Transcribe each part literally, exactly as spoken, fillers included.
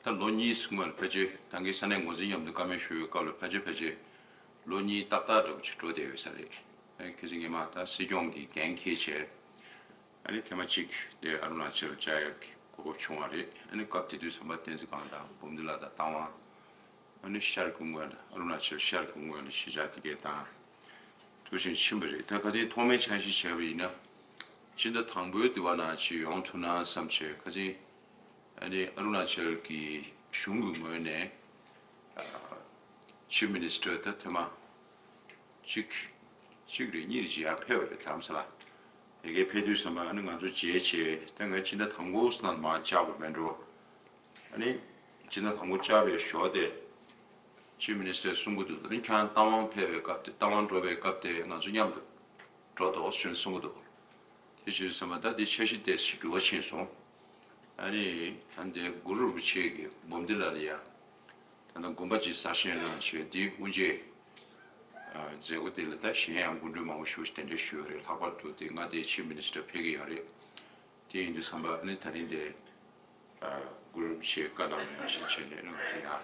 ད་ལོ་གཉིས་སྔོན་ལ་ཕལ་ཆེར་ད་གིན་ས་གནས་འགོ་འཛིན་མཉམ་དུ་བཀའ་མོལ་ཞུ་བའི་སྐབས་ལ་ཕལ་ཆེར་ཕལ་ཆེར་ལོ་གཉིས་ཏག་ཏག་འདྲ་པོ་ཅིག་འགྲོ་བསྡད་ཡོད་ས་རེད། ཨ་ནི་ཁ་སང་སྔོན་མ་ད་སྲིད་སྐྱོང་གི་འགན་འཁྱེར་བྱས། ཨ་ནི་ཐེངས་མ་གཅིག་དེ་ཨ་རུ་ན་ཅལ་བཅར་ཡག་གི་གོ་སྐབས་བྱུང་བ་རེད། ཨ་ནི་སྐབས་དེ་དུས་ཙམ་པ་བསྟན་འཛིན་སྒང་དང་འབུམ་སྡེ་ལགས་དང་རྟ་དབང་། ཨ་ནི་ཤར་ཁུལ་ངོས་ལ་ཨ་རུ་ན་ཅལ་ཤར་ཁུལ་ངོས་ལ་གཞིས་ཆགས་དེ་གས་དང་ཐུག་བཞིན་ཕྱིན་པ་རེད། ད་ཁ་སང་ཐོག་མའི་འཆར་གཞི་བྱས་པ་ཡིན་ན། སྤྱི་ཟླ་དང་པོའི་དུས་བ་ནང་ཅིག་ཡོང་ཐུབ་ན་བསམ་བྱས། ཁ་སང་ཨ་ནི་ཨ་རུ་ན་ཅལ་གྱི་གཞུང་གི་ངོས་ནས་ཨ་Chief Minister ད་ཐེངས་མ་གཅིག་གཅིག་རེད་གཉིས་རེད་ཅིག་ཡར་ཕེབས་པ་རེད་དྷ་རམ་ས་ལ། དེ་གས་ཕེབས་དུས་ཙམ་པ་ཨ་ནི་ང་ཚོ་མཇལ་བྱས། ད་ངས་སྤྱི་ཟླ་དང་པོ་ཙམ་ལ་མར་བཅར་བ་མེད་འགྲོ། ཨ་ནི་སྤྱི་ཟླ་དང་པོ་བཅར་བའི་ཞོར་དེ་Chief Minister གསུང་གི་འདུག་ཨ་ནི་ཁྱེད་རང་རྟ་དབང་ཕེབས་པའི་སྐབས་དེ་རྟ་དབང་འགྲོ་བའི་སྐབས་དེ་ང་ཚོ་མཉམ་དུ་འགྲོ་དོ་ཞེས་གསུང་གི་འདུག་དེ་ཞུས་ཙམ་པ་ད་དེ་འཆར་གཞི་དེ་ཞིག་འགྱུར་བ་ཕྱིན་སོང་། ཨ་ནི་ད་འདི་གུ་རུ་རིན་པོ་ཆེ་གི་འབུམ་སྡེ་ལ་ལ་ཡ་ད་ལྟ་དགོན་པ་ཅིག་གསར་བཞེངས་གནང་བྱས། འདིའི་དབུ་འབྱེད་མཛད་སྒོ་དེ་ལ་ད་གཞན་ཡང་སྐུ་མགྲོན་མང་པོ་ཞིག་གདན་འདྲེན་ཞུས་ཡོད་རེད། ལྷག་པར་དུ་དེ་མངའ་སྡེའི་Chief Minister ཕེབས་ཀྱི་ཡོད་རེད། དེ་ཡིན་དུས་ཙམ་པ་ཨ་ནི་ད་རིང་དེ་གུ་རུ་རིན་པོ་ཆེའི་བཀའ་གནང་བ་ནང་བཞིན་བྱས་ནས་ང་ཚོ་ཡང་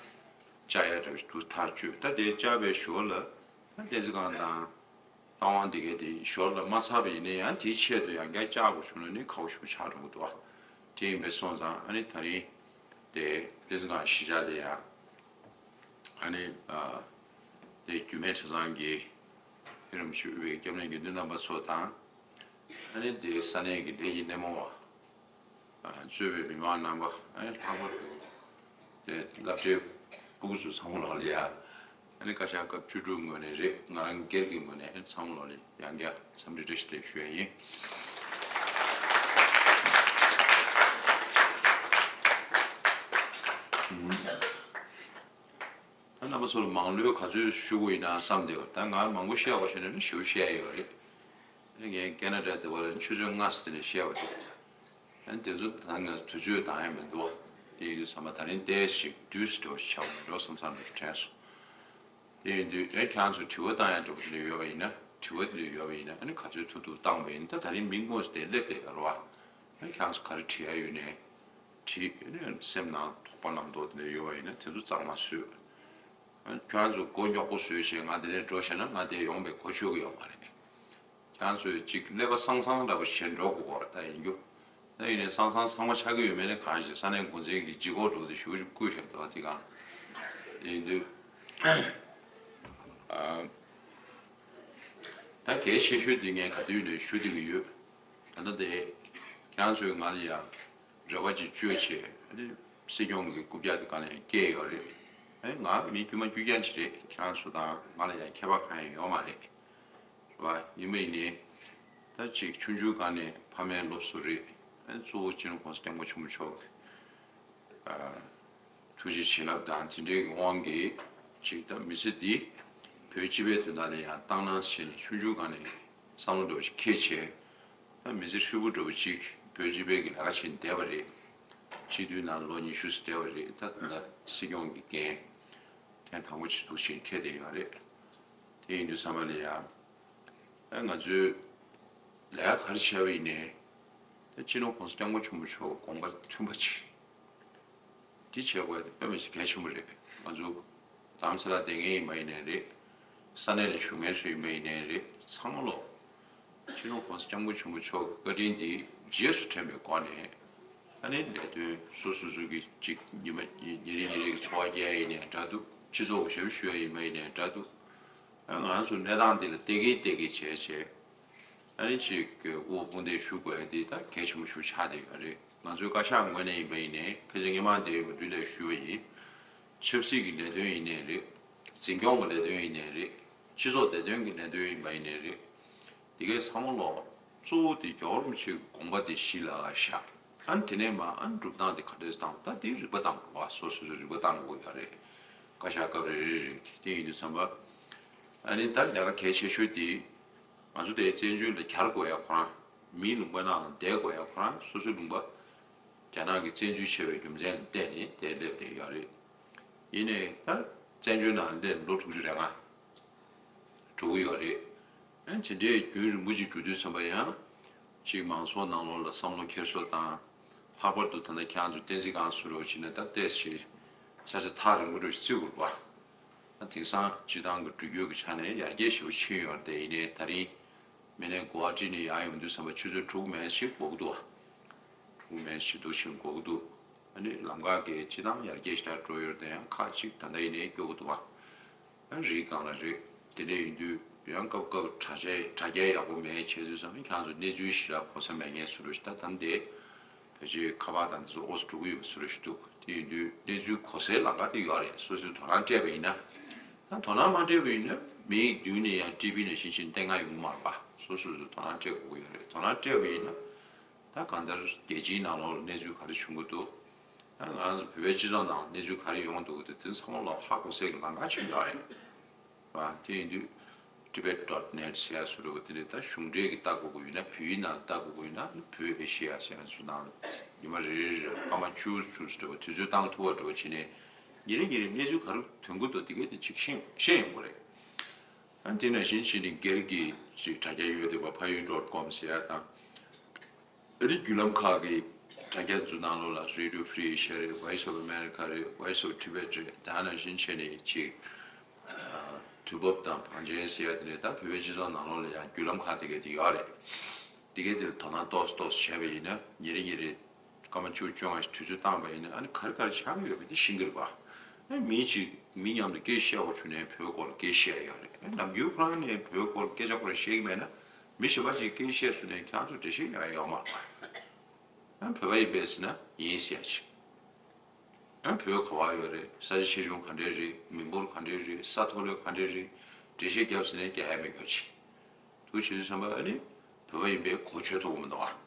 བཅར་ཡ་འདྲ་བོ་ཞིག་འདུག་ཐག་གཅོད། ད་དེ་བཅར་བའི་ཞོར་ལ་ད་བསྟན་འཛིན་སྒང་དང་རྟ་དབང་དེ་གས་དེ་ཞོར་ལ་མ་ཚར་བ་ཡིན་ན་ཡང་དེའི་ཆེད་དུ་ཡང་བསྐྱར་བཅར་དགོས་བྱུང་ན་ནི་ཁག་པོ་ཞིག་ཆགས་འགྲོ་གི་འདུག་ཨ། དེ་ཡིན་པས་སོང་ཙང་ཨ་ནི་ད་རིང་དེ་བསྟན་འཛིན་སྒང་གཞིས་ཆགས་དེ་ཡང་ཨ་ནི་ཨ་དེ་རྒྱུད་སྨད་གྲྭ་ཚང་གི་ཡུམ་ཆེན་དབུས་པའི་སྐྱབས་གནས་དགེ་འདུན་རྣམ་པ་ཚོ་དང་། ཨ་ནི་དེ་ས་གནས་ཀྱི་ལས་ཀྱི་སྣེ་མོ་བ། ཨ་གཙོས་པའི་མི་མང་རྣམ་པ། ཨ་ནི་ལྷག་པར་དུ་དེ་སློབ་གྲྭའི་སྤུ་གུ་ཚོ་ཚང་མ་ལོག་ལ་ཡ། ཨ་ནི་བཀའ་ཤག་སྐབས་བཅུ་དྲུག་ངོས་ནས་རེད། ང་རང་སྒེར་གྱི་ངོས་ནས་ཨ་ནི་ཚང་མ་ལོག་ལ་ཡང་བསྐྱར་འཚམས་འདྲི་བཀྲ་ཤིས་བདེ་ལེགས་ཞུ་ཡ་ཡིན། ད་རྣམ་པ་ཚོ་ལ་མང་ལོས་ག་ཚོད་ཞུ་དགོས་ཡིན་ན་བསམ་བསྡད་པ། ད་ང་མང་པོ་བཤད་དགོས་བྱུང་ན་ནི་ཞེ་པོ་བཤད་ཡོད་རེད། ངས་ཁེ་ན་ཌ་དེ་བ་ལ་ཆུ་ཚོད་ལྔ་ཙམ་ནས་བཤད་པ་འདུག་ཨ་ནི་དེ་ཚོ་ད་ང་དུས་ཚོད་འདང་ཡ་མི་འདུག་དེ་ཡིན་དུས་ཙམ་པ་ད་རིང་ཏོག་ཙམ་དུས་འགྲོ་ཞིག་ཆགས་པ་མེད་འགྲོ་བསམ་བསམ་འདྲ་དྲན་སོང་། དེ་ཡིན་དུས་ཨེ་ཁྱེད་ཚོ་དྲི་བ་བཏང་ཡ་འདྲ་པོ་དེ་འདྲ་ཡོད་པ་ཡིན་ན། དྲི་བ་དེ་འདྲ་ཡོད་པ་ཡིན་ན་ཨ་ནི་ག་ཚོད་ཐུབ་ཐུབ་བཏང་པ་ཡིན་ན། ད་ད་རིང་མི་དངོས་སུ་དེ་སླེབས་བསྡད་ཡོད་རེད་བ། ཨ་ནི་ཁྱེད་ཚོ་ག་རེ་དྲི་ཡ་ཡོད་ནའི་དྲི། ཨ་ནི་སེམས་ནང་དོགས་པ་རྣམ་རྟོག་དེ་འདྲ་ཡོད་པ་ཡིན་ན་དེ་ཚོ་གཙང་མ་བཟོས། ཨ་ནི་ཁྱེད་ཚོ་མགོ་རྙོག་པོ་བཟོས་བྱས་ང་དེ་ནས་འགྲོ་བྱས་ན་ང་དེ་ཡོང་པའི་གོ་ཆོད་ཀྱི་ཡོད་མ་རེད། ཁྱེད་ཚོས་ཅིག་ཀླད་པ་སང་སང་འདྲ་པོ་བྱེད་འགྲོ་དགོས་པ་ད་ཡིན་རྒྱུ། ད་ཡིན་ནའི་སང་སང་ཚང་མ་ཆགས་ཀྱི་ཡོད་མེད་ནི་གང་ཞིག་ས་གནས་འགོ་འཛིན་གྱི་ལྗིད་ཁོག་འགྲོ་དེ་ཞུ་བཀོད་བཞག་འདུག་དེ་གང་ཡིན་དུས། ཨ་ད་གལ་ཆེ་ཤོས་དེ་ངས་ག་དུས་ནས་ཞུ་བསྡད་ཀྱི་ཡོད། ད་ལྟ་དེ་ཁྱེད་ཚོས་ང་ལ་ཡང་རེ་བ་ཅིག་བཅོལ་བྱས། ཨ་ནི་སྲིད་སྐྱོང་གི་རྐུབ་བཀྱག་དེ་གང་ལ་ཡང་བསྐྱལ་ཡོད་རེད། ཨ་ནི་ང་མི་དཀྱུས་མ་དཀྱུས་རྐྱང་ཅིག་རེད། ཁྱེད་རང་ཚོ་དང་ང་ལ་ཡང་ཁྱད་པར་གང་ཡང་ཡོད་མ་རེད། རེད་བ། ཡིན་པ་ཡིན་ནའི་ད་ཅིག་ཆུང་ཆུང་སྒང་ནས་ཕ་མའི་སློབ་གསོ་རེད། ཨ་ནི་གཙོ་བོ་སྤྱི་ནོར་གོང་ས་སྐྱབས་མགོན་ཆེན་པོ་མཆོག་གི་ཨ་ཐུགས་རྗེ་བྱིན་རླབས་དང་དེ་འདྲའི་དབང་གིས་ཅིག་ད་མི་ཚེ་འདི་བོད་སྤྱི་པའི་དོན་དག་ལ་ཡང་བཏང་གནང་བྱས་ནས་ཆུང་ཆུང་སྒང་ནས་བསམ་བློ་འདྲ་པོ་ཅིག་འཁྱེར་བྱས། ད་མི་ཚེ་ཧྲིལ་པོ་འདྲ་པོ་ཅིག་བོད་སྤྱི་པའི་གི་ལས་ཀ་བྱས་ནས་བསྡད་པ་རེད། སྤྱི་འཐུས་ནང་ལོ་ཉི་ཤུ་ཙམ་བསྡད་པ་རེད། ད་ད་ལྟ་སྲིད་སྐྱོང་གི་འགན་ཐེངས་དང་པོ་ཅིག་འདུག་བྱས་འཁྱེར་བསྡད་ཡོད་རེད། དེ་ཡིན་དུས་ཙམ་པ་ལ་ཡང་ཨ་ང་ཚོས་ལས་ཀ་ག་རེ་བྱས་པ་ཡིན་ནའི་ད་སྤྱི་ནོར་གོང་ས་སྐྱབས་མགོན་ཆེན་པོ་མཆོག་དགོངས་པ་མཐུན་པ་ཅིག་འདི་བྱེད་དགོས་དེ་དཔེ་མི་སྲིད་གལ་ཆེན་པོ་རེད། ང་ཚོ་རྡ་རམ་ས་ལ་བསྡད་མཁན་ཡིན་པ་ཡིན་ནའི་རེད། ས་གནས་ལ་བཞུགས་མཁན་ཚོ་ཡིན་པ་ཡིན་ནའི་རེད། ཚང་མ་ལོ་སྤྱི་ནོར་གོང་ས་སྐྱབས་མགོན་ཆེན་པོ་མཆོག་གི་བཀའ་དྲིན་འདི་རྗེས་སུ་དྲན་པའི་སྒོ་ནས་ཨ་ནི་ལས་དོན་སོ་སོ་སོ་གི་ཅིག་ཉི་མ་ཉིན་རེ་ཉིན་རེ་གི་འཚོ་བ་སྐྱེལ་ཡ་ཡིན་ནའི་འདྲ་འདུག་སྤྱི་ཚོགས་ཀྱི་ཞབས་ཞུ་ཡ་ཡིན་པ་ཡིན་ནའི་འདྲ་འདུག་ང་ཚོ་གནས་སྟངས་འདི་ལ་བལྟས་ཀིན་བལྟས་ཀིན་བྱས་བྱས། ཨ་ནི་ཅིག་གི་དབུ་དཔུང་སྡེ་ཞུ་དགོས་ཡ་འདི་ད་གལ་ཆེན་པོ་ཞིག་ཆགས་བསྡད་ཡོད་རེད། ང་ཚོའི་བཀའ་ཤག་ངོས་ནས་ཡིན་པ་ཡིན་ནའི་ཁ་སང་སྔོན་མ་དེ་མུ་མཐུད་ལས་ཞུས་པ་ཡིན། ཆབ་སྲིད་ཀྱི་ལས་དོན་ཡིན་ནའི་རེད། འཛིན་སྐྱོང་གི་ལས་དོན་ཡིན་ནའི་རེད། སྤྱི་ཚོགས་བདེ་དོན་གྱི་ལས་དོན་ཡིན་པ་ཡིན་ནའི་རེད། འདི་གའི་ཚང་མ་ལོ་གཙོ་བོ་དེ་རྒྱལ་བ་རིན་པོ་ཆེའི་དགོངས་པ་དེ་གཞི་ལ་བཞག་ཨ་ནི་དེ་ནས་མ་ཨ་ནི་སྒྲུབ་སྟངས་དེ་ག་འདྲས་བཏང་ད་དེ་རིག་པ་བཏང་དགོས་པ་སོ་སོ་སོ་རིག་པ་བཏང་དགོས་ཡ་རེད། བཀའ་ཤག་སྐབས་རེ་རེ་རེ་དེ་ཡིན་དུས་ཙམ་པ། ཨ་ནི་ད་ལས་ཀ་གལ་ཆེ་ཤོས་དེ། ང་ཚོ་དེ་བཙན་བྱོལ་ལ་གྱར་དགོས་ཡ་ཁོ་རང་། མིའི་ལུང་པ་ནང་ལ་བསྡད་དགོས་ཡ་ཁོ་རང་སོ་སོའི་ལུང་པ། རྒྱ་ནག་གིས་བཙན་འཛུལ་བྱས་པའི་རྒྱུ་མཚན་ལ་བརྟེན་ནས་དེ་སླེབས་བསྡད་ཡོད་རེད། ཡིན་ནའི་ད་བཙན་བྱོལ་ནང་སླེབས་ལོ་དྲུག་ཅུ་རེ་ལྔ་འགྲོ་གི་ཡོད་རེད། ཨ་ནི་དེ་འདྲའི་རྒྱུན་རིང་པོ་ཅིག་འགྲོ་དུས་ཙམ་པ་ཡང་། གཅིག་མང་ཚོགས་ནང་ལོགས་ལ་བསམ་བློ་འཁྱེར་སོ་དང་། ལྷག་པར་དུ་ད་ལྟ་ཁྱེད་རང་ཚོ་བསྟན་འཛིན་སྒང་བཟོ་འདྲ་བྱས་ན་ད་ཏོག་ཙམ་ས་ཆ་ཐག་རིང་པོ་འདྲ་བརྩི་དགོས་པ། ད་དེང་སང་སྤྱི་བཏང་གི་འགྲུལ་སྐྱོད་ཀྱི་ཆ་ནས་ཡར་རྒྱས་ཞེ་པོ་ཕྱིན་ཡོད་རེད་དེ། ཡིན་ནའི་ད་རིང་མི་ནས་གོ་བ་ཁྲིད་ནས་ཡར་ཡོང་དུས་ཙམ་པ་ཆུ་ཚོད་དྲུག་མན་ཞིག་འགོར་གི་འདུག་བ། དྲུག་མན་ཞིག་འདུག་ཕྱིན་འགོར་གི་འདུག་ཨ་ནི་ལམ་ཁ་གི་སྤྱི་བཏང་ཡར་རྒྱས་ཞེ་དྲག་འགྲོ་ཡོད་རེད་དེ། ཡང་ཁག་ཅིག་ད་ལྟ་ཡིན་ནའི་སྐྱོ་པོ་འདུག་བ། ཨ་རི་སྒང་ལ་རེད། དེ་འདྲ་ཡིན་དུས་ཡང་སྐབས་སྐབས་དྲ་རྒྱ་དྲ་རྒྱ་ཡག་པོ་མེད་བྱས་དུས་ཙམ་ནས་ཁྱེད་ཚོ་གནས་ཚུལ་ཞེ་དྲག་གོ་ས་མེད་མཁན་བཟོ་འདྲ་ཞིག་ད་ད་འདི་ཕལ་ཆེར་ཁ་པར་དང་འདི་ཚོ་ཨོ་སི་འགྲོ་གི་ཡོད་པ་བཟོ་འདྲ་ཞིག་འདུག་དེ་ཡིན་དུས་གནས་ཚུལ་གོ་སའི་ལམ་ཁ་དེ་ཡོད་རེད། སོ་སོས་དོ་སྣང་སྤྲད་པ་ཡིན་ན། ད་དོ་སྣང་མ་སྤྲད་པ་ཡིན་ན་མི་ཡི་མདུན་ནས་ཡང་ཊི་ཝི་ནང་བཞིན་བྱས་སྟེང་ང་ཡོང་གི་མ་རེད་པ། སོ་སོ་སོས་དོ་སྣང་སྤྲད་དགོས་ཀྱི་ཡོད་རེད། དོ་སྣང་སྤྲད་པ་ཡིན་ན། ད་གང་ལྟར་རྒྱལ་སྤྱིའི་ནང་ལོགས་ལ་གནས་ཚུལ་ག་རེ་བྱུང་གི་འདུག་ད་ང་རང་ཚོ་བོད་པའི་སྤྱི་ཚོགས་ནང་གནས་ཚུལ་ག་རེ་ཡོང་གི་འདུག་དེ་དེ་ཚང་མ་ལ་ཧ་གོ་སའི་ལམ་ཁ་ཅིག་ཡོད་རེད། ར་དེ་ཡིན་དུས་Tibet dot net ཟེར་ཡ་བཟོ་འདྲ་བོ་དེ་འདྲ་ད་གཞུང་འབྲེལ་གྱི་ལྟ་དགོས་ཀྱི་ཡོད་ན། བོད་ཡིག་ནང་ལ་ལྟ་དགོས་ཀྱི་ཡོད་ན། བོད་ཨེ་ཤེ་ཡ་ཟེར་ཡ་ཚོ་ནང་ལ་ཉི་མ་རེ་རེ་རེ་སྐར་མ་བཅུ་བཅུ་ཙམ་འདྲ་བོ་དུས་ཚོད་བཏང་ཐུབ་པ་འདྲ་བོ་བྱས་ནས་ཉིན་རེ་ཉིན་རེ་གནས་ཚུལ་ག་རེ་ཐོན་གྱི་འདུག་དེ་གས་དེ་ཅིག་ཤེས་ཤེས་ཡོང་གི་རེད། ཨ་དེ་ནང་བཞིན་བྱས་ནས་སྒེར་གྱི་ཅིག་དྲ་རྒྱ་ཡོད་བསྡད་པ་ཕ་ཡུལ་dot com ཟེར་ཡ་དང་། ཨ་རི་བརྒྱུད་ལམ་ཁག་གི་དྲ་རྒྱ་ཚོ་ནང་ལོགས་ལ་Radio Free Asia རེད། Voice of America རེད། Voice of Tibet རེད། ད་ནང་བཞིན་བྱས་ནས་ཅིག་ཨ་དུས་བབ་དང་བང་ཆེན་ཟེར་ཡ་དེ་འདྲ། ད་བོད་པའི་སྤྱི་ཚོགས་ནང་ལོགས་ལ་ཡང་བརྒྱུད་ལམ་ཁག་དེ་གས་དེ་ཡོད་རེད། དེ་གས་དེ་ལ་དོ་སྣང་ཏོག་ཙམ་ཏོག་ཙམ་བྱས་པ་ཡིན་ན་ཉིན་རེ་ཉིན་རེ་སྐར་མ་བཅུ་བཅོ་ལྔ་ཞིག་དུས་ཚོད་བཏང་པ་ཡིན་ན་ཨ་ནི་ག་རེ་ག་རེ་ཆགས་ཀྱི་ཡོད་པ་དེ་ཤེས་ཀྱི་རེད་པ། ཨ་མི་གཅིག་མི་མཉམ་དུ་སྐད་བཤད་དགོས་བྱུང་ནའི་བོད་སྐོར་སྐད་བཤད་ཡོད་རེད། ཨ་ནམ་རྒྱུན་ཁོ་རང་ནས་བོད་སྐོར་སྐད་ཆ་ཁོ་རང་བཤད་ཀྱི་མེད་ན། མི་གཞན་པ་ཅིག་སྐད་བཤད་སོང་ནས་ཁྱེད་རང་ཚོ་འགྲེལ་བཤད་རྒྱག་ཡ་ཡོད་མ་རེད། ཨ་བོད་པ་ཡིན་པས་ཟེར་ན་ཡིན་ཟེར་ཡ་ཅིག་ཨ་བོད་ག་པར་ཡོད་རེད། ས་ཆ་ཆེ་ཆུང་ག་འདྲས་རེད། མི་འབོར་ག་འདྲས་རེད། ས་མཐོ་ལོས་ག་འདྲས་རེད། འགྲེལ་བཤད་རྒྱབ་ཟེར་ནས་རྒྱག་ཡ་མེད་ཀྱོག་ཅིག་འདུག་བྱེད་དུས་ཙམ་པ་ཨ་ནི་བོད་པ་ཡིན་པའི་གོ་ཆོད་ཐུབ་ཀྱི་མི་འདུག་ཨ།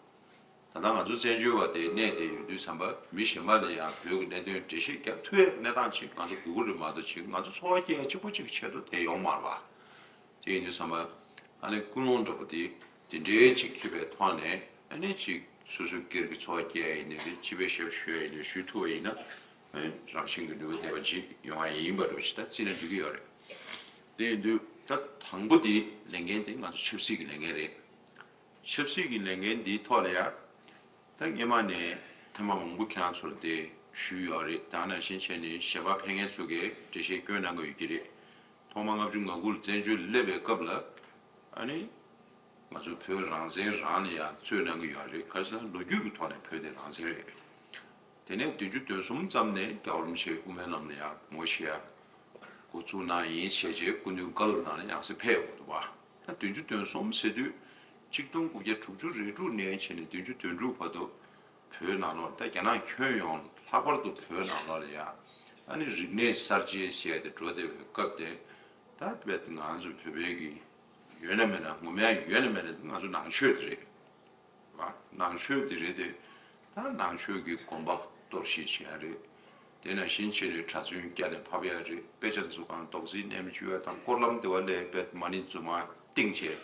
ད་ལྟ་ང་ཚོ་བཙན་བྱོལ་བ་དེ་གནས་བསྡད་ཡོད་དུས་ཙམ་པ་མི་གཞན་པ་ལ་ཡང་བོད་ཀྱི་གནད་དོན་འགྲེལ་བཤད་རྒྱབ་ཐུབ་ཡས་གནས་སྟངས་ཅིག་ང་ཚོ་དགོས་ཀྱི་རེད་མ་གཏོགས་ཅིག་ང་ཚོ་འཚོ་བ་སྐྱེལ་ཡ་གཅིག་པོ་གཅིག་གི་ཆེད་དུ་དེ་ཡོང་མ་རེད་པ། དེ་ཡིན་དུས་ཙམ་པ་ཨ་ནི་ཀུན་སློང་འདྲ་པོ་དེ་དེ་འདྲའི་ཅིག་འཁྱེར་བའི་ཐོག་ནས་ཨ་ནི་ཅིག་སོ་སོའི་སྒེར་གྱི་འཚོ་བ་སྐྱེལ་ཡ་ཡིན་ནའི་རེད། སྤྱི་པའི་ཞབས་ཞུ་ཡ་ཡིན་ནའི་ཞུ་ཐུབ་པ་ཡིན་ན་ཨ་ནི་རང་བཞིན་གྱི་ནུས་པ་ལྡན་པ་ཅིག་ཡོང་ཡ་ཡིན་པ་འདྲ་པོ་ཞིག་ད་བརྩིས་ན་འགྲིག་གི་ཡོད་རེད། དེ་ཡིན་དུས་ད་དང་པོ་དེ་ལས་འགན་དེ་ང་ཚོ་ཆབ་སྲིད་ཀྱི་ལས་འགན་རེད། ཆབ་སྲིད་ཀྱི་ལས་འགན་འདིའི་ཐོག་ལ་ཡ། ད་སྔོན་མ་ནས་ཐེངས་མ་མང་པོ་ཁྱེད་རང་ཚོར་དེ་ཞུས་ཡོད་རེད། ད་ནང་བཞིན་བྱས་ནས་གཞས་པ་ཕེབས་མཁན་ཚོ་གིས་འགྲེལ་བཤད་སྐྱོན་གནང་གི་ཡོད་ཀྱི་རེད། ཐོག་མ་ལྔ་བཅུ་ང་དགུ་ལ་བཙན་བྱོལ་སླེབས་པའི་སྐབས་ལ་ཨ་ནི་ང་ཚོ་བོད་རང་བཙན་རང་ལ་ཡང་རྩོད་གནང་གི་ཡོད་རེད། ག་རེ་ཟེར་ན་ལོ་རྒྱུས་ཀྱི་ཐོག་ནས་བོད་དེ་རང་བཙན་རེད། དེ་ནས་བདུན་ཅུ་དོན་གསུམ་ཙམ་ནས་རྒྱལ་བ་རིན་པོ་ཆེ་དབུ་མའི་ལམ་ལ་ཡང་ངོ་ཤེས་ཡ། འགོ་བཙུགས་གནང་ཡིན་བྱས་རྗེས་སྐུ་མདུན་བཀའ་སློབ་གནང་ལ་ཡང་སེ་ཕེབས་ཡོང་གི་འདུག་བ། ད་བདུན་ཅུ་དོན་གསུམ་ཟེར་དུས་གཅིག་སྟོང་དགུ་བརྒྱ་དྲུག་ཅུ་རེ་དྲུག་ནས་བྱས་ནས་བདུན་ཅུ་དོན་དྲུག་བར་དུ་བོད་ནང་ལོགས་ད་རྒྱ་ནག་ཁྱོན་ཡོངས་ལྷག་པར་དུ་བོད་ནང་ལོགས་ལ་ཡང་ཨ་ནི་རིག་གནས་གསར་བརྗེ་ཟེར་ཡ་དེ་འགྲོ་བསྡད་པའི་སྐབས་དེ། ད་དཔེ་ང་ཚོ་བོད་པའི་གི་ཡོད་ན་མེད་ན་ངོ་མ་ཡོད་ན་མེད་ན་ང་ཚོ་ནང་ཆོས་དེ་རེད། ནང་ཆོས་འདི་རེད་དེ། ད་ནང་ཆོས་ཀྱི་དགོན་པ་གཏོར་བཤིག་བྱེད་ཡ་རེད། དེ་ནང་བཞིན་བྱས་ནས་གྲྭ་བཙུན་སྐྱ་ནས་ཕབ་ཡ་རེད། དཔེ་ཆ་འཛུགས་ཁང་རྡོག་རྫིས་མནན་བཅུག་ཡ་དང་སྐོར་ལམ་དེ་བ་ལས་དཔེ་མ་ཎི་རྫུན་མ་བཏིང་བྱས་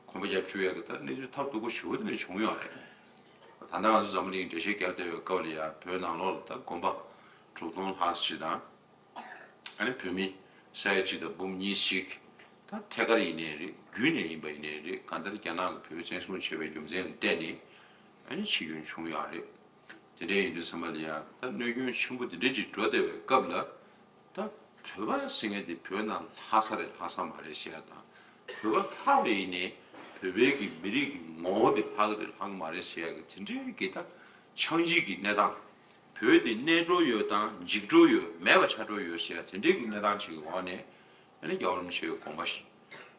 གོམ་པ་རྒྱབ་བཅུག་ཡ་གི་ད་གནས་ཚུལ་ཐབས་སྡུག་པོ་ཞེ་པོ་དེ་འདྲ་བྱུང་ཡོད་རེད། ད་ལྟ་ང་ཚོ་འཛམ་བུ་གླིང་འགྲེལ་བཤད་རྒྱབ་བསྡད་པའི་སྐབས་ལ་ཡ་བོད་ནང་ལོགས་ལ་ད་དགོན་པ་དྲུག་སྟོང་ལྷག་ཅིག་དང་། ཨ་ནི་བོད་མི་ས་ཡ་གཅིག་དང་འབུམ་གཉིས་ཤིག་ད་ཐད་ཀར་ཡིན་ནའི་རེད། བརྒྱུད་ནས་ཡིན་པ་ཡིན་ནའི་རེད། གང་ལྟར་རྒྱ་ནག་གིས་བོད་བཙན་བཟུང་བྱས་པའི་རྒྱུ་མཚན་ལ་བརྟེན་ནས་ཨ་ནི་འཆི་སྐྱོན་བྱུང་ཡོད་རེད། དེ་འདྲ་ཡིན་དུས་ཙམ་པ་ལ་ཡང་ད་གནོད་སྐྱོན་ཆེན་པོ་དེ་འདྲ་ཅིག་འགྲོ་བསྡད་པའི་སྐབས་ལ་ད་བོད་པ་ཟེར་མཁན་དེ་བོད་ནང་ལྷག་ས་རེད་ལྷག་ས་མ་རེད་ཟེར་ཡ་དང་། བོད་པ་ལྷག་པ་ཡིན་ནའི་བོད་པའི་གི་མི་རིགས་ཀྱི་ངོ་བོ་དེ་ལྷག་གི་རེད་ལྷག་གི་མ་རེད་ཟེར་ཡ་གི་དེ་འདྲའི་གི་ད་འཆིང་བྱེད་ཀྱི་གནས་སྟངས། བོད་དེ་གནས་འགྲོ་ཡོད་དང་འཇིག་འགྲོ་ཡོད་མེད་པ་ཆགས་འགྲོ་ཡོད་ཟེར་ཡ་དེ་འདྲའི་གི་གནས་སྟངས་ཅིག་གི་འོག་ནས་ཨ་ནི་རྒྱལ་བ་རིན་པོ་ཆེའི་དགོངས་པ་བཞེས།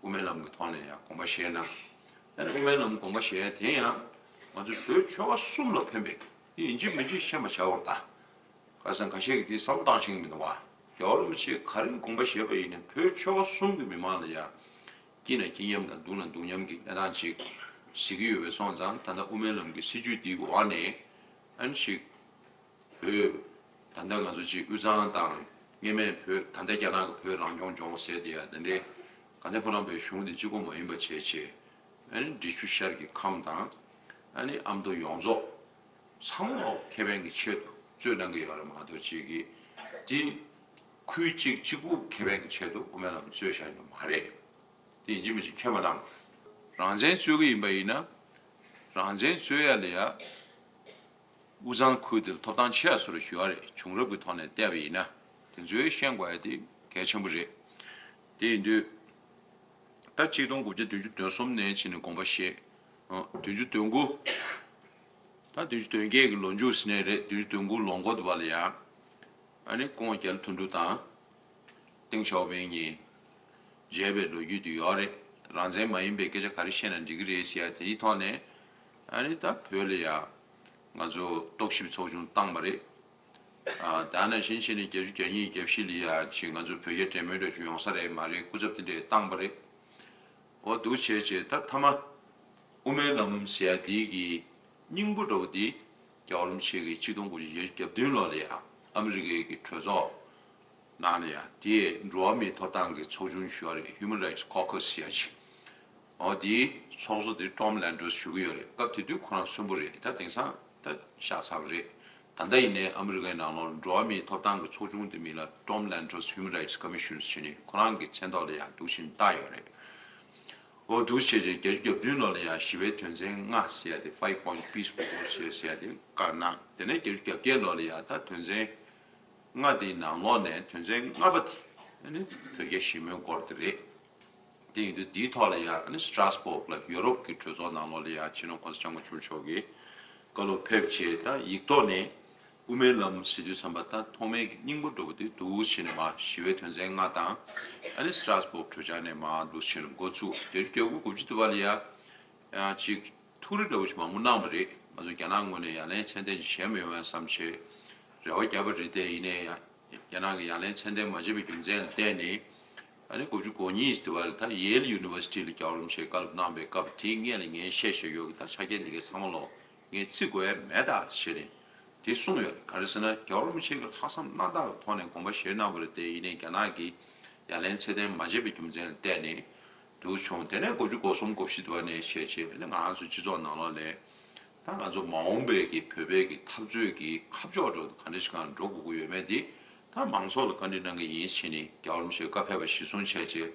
དབུ་མའི་ལམ་གྱི་ཐོག་ནས་ཡང་དགོངས་པ་བཞེས་གནང་། ཨ་ནི་དབུ་མའི་ལམ་དགོངས་པ་བཞེས་ཡ་དེ་ཡང་ང་ཚོ་བོད་ཆོལ་ཁ་གསུམ་ལ་ཕན་པའི་དེ་ཡིན་གཅིག་མིན་གཅིག་ཤེས་པ་བྱ་བར་གདའ། ཁ་སང་ཁ་ཤས་ཀྱིས་དེ་བསམ་བློ་བཏང་ཤེས་ཀྱི་མི་འདུག་བ། རྒྱལ་བ་རིན་པོ་ཆེས་ག་རེ་དགོངས་པ་བཞེས་པ་ཡིན་ན་བོད་ཆོལ་ཁ་གསུམ་གྱི་མི་མང་ལ་ཡང་སྐྱིད་ན་སྐྱིད་མཉམ་དང་སྡུག་ན་སྡུག་མཉམ་གྱི་གནས་སྟངས་ཅིག་གཟིགས་ཀྱི་ཡོད་པའི་སོང་ཙང་ད་ལྟ་དབུ་མའི་ལམ་གྱི་སྲིད་བྱུས་འདིའི་འོག་ནས་ཨ་ནི་ཅིག་བོད་ད་ལྟ་ང་ཚོ་ཅིག་དབུས་གཙང་དང་སྔོན་མའི་བོད་ད་ལྟ་རྒྱ་ནག་གི་བོད་རང་སྐྱོང་ལྗོངས་ཟེར་དེ་ཡང་དེ་འདྲའི་དགའ་ལྡན་ཕོ་བྲང་པའི་གཞུང་དེ་གཅིག་པོ་མ་ཡིན་པ་བྱས་བྱས་ཨ་ནི་འབྲི་ཆུ་ཤར་གྱི་ཁམས་དང་ཨ་ནི་ཨ་མདོ་ཡོངས་རྫོགས། ཚང་མ་ཁེ་ཕན་གྱི་ཆེད་དུ་རྩོད་གནང་གི་ཡོད་རེད་མ་གཏོགས་ཅིག་གིས་དེ་ཁུལ་གཅིག་གཅིག་པུ་ཁེ་ཕན་གྱི་ཆེད་དུ་དབུ་མའི་ལམ་རྩོད་བཞག་ཡོད་མ་རེད། དེ་ཡིན་གཅིག་མིན་གཅིག་ཁས་མ་བླངས། རང་བཙན་རྩོད་ཀྱི་ཡིན་པ་ཡིན་ན་རང་བཙན་རྩོད་ཡ་ལ་ཡ་ དབུས་གཙང་ཁུལ་དེ་ལ་ཐོབ་ཐང་ཆེ་བ་བཟོ་འདྲ་ཞུ་བ་རེད། བྱུང་རབས་ཀྱི་ཐོག་ནས་བལྟས་པ་ཡིན་ན། དེ་ཚོའི་ཤེས་དགོས་ཡ་དེ་གལ་ཆེན་པོ་རེད། དེ་ཡིན་དུས། ད་ཆིག་སྟོང་དགུ་བརྒྱ་བདུན་ཅུ་དོན་གསུམ་ནས་ཕྱིན་ནས་དགོངས་པ་བཞེས། ཨ། བདུན་ཅུ་དོན་དགུ། ད་བདུན་ཅུ་དོན་བརྒྱད་ཀྱི་ལོ་མཇུག་ཟེར་ནའི་རེད། བདུན་ཅུ་དོན་དགུ་ལོ་འགོ་དུ་བ་ལ་ཡ། ཨ་ནི་སྐུ་ངོ་རྒྱ་ལོ་དོན་གྲུབ་དང་། ཏེང་ཞའོ་ཕིང་གཉིས་མཇལ་བའི་ལོ་རྒྱུས་དེ་ཡོད་རེད། རང་བཙན་མ་ཡིན་པའི་སྐད་ཆ་ག་རེ་བཤད་ན་འགྲིག་གི་རེད་ཟེར་ཡ་དེའི་ཐོག་ནས། ཨ་ནི་ད་བོད་ལ་ཡ་ང་ཚོ་རྟོག་ཞིབ་ཚོགས་ཆུང་བཏང་བ་རེད། ཨ། ད་ནང་བཞིན་བྱས་ནས་བརྒྱད་ཅུ་གྱ་གཉིས་གྱ་བཞི་ལ་ཡ་ཅིག་ང་ཚོ་བོད་རྒྱ་འབྲེལ་མོལ་འདྲ་ཅིག་ཡོང་ས་རེད་མ་རེད། སྐུ་ཚབ་དེ་འདྲས་བཏང་བ་རེད། འོ་འདུག་བྱས་བྱས་ད་མཐའ་མ་དབུ་མའི་ལམ་ཟེར་ཡ་དེ་གི་སྙིང་པོ་འདྲ་བོ་དེ་རྒྱལ་བ་རིན་པོ་ཆེ་གིས་ཆིག་སྟོང་དགུ་བརྒྱ་བརྒྱད་ཅུ་གྱ་བདུན་ལོ་ལ་ཡ་ཨ་མི་རི་ཀའི་གི་གྲོས་ཚོགས་ནང་ལ་ཡ་དེ་འགྲོ་བ་མིའི་ཐོབ་ཐང་གི་ཚོགས་ཆུང་ཞུ་བ་རེད། Human Rights Caucus ཟེར་ཡ་ཅིག་འོ་དེའི་ཚོགས་གཙོ་དེ་Tom Lantos ཞུ་གི་ཡོད་རེད། སྐབས་དེ་དུས་ཁོ་རང་གསོན་པོ་རེད། ད་དེང་སང་ད་གཤེགས་ཚར་བ་རེད། ད་ལྟ་ཡིན་ནའི་ཨ་མི་རི་ཀའི་ནང་ལོགས་འགྲོ་བ་མིའི་ཐོབ་ཐང་གི་ཚོགས་ཆུང་དེ་མིང་ལ་Tom Lantos Human Rights Commission ཟེར་ནས་ཁོ་རང་གི་མཚན་ཐོག་ལ་ཡང་འདུག་བཞིན་བཏགས་ཡོད་རེད། འོ་འདུག་བྱས་བྱས་བརྒྱད་ཅུ་གྱ་བདུན་ལོ་ལ་ཡང་ཞི་བའི་དོན་ཚན་ལྔ་ཟེར་ཡ་དེ། Five Point Peace Proposal ཟེར་ཡ་དེ་བཀའ་གནང་། དེ་ནས་བརྒྱད་ཅུ་གྱ་བརྒྱད་ལོ་ལ་ཡང་ད་དོན་ཚན་ལྔ་དེའི་ནང་ལོགས་ནས་དོན་ཚན་ལྔ་པ་དེ་ཨ་ནི་བོད་རྒྱ་ཞི་མོལ་སྐོར་དེ་རེད། དེ་ཡིན་དུས་འདིའི་ཐོག་ལ་ཡང་ཨ་ནི་སི་ཊ་ར་སི་བྷོག་ལ་ཡུ་རོབ་ཀྱི་གྲོས་ཚོགས་ནང་ལོགས་ལ་ཡང་སྤྱི་ནོར་༸གོང་ས་༸སྐྱབས་མགོན་ཆེན་པོ་མཆོག་གིས་བཀའ་སློབ་ཕེབས་བྱས། ད་ཡིག་ཐོག་ནས་དབུ་མའི་ལམ་ཟེར་དུས་ཙམ་པ་ད་ཐོག་མའི་སྙིང་པོ་འདྲ་བོ་དེ་འདུག་བྱས་ནས་མར་ཞི་བའི་དོན་ཚན་ལྔ་དང་། ཨ་ནི་སི་ཊ་ར་སི་བྷོག་གྲོས་འཆར་ནས་མར་འདུག་བྱས་ནས་འགོ་བཙུགས། བརྒྱད་ཅུ་གྱ་དགུ་དགུ་བཅུ་དུ་བ་ལ་ཡང་ཡང་ཅིག་ཐུགས་རེ་འདྲ་བོ་ཞིག་མང་པོ་གནང་བ་རེད། ང་ཚོ་རྒྱ་ནག་ངོས་ནས་ཡ་ལན་ཚད་ལྡན་ཞིག་བྱས་མི་ཡོང་ཡ་བསམ་བྱས་རེ་བ་བརྒྱབ་པ་རེད། དེ་ཡིན་ནའི་ཡང་རྒྱ་ནག་གིས་ཡ་ལན་ཚད་ལྡན་མ་བྱས་པའི་རྒྱུ་མཚན་ལ་བརྟེན་ནས། ཨ་ནི་དགུ་བཅུ་གོ་གཉིས་དུ་བ་ལ་ད་ཡེལ་ཡུ་ནི་ཝར་སི་ཊི་ལ་རྒྱལ་བ་རིན་པོ་ཆེས་བཀའ་སློབ་གནང་བའི་སྐབས་དེའི་སྔོན་ལ་ངས་བཤད་བཞག་ཡོད་གི། ད་ཆ་རྐྱེན་འདི་གའི་ཚང་མ་ལོག་ངས་བརྩི་དགོས་ཡ་མེད་ད་ཟེར་ནས་དེ་གསུངས་ཡོད། ག་རེ་ཟེར་ན་རྒྱལ་བ་རིན་པོ་ཆེ་གིས་ལྷག་བསམ་རྣམ་དག་གི་ཐོག་ནས་དགོངས་པ་བཞེས་གནང་བ་རེད། དེ་ཡིན་ནའི་རྒྱ་ནག་གིས་ཡ་ལན་ཚད་ལྡན་མ་བྱས་པའི་རྒྱུ་མཚན་ལ་བརྟེན་ནས་འདུག་བྱུང་། དེ་ནས་དགུ་བཅུ་གོ་གསུམ་གོ་བཞི་དུ་བ་ནས་བཤད་བྱས་ཨ་ནི་ང་རང་ཚོའི་སྤྱི་ཚོགས་ནང་ལོགས་ལ། ད་ང་ཚོ་མ་འོངས་པའི་གི་བོད་པའི་གི་འཐབ་རྩོད་ཀྱི་ཁ་ཕྱོགས་འགྲོ་ག་འདྲ་ཞིག་སྒང་འགྲོ་དགོས་ཀྱི་ཡོད་མེད་འདི་ད་མང་ཚོགས་ལ་བཀའ་འདྲི་གནང་གི་ཡིན་ཟེར་ནས་རྒྱལ་བ་རིན་པོ་ཆེས་བཀའ་ཕེབས་པ་གཞིར་བཟུང་བྱས་རྗེས།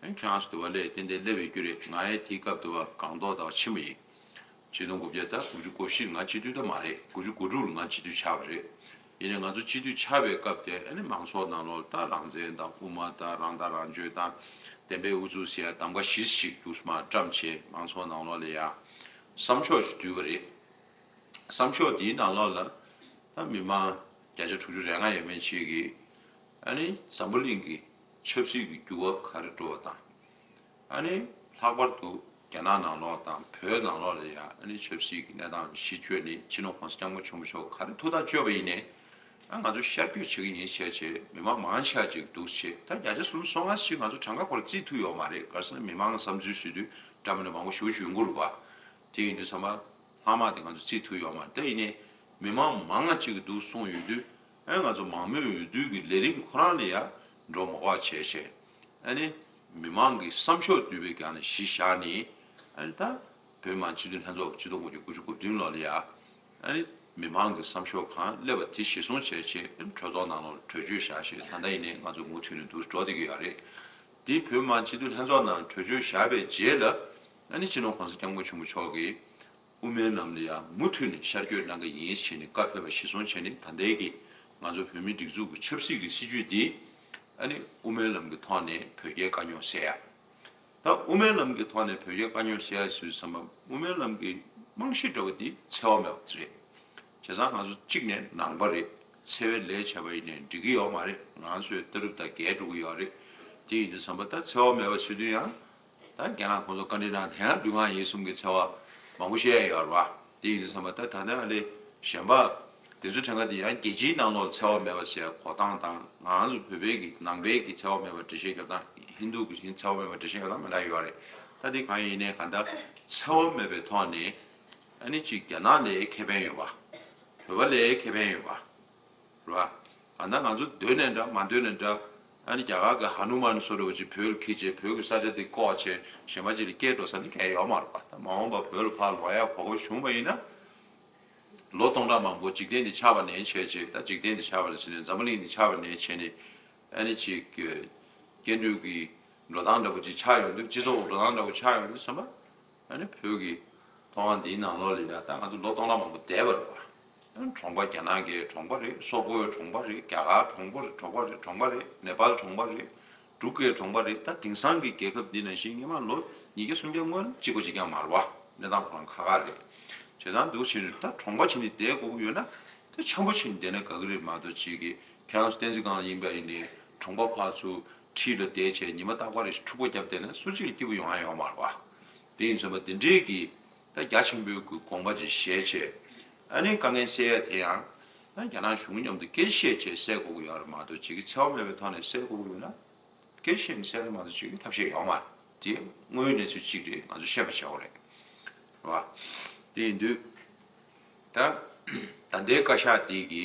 ཨ་ནི་ཁྱེད་རང་ཚོ་དུ་བ་ལས་ཏན་ཏན་སླེབས་ཡོད་རྒྱུ་རེད། ང་ཡང་དེའི་སྐབས་དུ་བ་སྒང་ཏོག་ཟླ་བ་ཕྱི་མ་ཡིན། ཆིག་སྟོང་དགུ་བརྒྱ་ད་དགུ་བཅུ་གོ་བཞི། ང་སྤྱི་འཐུས་ད་མ་རེད། དགུ་བཅུ་གོ་དྲུག་ལ་ང་སྤྱི་འཐུས་ཆགས་པ་རེད། ཡིན་ནའི་ང་ཚོ་སྤྱི་འཐུས་ཆགས་པའི་སྐབས་དེ་ཨ་ནི་མང་ཚོགས་ནང་ལོགས་ད་རང་བཙན་དང་དབུ་མ་དང་རང་ཐག་རང་གཅོད་དང་བདེན་པའི་ཨུ་ཚུགས་ཟེར་ཡ་གདམ་ག་བཞི་ཞིག་འདུག་སེ་མར་བཀྲམ་བྱས་མང་ཚོགས་ནང་ལོགས་ལ་ཡ་བསམ་ཤོག་ཅིག་བསྡུས་པ་རེད། བསམ་ཤོག་འདིའི་ནང་ལོགས་ལ་ད་མི་མང་བརྒྱ་ཆ་དྲུག་ཅུ་རེ་ལྔ་ཡས་མས་ཅིག་གིས་ཨ་ནི་འཛམ་བུ་གླིང་གི་ཆབ་སྲིད་ཀྱི་འགྱུར་བ་ག་རེ་འགྲོ་བ་དང་། ཨ་ནི་ལྷག་པར་དུ་རྒྱ་ནག་ནང་ལོགས་དང་བོད་ནང་ལོགས་ལ་ཡང་ཨ་ནི་ཆབ་སྲིད་ཀྱི་གནས་སྟངས་གཞི་བཅོལ་ནས་སྤྱི་ནོར་༸གོང་ས་༸སྐྱབས་མགོན་ཆེན་པོ་མཆོག་ག་རེ་ཐུགས་ཐག་གཅོད་པ་ཡིན་ནའི། ཨ་ང་ཚོ་ཤར་བསྐྱོད་བྱེད་ཀྱི་ཡིན་བྱས་བྱས་མི་མང་མང་ཆེ་བ་ཅིག་འདུག་བྱས། ད་བརྒྱ་ཆ་སུམ་ཅུ་སོ་ལྔ་ཞིག་ང་ཚོ་གྲངས་ཀ་སྐོར་བརྩིས་ཐུབ་ཡོད་མ་རེད། ག་རེ་ཟེར་ན་མི་མང་བསམ་ཚུལ་ཟེར་དུས་འདྲ་མི་འདྲ་མང་པོ་ཞེ་པོ་ཅིག་ཡོང་གི་རེད་པ། དེ་ཡིན་དུས་ཚང་མ་ལྷག་མ་དེ་ང་ཚོ་བརྩིས་ཐུབ་ཡོད་མ་རེད། དེ་ཡིན་ནའི་མི་མང་མང་ང་ཅིག་གིས་འདུག་གསུངས་ཡོད་དུས། ཨ་ང་ཚོ་མང་མོས་འོས་བསྡུ་གི་ལས་རིམ་ཁོ་རང་ལ་ཡ་འགྲོ་མ་དགོས་བྱས་བྱས། ཨ་ནི་མི་མང་གི་བསམ་ཤོག་བསྡུས་པའི་སྒང་ནས་གཞི་བཞག་ནས། ཨ་ནི་ད་བོད་མི་མང་སྤྱི་འཐུས་ལྷན་ཚོགས་ཀྱི་སྤྱི་ཟླ་དགུ་བཅུ་གོ་བདུན་ལོ་ལ་ཡ། ཨ་ནི་མི་མང་གི་བསམ་ཤོག་གང་སླེབས་པ་དེ་གཞིར་བཟུང་བྱས་བྱས་གྲོས་ཚོགས་ནང་ལ་གྲོས་ཆོད་བཞག་བྱས་ད་ལྟ་ཡིན་ནའི་ང་ཚོ་མུ་མཐུད་ནས་འདུག་འགྲོ་བསྡད་ཀྱི་ཡོད་རེད། དེ་བོད་མི་མང་སྤྱི་འཐུས་ལྷན་ཚོགས་ནང་གྲོས་ཆོད་བཞག་པའི་རྗེས་ལ་ཨ་ནི་སྤྱི་ནོར་༸གོང་ས་༸སྐྱབས་མགོན་ཆེན་པོ་མཆོག་གིས། དབུ་མའི་ལམ་ལ་ཡང་མུ་མཐུད་ནས་ཤར་བསྐྱོད་གནང་གི་ཡིན་ཞེས་ནས་བཀའ་ཕེབས་པ་གཞིར་བཟུང་བྱས་ནས་ད་ལྟའི་གི་ང་ཚོ་བོད་མིའི་སྒྲིག་འཛུགས་ཀྱི་ཆབ་སྲིད་ཀྱི་སྲིད་བྱུས་འདི་ཨ་ནི་དབུ་མའི་ལམ་གྱི་ཐོག་ནས་བོད་རྒྱའི་དཀའ་རྙོག་སེལ་ཡ། ད་དབུ་མའི་ལམ་གྱི་ཐོག་ནས་བོད་རྒྱའི་དཀའ་རྙོག་སེལ་ཡ་ཟེར་དུས་ཙམ་པ་དབུ་མའི་ལམ་གྱི་རྨང་གཞི་འདྲ་བོ་འདི་འཚེ་བ་མེད་པ་དེ་རེད། བྱས་ཙང་ང་ཚོ་གཅིག་ནས་ནང་པ་རེད། འཚེ་བའི་ལས་བྱས་པ་ཡིན་ནའི་འགྲིག་གི་ཡོད་མ་རེད། ང་ཚོས་ལྟ་གྲུབ་དང་འགལ་འགྲོ་གི་ཡོད་རེད། དེ་ཡིན་དུས་ཙམ་པ་ད་འཚེ་བ་མེད་པ་ཟེར་དུས་ཡང་། ད་རྒན་ལགས་ཁོང་ཚོ་བཀའ་འདྲི་གནང་དེ་ཡང་ལུས་ངག་ཡིད་གསུམ་གྱི་འཚེ་བ་མང་པོ་བཤད་ཡ་ཡོད་རེད་བ། དེ་ཡིན་དུས་ཙམ་པ་ད་ད་ལྟ་ཨ་ལེ་གཞན་པ་དེ་ཚོའི་གྲངས་ཀ་དེ་ཡང་རྒྱལ་སྤྱིའི་ནང་ལོགས་འཚེ་བ་མེད་པ་ཟེར་གོ་སྟངས་དང་ང་ཚོ་བོད་པའི་གི་ནང་པའི་གི་འཚེ་བ་མེད་པ་འགྲེལ་བཤད་རྒྱབ་སྟངས། ཧིན་རྡུ་གི་འཚེ་བ་མེད་པ་འགྲེལ་བཤད་རྒྱབ་སྟངས་མི་འདྲ་ཡོད་རེད། ད་དེ་གང་ཡིན་ནའི་གང་ལྟར་འཚེ་བ་མེད་པའི་ཐོག་ནས་ཨ་ནི་གཅིག་རྒྱ་ནག་ལའི་ཁེ་ཕན་ཡོད་པ། བོད་པ་ལའི་ཁེ་ཕན་ཡོད་པ། རེད་བ། ད་ལྟ་ང་ཚོ་འདོད་ནའི་འདྲ་མ་འདོད་ནའི་འདྲ། ཨ་ནི་རྒྱ་གར་གྱི་ཧ་ནུ་མན་བཟོ་འདྲ་བོ་ཅིག་བོད་ལ་འཁྱེར་བྱས་བོད་ཀྱི་ས་ཆ་དེ་བཀོག་བྱས་གཞན་པ་ཅིག་ལ་སྐྱེལ་འགྲོ་ས་ནི་གང་ཡང་ཡོད་མ་རེད་པ། ད་མ་འོངས་པ་བོད་ལ་ཕར་ལོག་ཡ་གོ་སྐབས་བྱུང་བ་ཡིན་ན། ལོ་སྟོང་ཕྲག་མང་པོ་འཇིག་རྟེན་འདི་ཆགས་པ་ནས་བྱས་བྱས། ད་འཇིག་རྟེན་འདི་ཆགས་པ་ནས་ཟེར་ནས་འཛམ་བུ་གླིང་འདི་ཆགས་པ་ནས་བྱས་ནས། ཨ་ནི་ཅིག་སྐྱེ་འགྲོའི་གི་འགྲོ་སྟངས་འདྲ་བོ་ཅིག་ཆགས་ཡོང་དུས། སྤྱི་ཚོགས་འགྲོ་སྟངས་འདྲ་བོ་ཆགས་ཡོང་དུས་ཙམ་པ། ཨ་ནི་བོད་ཀྱི་ཐོག་ཁང་འདིའི་ནང་ལོགས་ལ་ཡ་ད་ང་ཚོ་ལོ་སྟོང་ཕྲག་མང་པོ་བསྡད་པ་རེད་པ། གྲོང་པ་རྒྱ་ནག་གི་གྲོང་པ་རེད། སོག་པོའི་གྲོང་པ་རེད། རྒྱ་གར་གྲོང་པ་རེད། གྲོང་པ་རེད། གྲོང་པ་རེད། ནེ་པཱལ་གྲོང་པ་རེད། འབྲུག་གི་གྲོང་པ་རེད། ད་དེང་སང་གི་རྒྱལ་ཁབ་འདི་ནང་བཞིན་སྔོན་མ་ལོ་ཉིས་བརྒྱ་སུམ་བརྒྱ་སྔོན་གཅིག་པ་གཅིག་རྐྱང་མ་རེད་བ། གནས་སྟངས་ཁོ་རང་ཁག་ཁག་རེད། བྱས་ཙང་འདུག་བྱས་ནས་ད་གྲོང་པ་བྱས་ནས་བསྡད་དགོས་ཀྱི་ཡོད་ན། ད་འཆམ་པོ་བྱས་ནས་བསྡད་ན་དགའ་གི་རེད་མ་གཏོགས། ཅིག་གི་ཁྱེད་རང་ཚོ་བསྟན་འཛིན་སྒང་ལ་ཡིན་པ་ཡིན་ནའི་གྲོང་པ་ཕར་ཚུར་འཁྲིས་ལ་བསྡད་བྱས་ཉི་མ་རྟག་པར་འཁྲུག་པ་བརྒྱབ་བསྡད་ན་སུ་གཅིག་ལ་སྐྱིད་པོ་ཡོང་ཡ་ཡོད་མ་རེད་བ། དེ་ཡིན་ཙང་མ་དེ་འདྲའི་གི་ད་རྒྱ་ཆེན་པོའི་གི་དགོངས་པ་ཅིག་བཞེས་བྱས། ཨ་ནི་དཀའ་ངལ་སེལ་ཡ་དེ་ཡང་ད་རྒྱ་ནག་གཞུང་མཉམ་དུ་སྐད་ཆ་བཤད་བྱས་སེལ་དགོས་ཀྱི་ཡོད་རེད་མ་གཏོགས། ཅིག་གི་འཚེ་བ་མེད་པའི་ཐོག་ནས་སེལ་དགོས་ཀྱི་ཡོད་ན། སྐད་ཆ་བཤད་ནས་སེལ་ན་མ་གཏོགས་ཅིག་གི་ཐབས་ཤེས་ཡོད་མ་རེད། དེ་དངོས་ཡོད་གནས་ཚུལ་ཅིག་རེད། ང་ཚོས་ཤེས་པ་བྱ་དགོས་རེད། རེད་བ། དེ་ཡིན་དུས་ད་ད་ལྟའི་བཀའ་ཤག་དེ་གི་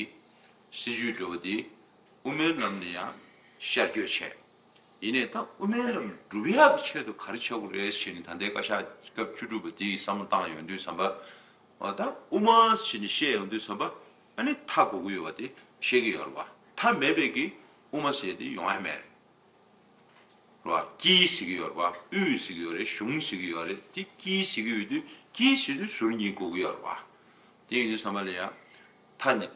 སྲིད་ཇུས་འདྲ་བོ་དེ་དབུ་མའི་ལམ་ལ་ཡང་ཤར་བསྐྱོད་བྱས། ཡིན་ནའི་ད་དབུ་མའི་ལམ་སྒྲུབ་ཡག་གི་ཆེད་དུ་ག་རེ་བྱེད་དགོས་རེད་ཟེར་ནས་ད་ལྟའི་བཀའ་ཤག་སྐབས་བཅུ་དྲུག་པ་དེ་ཡིས་བསམ་བློ་བཏང་ཡོང་དུས་ཙམ་པ། འོ་ད་དབུ་མ་ཟེར་ནས་བཤད་ཡོང་དུས་ཙམ་པ། ཨ་ནི་མཐའ་དགོས་ཀྱི་ཡོད་པ་དེ་བཤད་ཀྱི་ཡོད་རེད་བ། མཐའ་མེད་པའི་གི་དབུ་མ་ཟེར་དེ་ཡོང་ཡ་མེད་རེད་བ། དཀྱིལ་ཟེར་གྱི་ཡོད་རེད་བ། དབུས་ཟེར་གྱི་ཡོད་རེད། གཞུང་ཟེར་གྱི་ཡོད་རེད། དེ་དཀྱིལ་ཟེར་གྱི་ཡོད་དུས་དཀྱིལ་ཟེར་དུས་ཟུར་གཉིས་དགོས་ཀྱི་ཡོད་རེད་བ། དེ་ཡིན་དུས་ཙམ་པ་ལ་ཡང་མཐའ་ནི།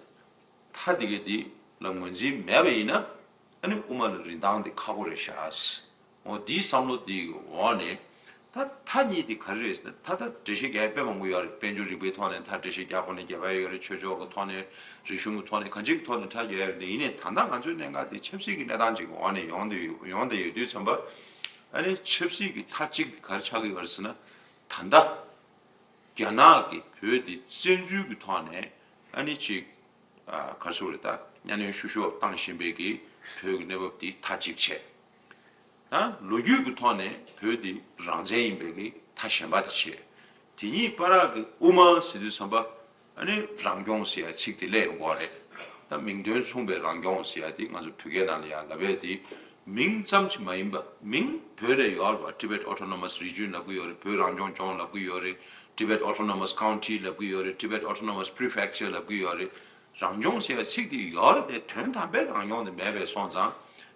མཐའ་དེ་ག་དེ་ལ་ངོས་འཛིན་མེད་པ་ཡིན་ན། ཨ་ནི་དབུ་མ་ལ་རིན་ཐང་དེ་ཁག་པོ་རེད་ཤག་འོ་དེའི་བསམ་བློ་དེའི་འོག་ནས། ད་མཐའ་གཉིས་དེ་ག་རེ་རེད་ཟེར་ན། ད་ད་འགྲེལ་བཤད་རྒྱག་ཡ་དཔེ་མང་པོ་ཡོད་རེད། དཔལ་འབྱོར་རིག་པའི་ཐོག་ནས་མཐའ་འགྲེལ་བཤད་རྒྱག་དགོས་ན་རྒྱག་ཡ་ཡོད་རེད། ཆོས་ཕྱོགས་ཀྱི་ཐོག་ནས། རིག་གཞུང་གི་ཐོག་ནས། གང་ཅིའི་ཐོག་ནས་མཐའ་རྒྱག་ཡ་ཡོད་རེད། ཡིན་ནའི་ད་ལྟ་ང་ཚོའི་གནད་འགག་དེ་ཆབ་སྲིད་ཀྱི་གནས་སྟངས་ཅིག་གི་འོག་ནས་ཡོང་བསྡད་ཡོད། ཡོང་བསྡད་ཡོད་དུས་ཙམ་པ། ཨ་ནི་ཆབ་སྲིད་ཀྱི་མཐའ་གཅིག་དེ་ག་རེ་ཆགས་ཀྱི་ཡོད་རེད་ཟེར་ན། ད་ལྟ་རྒྱ་ནག་གིས་བོད་དེ་བཙན་འཛུལ་གྱི་ཐོག་ནས་ཨ་ནི་ཅིག་ཨ་ག་རེ་ཟེར་དགོས་རེད། ད་གཉའ་གནོན་བཤུ་གཞོག་བཏང་བཞིན་པའི་གི་བོད་ཀྱི་གནས་བབ་འདི་མཐའ་གཅིག་བྱས། ད་ལོ་རྒྱུས་ཀྱི་ཐོག་ནས་བོད་འདི་རང་བཙན་ཡིན་པའི་གི་མཐའ་གཞན་པ་དེ་བྱས། དེ་གཉིས་བར་གྱི་དབུ་མ་ཟེར་དུས་ཙམ་པ། ཨ་ནི་རང་སྐྱོང་ཟེར་ཡ་ཚིག་དེ་སླེབས་ཡོང་གི་རེད། ད་མིང་དོན་མཚུངས་པའི་རང་སྐྱོང་ཟེར་ཡ་དེ་ང་ཚོ་བོད་སྐད་ནང་ལ་ཡང་ལབ་ཡ་དེ། མིང་ཙམ་གྱིས་མ་ཡིན་པ། མིང་བོད་ལ་ཡོད་རེད་བ། Tibet Autonomous Region ལབ་གི་ཡོད་རེད། བོད་རང་སྐྱོང་ལྗོངས་ལབ་གི་ཡོད་རེད། Tibet Autonomous County ལབ་གི་ཡོད་རེད། Tibet Autonomous Prefecture ལབ་གི་ཡོད་རེད། རང་སྐྱོང་ཟེར་བའི་ཚིག་དེ་ཡོད་རེད་དེ། དོན་དམ་པའི་རང་སྐྱོང་དེ་མེད་པའི་སོང་ཙང་།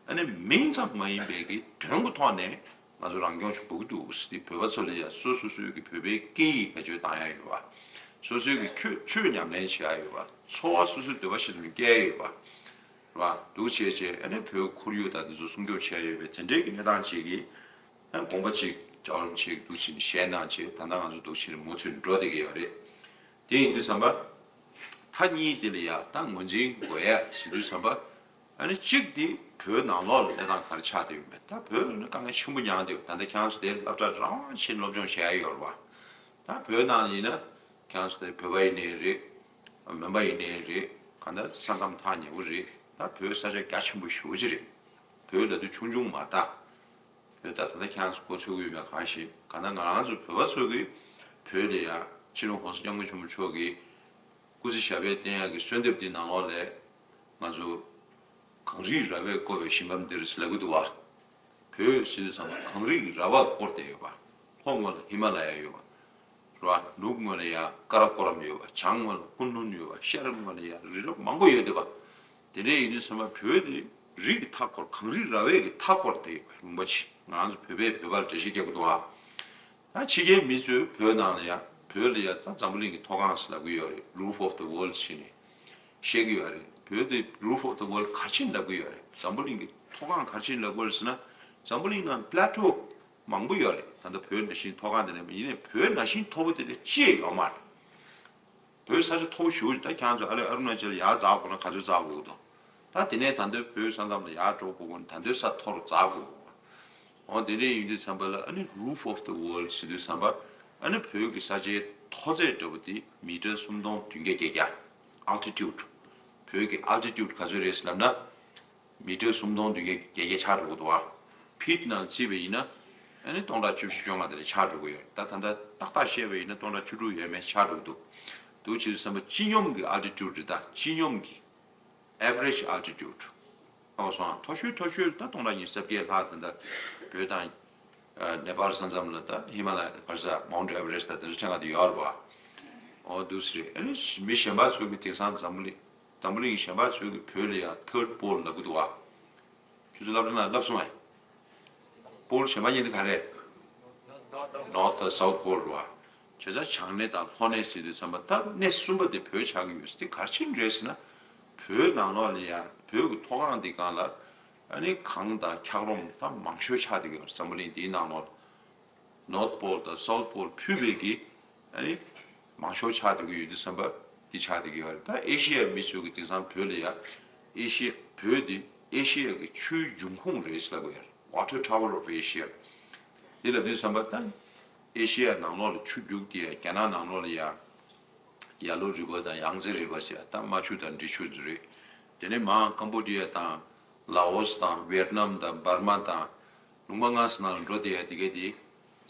ཨ་ནི་མིང་ཙམ་མ་ཡིན་པའི་གི་དོན་གྱི་ཐོག་ནས་ང་ཚོ་རང་སྐྱོང་ཞིག་དགོས་ཀྱི་འདུག་ཟེར་ཏེ། བོད་པ་ཚོ་ལ་ཡ་སོ་སོ་སོའི་གི་བོད་པའི་སྐད་ཡིག་བེད་སྤྱོད་བཏང་ཡ་ཡོད་པ། སོ་སོའི་གི་ཆོས་ཆོས་ཉམས་ལེན་བྱེད་ཡ་ཡོད་པ། འཚོ་བ་སོ་སོའི་འདོད་པ་གཞིར་བཟུང་སྐྱེལ་ཡ་ཡོད་པ། རེད་བ། འདུག་བྱས་བྱས་ཨ་ནི་བོད་ཁོར་ཡུག་དང་དེ་ཚོ་སྲུང་སྐྱོབ་བྱས་ཡོད་པའི་དེ་འདྲའི་གི་གནས་སྟངས་ཅིག་གི། ཨ་དགོངས་པ་ཅིག་རྒྱལ་བ་རིན་པོ་ཆེ་གི་འདུག་བྱས་ནས་བཤད་གནང་བྱས། ད་ལྟ་ང་ཚོ་འདུག་བྱས་ནས་མུ་མཐུད་འགྲོ་བསྡད་ཀྱི་ཡོད་རེད། དེ་ཡིན་དུས་ཙམ་པ། མཐའ་གཉིས་དེ་ལ་ཡ་ད་ངོས་འཛིན་དགོས་ཡ་ཟེར་དུས་ཙམ་པ། ཨ་ནི་གཅིག་དེ་བོད་ནང་ལོགས་ལ་གནས་སྟངས་ག་རེ་ཆགས་བསྡད་ཡོད་མེད། ད་བོད་ལ་ནི་དཀའ་ངལ་ཆེན་པོ་མྱངས་བསྡད་ཡོད། ད་ལྟ་ཁྱེད་རང་ཚོ་དེ་སློབ་གྲྭ་རང་དབང་ཆེན་སློབ་སྦྱོང་བྱེད་ཡ་ཡོད་རེད་བ། ད་བོད་ནང་ཡིན་ན་ཁྱེད་རང་ཚོ་དེ་བོད་པ་ཡིན་ནའི་རེད། མོན་པ་ཡིན་ནའི་རེད། གང་ལྟར་ས་མཚམས་ཐག་ཉེ་པོ་རེད། ད་བོད་ས་ཆ་རྒྱ་ཆེན་པོ་ཞེ་པོ་ཅིག་རེད། བོད་ལབ་དུས་ཆུང་ཆུང་མ་རེད་ད། བོད་ད་ད་ལྟ་ཁྱེད་རང་ཚོ་གོ་ཚོད་ཀྱི་ཡོད་མེད་གང་ཤེས། གང་ལྟར་ང་རང་ཚོ་བོད་པ་ཚོ་གིས་བོད་ལ་ཡ་སྤྱི་ནོར་༸གོང་ས་༸སྐྱབས་མགོན་ཆེན་པོ་མཆོག་གིས་སྐུ་ཚེ་ཞབས་པད་བརྟན་ཡག་གི་གསོལ་འདེབས་འདི་ནང་ལོགས་ལ། ང་ཚོ་གངས་རིའི་ར་བས་བསྐོར་བའི་ཞིང་ཁམས་འདིར་ལབ་ཀྱི་འདུག་བ། བོད་ཟེར་དུས་ཙམ་པ་གངས་རིའི་ར་བས་བསྐོར་ཏེ་ཡོད་པ། ལྷོ་ངོས་ལ་ཧི་མ་ལ་ཡ་ཡོད་པ། རེད་བ། ནུབ་ངོས་ལ་ཡ་ཀ་ར་ཀོ་རམ་ཡོད་པ། བྱང་ངོས་ལ་ཀུན་ལུན་ཡོད་པ། ཤར་ངོས་ལ་ཡ་རི་རབ་མང་པོ་ཡོད་འདུག་བ། དེ་འདྲ་ཡིན་དུས་ཙམ་པ་བོད་དེ་རི་གི་མཐའ་སྐོར། གངས་རིའི་ར་བས་ཀྱི་མཐའ་སྐོར་ཏེ་ཡོད་པ་ལུང་པ་ཅིག་ང་རང་ཚོ་བོད་པས་བོད་པར་འགྲེལ་བཤད་རྒྱག་གི་འདུག་བ། ད་ཕྱི་རྒྱལ་མི་ཚོས་བོད་ནང་ལ་ཡ། བོད་ལ་ཡ་ད་འཛམ་བུ་གླིང་གི་མཐོ་སྒང་ཟེར་ལབ་ཀྱི་ཡོད་རེད། Roof of the world ཟེར་ནས་བཤད་ཀྱི་ཡོད་རེད། བོད་དེ་Roof of the world ག་རེ་བྱས་ནས་ལབ་ཀྱི་ཡོད་རེད། འཛམ་བུ་གླིང་གི་མཐོ་སྒང་ག་རེ་བྱས་ནས་ལབ་ཀྱི་ཡོད་རེད་ཟེར་ན། འཛམ་བུ་གླིང་ནང་plateau མང་པོ་ཡོད་རེད། ད་ལྟ་བོད་ནང་བཞིན་མཐོ་སྒང་དེ་འདྲ་མ་ཡིན་ནའི་བོད་ནང་བཞིན་མཐོ་པོ་དེ་འདྲ་ཅི་ཡང་ཡོད་མ་རེད། བོད་ས་ཆ་མཐོ་པོ་ཞེ་པོ་ཅིག་ད་ཁྱེད་རང་ཚོ་ཨ་ལེ་ཨ་རུ་ན་ཅལ་ཡར་འཛེག་དགོས་ན་ག་ཚོད་འཛེག་དགོས་ཀྱི་འདུག་ད་དེ་ནས་ད་འདོད་བོད་ས་མཚམས་ལ་ཡར་འགྲོ་དགོས་ཀྱི་ན་ད་འདོད་ས་མཐོ་རུ་འཛེག་དགོས་ཀྱི་འདུག་འོ་དེ་འདྲ་ཡིན་དུས་ཙམ་པ་ལ་ཨ་ནི་Roof of the world ཟེར་དུས་ཙམ་པ། ཨ་ནི་བོད་ཀྱི་ས་ཆའི་མཐོ་ཚད་འདྲ་པོ་དེ་མི་ཊར་སུམ་སྟོང་བདུན་བརྒྱ་བརྒྱད་བརྒྱ། Altitude། བོད་ཀྱི་altitude ག་ཚོད་རེད་ཟེར་ལབ་ན། མི་ཊར་སུམ་སྟོང་བདུན་བརྒྱ་བརྒྱད་བརྒྱ་ཆགས་འགྲོ་གི་འདུག་བ། ཕིཊ་ནང་བརྩིས་པ་ཡིན་ན། ཨ་ནི་སྟོང་ཕྲག་བཅུ་བཞི་བཅོ་ལྔ་དེ་འདྲ་ཆགས་འགྲོ་གི་ཡོད་རེད། ད་ད་ལྟ་ཏག་ཏག་བཤད་པ་ཡིན་ན་སྟོང་ཕྲག་བཅུ་དྲུག་ཡས་མས་ཆགས་འགྲོ་གི་འདུག་འདུག་བྱས་དུས་ཙམ་པ་སྤྱི་སྙོམས་ཀྱི་altitude རེད། ད་སྤྱི་སྙོམས་ཀྱི་average altitude ཨོ་སོང་མཐོ་ཤོས་མཐོ་ཤོས་ད་སྟོང་ཕྲག་ཉི་ཤུ་རྩ་བརྒྱད་ལྷག་དེ་འདྲ། བོད་དང་ནེ་པཱལ་ས་མཚམས་ལ་ད་ཧི་མ་ལ་ཡ་ག་རེ་ཟེར་Mount Everest ད་དེ་ཚོ་ཆེད་མངགས་དེ་ཡོད་རེད་བ། ཨོ་འདུག་སེ་རེད། ཨ་ནི་མི་གཞན་པ་ཚོ་གི་དེང་སང་འཛམ་བུ་གླིང་། འཛམ་བུ་གླིང་གཞན་པ་ཚོས་ཀྱི་བོད་ལ་ཡང་third pole ལབ་ཀྱི་འདུག་བ། ཁྱོད་ཚོ་སློབ་གྲྭ་ནང་བསླབས་སོང་ངས། pole གཞན་པ་གཉིས་དེ་ག་རེ། North དང་South pole རེད་བ། བྱས་ཙང་བྱང་སྣེ་དང་ལྷོ་སྣེ་ཟེར་དུས་ཙམ་པ་ད་སྣེ་གསུམ་པ་དེ་བོད་ཆགས་ཀྱི་ཡོད་ཟེར། དེ་ག་རེ་བྱས་ནས་རེད་ཟེར་ན། བོད་ནང་ལོགས་ལ་ཡ་བོད་ཀྱི་མཐོ་སྒང་འདི་སྒང་ལ་ཨ་ནི་གངས་དང་འཁྱགས་རོམ་ད་མང་ཤོས་ཆགས་བསྡད་ཀྱི་ཡོད་རེད། འཛམ་བུ་གླིང་འདིའི་ནང་ལོགས་ལ། North Pole དང་South Pole ཕུད་པའི་གི་ཨ་ནི་མང་ཤོས་ཆགས་བསྡད་ཀྱི་ཡོད་དུས་ཙམ་པ་འདི་ཆགས་བསྡད་ཀྱི་ཡོད་རེད། ད་ཨེ་ཤི་ཡའི་མི་ཚོས་ཀྱི་དེང་སང་བོད་ལ་ཡ་ཨེ་ཤི་ཡ་བོད་འདི་ཨེ་ཤི་ཡ་གི་ཆུའི་འབྱུང་ཁུངས་རེད་ཟེར་ལབ་ཀྱི་ཡོད་རེད། Water Tower of Asia འདི་ལབ་དུས་ཙམ་པ་ད་ཨེ་ཤི་ཡ་ནང་ལོགས་ལ་ཆུ་རྒྱུག་དེ་ཡ་རྒྱ་ནག་ནང་ལོགས་ལ་ཡ། ཡ་ལོ་རི་བ་དང་ཡང་རྩེ་རི་བ་ཟེར་ཡ་ད་རྨ་ཆུ་དང་འབྲི་ཆུ་ཚོ་རེད། དེ་ནས་མར་ཀམ་བོ་ཌི་ཡ་དང་ལ་ཨོ་སི་དང་ཝེ་ཏི་ནམ་དང་འབར་མ་དང་ལུང་པ་ལྔ་ཙམ་ནང་ལ་འགྲོ་བསྡད་ཡ་དེ་ག་དེ་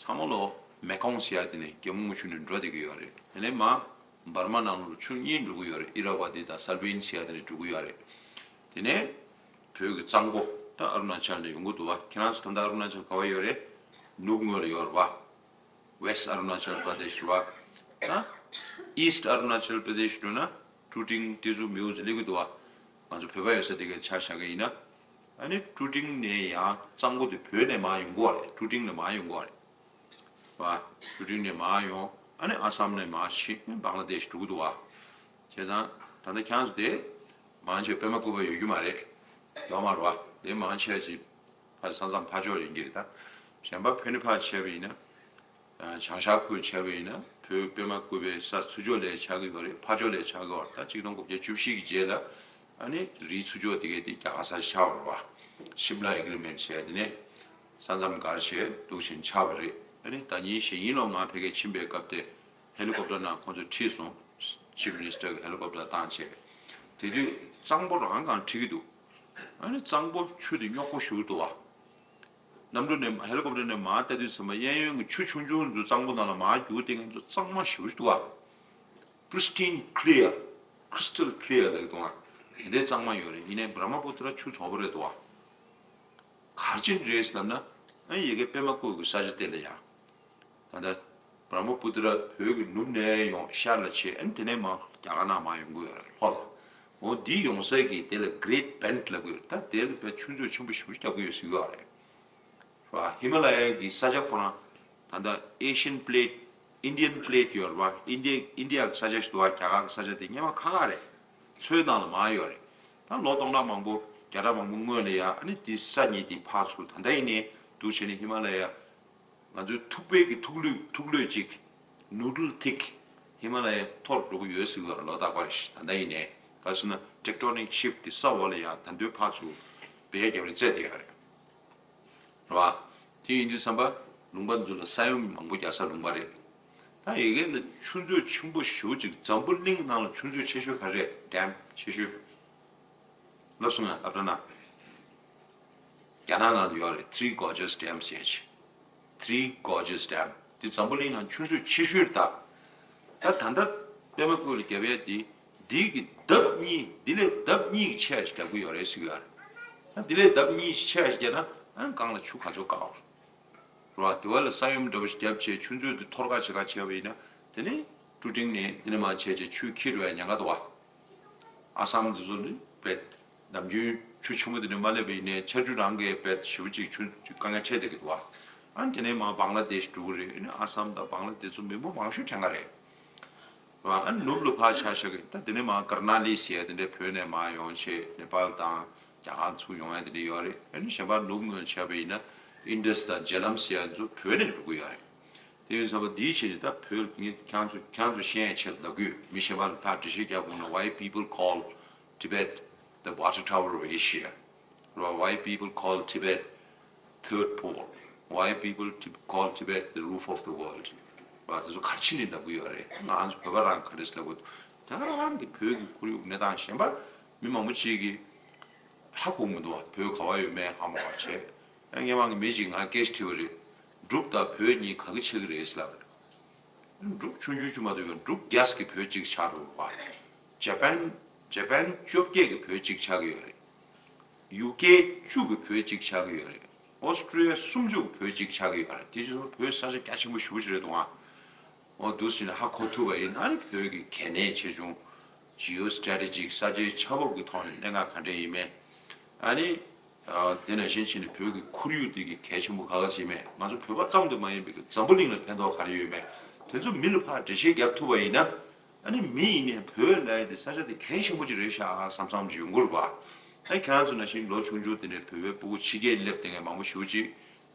ཚང་མ་ལོ་མེ་ཀོང་ཟེར་ཡ་དེ་ནས་རྒྱལ་མོ་རྔུལ་ཆུ་ནས་འགྲོ་བསྡད་ཀྱི་ཡོད་རེད། དེ་ནས་མར་འབར་མ་ནང་ལོ་ཆུ་གཉིས་འགྲོ་གི་ཡོད་རེད། ཨི་ར་ཝ་ཏི་དང་སལ་ཝིན་ཟེར་ཡ་དེ་ནས་འགྲོ་གི་ཡོད་རེད། དེ་ནས་བོད་ཀྱི་གཙང་པོ་ད་ཨ་རུ་ན་ཅལ་ནས་ཡོང་གི་འདུག་བ། ཁྱེད་རང་ཚོ་ད་ལྟ་ཨ་རུ་ན་ཅལ་ག་བ་ཡོད་རེད། ནུབ་ངོས་ལ་ཡོད་རེད་བ། West Arunachal Pradesh རེད་བ། ད་East Arunachal Pradesh འགྲོ་ན་ཀྲུ་ཀྲིང་ཏེ་ཙུ་མིའུ་ཙི་སླེབས་ཀྱི་འདུག་བ། ང་ཚོ་བོད་པ་ཡོད་ས་དེ་གའི་ཆ་བཞག་གི་ཡིན་ན། ཨ་ནི་ཀྲུ་ཀྲིང་ནས་ཡང་གཙང་པོ་དེ་བོད་ནས་མར་ཡོང་གི་ཡོད་རེད། ཀྲུ་ཀྲིང་ནས་མར་ཡོང་གི་ཡོད་རེད་བ། ཀྲུ་ཀྲིང་ནས་མར་ཡོང་ཨ་ནི་ཨ་སམ་ནས་མར་ཕྱིན་བང་ལ་དེཤ་འགྲོ་གི་འདུག་བ། བྱས་ཙང་ད་ལྟ་ཁྱེད་རང་ཚོ་དེ་མང་ཆེ་པད་མ་བཀོད་པ་ཡོད་རྒྱུ་མ་རེད། ཡོད་མ་རེད་བ། དེ་མང་ཆེ་ཅིག་ཕར་ས་མཚམས་ཕར་ཕྱོགས་ཡིན་གྱི་རེད་ད། གཞན་པ་ཕན་ནུས་ཕར་བྱས་པ་ཡིན་ན། བྱང་ཤར་ཁུལ་བྱས་པ་ཡིན་ན་བོད་པད་མ་བཀོད་པའི་ས་ཚུར་ཕྱོགས་ལ་ཆགས་ཀྱི་ཡོད་རེད། ཕར་ཕྱོགས་ལ་ཆགས་ཀྱི་ཡོད་རེད། ད་གཅིག་སྟོང་དགུ་བརྒྱ་བཅུ་བཞི་གི་རྗེས་ལ་ཨ་ནི་རིའི་ཚུར་ཕྱོགས་དེ་གའི་དེ་རྒྱ་གར་ས་ཆགས་པ་རེད་བ། ཤིམ་ལ་ཨེ་གྷི་རི་མེན་ཊི་བྱས་དེ་ནས་ས་མཚམས་བཀག་བྱས་འདུག་བཞིན་ཆགས་པ་རེད། ཨ་ནི་ཟླ་ཉིན་ཞེ་ཉིན་ལོ་ང་ཕ་གིར་ཕྱིན་པའི་སྐབས་དེ་ཧེ་ལི་ཀོབ་ཊར་ནང་ཁོང་ཚོ་ཁྲིད་སོང་། ཆིབ་མི་ནི་སི་ཊར་གི་ཧེ་ལི་ཀོབ་ཊར་བཏང་བྱས། དེ་དུས་གཙང་པོ་རང་གང་འཁྲིད་ཀྱི་འདུག་ཨ་ནི་གཙང་པོ་ཆུ་དེ་རྙོག་པོ་ཞེ་པོ་འདུག་བ། གནམ་གྲུ་ནས་ཧེ་ལི་ཀོབ་ཊར་ནས་མར་ལྟ་དུས་ཙམ་པ་གཡས་གཡོན་གྱི་ཆུ་ཆུང་ཆུང་ཚོ་གཙང་པོ་ནང་ལ་མར་རྒྱུག་སྟེ་ང་ཚོ་གཙང་མ་ཞེ་པོ་ཞིག་འདུག་བ། Pristine clear, crystal clear ལབ་འདུག་བ། དེ་འདྲའི་གཙང་མ་ཡོད་རེད། ཡིན་ནའི་བྷ་ར་མ་པུ་ཏྲ་ཆུ་ཚ་པོ་རེད་འདུག་བ། ག་རེ་བྱས་ནས་རེད་ཟེར་ལབ་ན། ཨ་ནི་ཡ་གི་པད་མ་བཀོད་ཀྱི་ས་ཆ་དེ་ལ་ཡ། ད་ལྟ་བྷ་ར་མ་པུ་ཏྲ་བོད་ཀྱི་ནུབ་ནས་ཡོང་ཤར་ལ་ཆད། ཨ་ནི་དེ་ནས་མར་རྒྱ་གར་ནང་མར་ཡོང་གི་ཡོད་རེད་ལྷོ་ལ། འོ་འདི་ཡོང་ས་གི་དེ་ལ་Great Bend ལབ་ཀྱི་ཡོད་རེད། ད་དེ་ལ་བས་ཆུ་མཛོད་ཆེན་པོ་ཞེ་པོ་རྒྱག་གི་ཡོད་ཟེར་གྱི་ཡོད་རེད། རེད་བ། ཧི་མ་ལ་ཡ་གི་ས་ཆ་ཁོ་རང་ད་ལྟ་Asian plate, Indian plate ཡོད་རེད་བ། ཨིན་ཌི་ཡ་ཨིན་ཌི་ཡ་གི་ས་ཆ་ཞིག་འདུག་བ། རྒྱ་གར་གི་ས་ཆ་དེ་སྔོན་མ་ཁ་ཁ་རེད། མཚོའི་ནང་ལ་མར་ཡོད་རེད། ད་ལོ་སྟོང་ཕྲག་མང་པོ་བརྒྱ་ཕྲག་མང་པོ་སྔོན་ལ་ཡ་ཨ་ནི་འདི་ས་གཉིས་འདི་ཕར་ཚུར་ད་ལྟ་ཡིན་ནའི་འདུག་བྱས་ནས་ཧི་མ་ལ་ཡ་ང་ཚོའི་ཐུག་པའི་གི་ཐུག་ལུད་ཐུག་ལུད་ཅིག་noodle thick ཧི་མ་ལ་ཡ་མཐོར་འགྲོ་གི་ཡོད་ཟེར་གི་ཡོད་རེད། ལོ་རྟག་པར་ཞིག་ད་ལྟ་ཡིན་ནའི་ག་རེ་ཟེར་ན་tectonic shift དེ་ས་འོག་ལ་ཡ་ད་འདོད་ཕར་ཚུར་བེད་རྒྱབ་རེ་རྩེད་དེ་ཡོད་རེད། རེད་བ། དེ་ཡིན་དུས་ཙམ་པ་ལུང་པ་འདི་ཚོ་ལ་ས་ཡོམ་མང་པོ་རྒྱག་ས་ལུང་པ་རེད། ད་ཡ་གི་ལ་ཆུ་མཛོད་ཆེན་པོ་ཞེ་པོ་ཅིག་འཛམ་བུ་གླིང་ནང་ལ་ཆུ་མཛོད་ཆེ་ཤོས་ག་རེ་རེད། ཌེམ་ཆེ་ཤོས། ལབ་སོང་ང་ཨབ་ཏྲ་ན། རྒྱ་ནག་ནང་ལ་ཡོད་རེད། Three Gorges Dam ཟེར་ཅིག Three Gorges Dam འདི་འཛམ་བུ་གླིང་ནང་ཆུ་མཛོད་ཆེ་ཤོས་རེད་ད། ད་ད་ལྟ་པད་མ་བཀོད་ལ་བརྒྱབ་ཡས་འདི། འདི་གི་ལྡབ་གཉིས་འདི་ལས་ལྡབ་གཉིས་ཀྱི་ཆེ་བ་ཞིག་རྒྱག་གི་ཡོད་རེད་ཟེར་གི་ཡོད་རེད། ད་འདི་ལས་ལྡབ་གཉིས་ཀྱི་ཆེ་བ་ཞིག་རྒྱག་ན་ཨ་ནི་གང་ལ་ཆུ་ག་ཚོད་བཀག་རེད་བ། དེ་བ་ལ་ས་ཡོམ་འདྲ་པོ་ཞིག་བརྒྱབ་བྱས་ཆུ་མཛོད་འདི་འཐོར་ཁ་བྱེད་ཁ་བྱས་པ་ཡིན་ན་དེ་ནི་ཀྲུ་ཀྲིང་ནས་འདི་ནས་མར་བྱས་བྱས་ཆུ་འཁྱིལ་འགྲོ་ཡ་ཉེན་ཁ་འདུག་བ། ཨ་སམ་འདི་ཚོ་ནི་བེད། ནམ་རྒྱུན་ཆུ་ཆེན་པོ་དེ་ནས་མ་སླེབས་པ་ཡིན་ནའི་ཆར་ཆུ་རང་གིས་བེད་ཞེ་པོ་ཅིག་ཆུ་དཀའ་ངལ་འཕྲད་བསྡད་ཀྱི་འདུག་བ། ཨ་ནི་དེ་ནས་མར་བང་ལ་དེཤ་འགྲོ་གི་རེད། ཨ་ནི་ཨ་སམ་དང་བང་ལ་དེ་ཚོ་མི་འབོར་མང་ཤོས་དྲན་ག་རེད། རེད་བ། ཨ་ནི་ནུབ་ལ་ཕར་ཆ་བཞག་གི་ད་དེ་ནས་མར་ཀར་ན་ལི་ཟེར་ཡ་དེ་འདྲའི་བོད་ནས་མར་ཡོང་བྱས་ནེ་པཱལ་དང་རྒྱ་གར་ཚུར་ཡོང་ཡ་དེ་འདྲ་ཡོད་རེད། ཨ་ནི་གཞན་པ་ནུབ་ངོས་བྱས་པ་ཡིན་ན་ཨིན་ཌས་དང་ཇེ་ལམ་ཟེར་ཡ་ཚོ་བོད་ནས་འགྲོ་གི་ཡོད་རེད། དེ་ཡིན་ཙང་འདིའི་ཆེད་དུ་ད་བོད་ངས་ཁྱེད་ཚོ་ཁྱེད་ཚོ་ཤེས་ཡ་ཆེད་དུ་ལབ་གི་ཡོད། མི་གཞན་པ་ལ་ཕར་འགྲེལ་བཤད་རྒྱག་དགོས་ན། Why people call Tibet the water tower of Asia? Why people call Tibet third pole? Why people Tib- call Tibet the roof of the world? ར་དེ་ཚོ་ག་རེ་བྱས་ནས་ལབ་གི་ཡོད་རེད། ང་ཚོ་བོད་པ་རང་ག་འདྲས་ལབ་དགོས། ད་ག་རང་གི་བོད་ཀྱི་ཁོར་ཡུག་གནས་སྟངས་གཞན་པ་མི་མང་པོ་ཅིག་གིས་ཧ་གོ་མི་འདུག་བ། བོད་ག་བ་ཡོད་མེད་ཧ་མ་གོ་བ་བྱས། ཨ་ངས་མང་གི་མི་ཅིག་ང་སྐད་ཆ་དྲིས་པ་རེད། འབྲུག་དང་བོད་གཉིས་ག་གི་ཆགས་ཀྱི་རེད་ཟེར་ལབ་རེད། འབྲུག་ཆུང་ཆུང་ཅིག་མ་གཏོགས་ཡོད། འབྲུག་བརྒྱ་གི་བོད་གཅིག་ཆགས་འགྲོ་བ། ཇ་པན་ཇ་པན་བཅོ་བརྒྱད་ཀྱི་བོད་གཅིག་ཆགས་ཀྱི་ཡོད་རེད། ཡུ་ཀེ་བཅུ་གི་བོད་གཅིག་ཆགས་ཀྱི་ཡོད་རེད། ཨོ་སི་ཀྲི་ཡ་སུམ་ཅུ་གི་བོད་གཅིག་ཆགས་ཀྱི་ཡོད་རེད། དེ་ཚོ་བོད་ས་ཆ་རྒྱ་ཆེན་པོ་ཞེ་པོ་ཅིག་རེད་འདུག་ཨ། འོ་འདུག་ཟེར་ནས་ཧ་གོ་ཐུབ་པ་ཡིན་ན་ནི་བོད་ཀྱི་གལ་གནད་ཆེ་ཆུང་། Geostrategic ས་ཆའི་ཆགས་བབ་ཀྱི་ཐོག་ནས་གནད་འགག་ག་འདྲ་ཡིན་མིན། ཨ་ནི། ཨ་དེ་ནང་བཞིན་བྱས་ནས་བོད་ཀྱི་ཁོར་ཡུག་འདི་གི་གལ་ཆེན་པོ་ག་ག་ཟེར་མེད། ང་ཚོ་བོད་པ་ཙམ་དུ་མ་ཡིན་པའི་གི་འཛམ་བུ་གླིང་ལ་ཕན་ཐོགས་ག་རེ་ཡོད་མེད། དེ་ཚོ་མི་ལ་ཕར་འགྲེལ་བཤད་རྒྱབ་ཐུབ་པ་ཡིན་ན། ཨ་ནི་མི་ཡིན་ནའི་བོད་ལབ་ཡ་དེ་ས་ཆ་དེ་གལ་ཆེན་པོ་ཅིག་རེད་ཤག་བསམ་བསམ་ཅིག་ཡོང་གི་རེད་པ། ཨ་ཁྱེད་རང་ཚོ་ནང་བཞིན་ལོ་ཆུང་ཆུང་དེ་ནས་བོད་པའི་སྤུ་གུ་ཕྱི་རྒྱལ་སླེབས་བསྡད་མཁན་མང་པོ་ཞེ་པོ་ཅིག་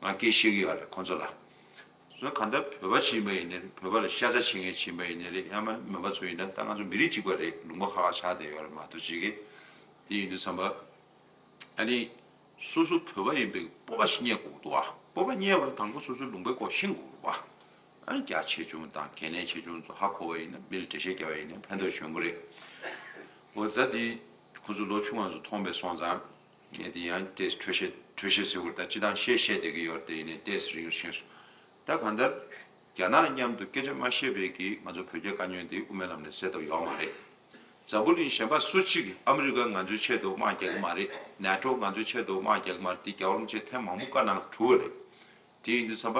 ང་སྐད་བཤད་ཀྱི་ཡོད་རེད་ཁོང་ཚོ་ལ། སོ་གང་ལྟར་བོད་པ་ཕྱིན་པ་ཡིན་ནའི་རེད། བོད་པ་ལ་ཤ་ཚ་བྱེད་མཁན་ཕྱིན་པ་ཡིན་ནའི་རེད། ཡང་མིན་ན་མོན་པ་ཚོ་ཡིན་ན་ད་ང་ཚོ་མི་རིགས་གཅིག་པ་རེད། ལུང་པ་ཁག་ཁག་ཆགས་བསྡད་ཡོད་རེད་མ་གཏོགས་ཅིག་གི། དེ་ཡིན་དུས་ཙམ་པ། ཨ་ནི། སོ་སོ་བོད་པ་ཡིན་པའི་སྤོབས་པ་ཞིག་རྙེད་དགོས་འདུག་བ། སྤོབས་པ་རྙེད་པར་དང་པོ་སོ་སོའི་ལུང་པའི་སྐོར་ཤེས་དགོས་འདུག་བ། ཨ་ནི་རྒྱ་ཆེ་ཆུང་དང་གལ་གནད་ཆེ་ཆུང་ཚོ་ཧ་གོ་བ་ཡིན་ན་མི་ལ་འགྲེལ་བཤད་རྒྱག་པ་ཡིན་ན་ཕན་ཐོགས་ཡོང་གི་རེད། འོ་ད་དེ་ཁོ་ཚོ་ལོ་ཆུང་བ་ཚོ་མཐོང་པའི་སོང་ཙང་ངས་དེ་ཡང་ཏེས་འཕྲོས་བཤད་འཕྲོས་བཤད་ཟེར་བ་ད་སྤྱི་བཏང་བཤད་བཤད་བསྡད་ཀྱི་ཡོད་རེད། དེ་ཡིན་ནའི་ཏེས་རིང་ཤིང་སོང་། ད་གང་ལྟར། རྒྱ་ནག་མཉམ་དུ་སྐད་ཆ་མ་བཤད་པའི་གི་ང་ཚོ་བོད་རྒྱ་དཀའ་རྙོག་འདི་དབུ་མའི་ལམ་ནས་སེལ་ཐབས་ཡོད་མ་རེད། འཛམ་བུ་གླིང་གཞན་པ་སུ་གཅིག་གིས་ཨ་མི་རི་ཀ་ང་ཚོའི་ཆེད་དུ་དམག་རྒྱག་གི་མ་རེད། ནེ་ཊོ་ང་ཚོའི་ཆེད་དུ་དམག་རྒྱག་གི་མ་རེད། འདི་རྒྱལ་བ་རིན་པོ་ཆེ་ཐེངས་མང་པོ་བཀའ་གནང་གྲུབ་པ་རེད། དེ་ཡིན་དུས་ཙམ་པ།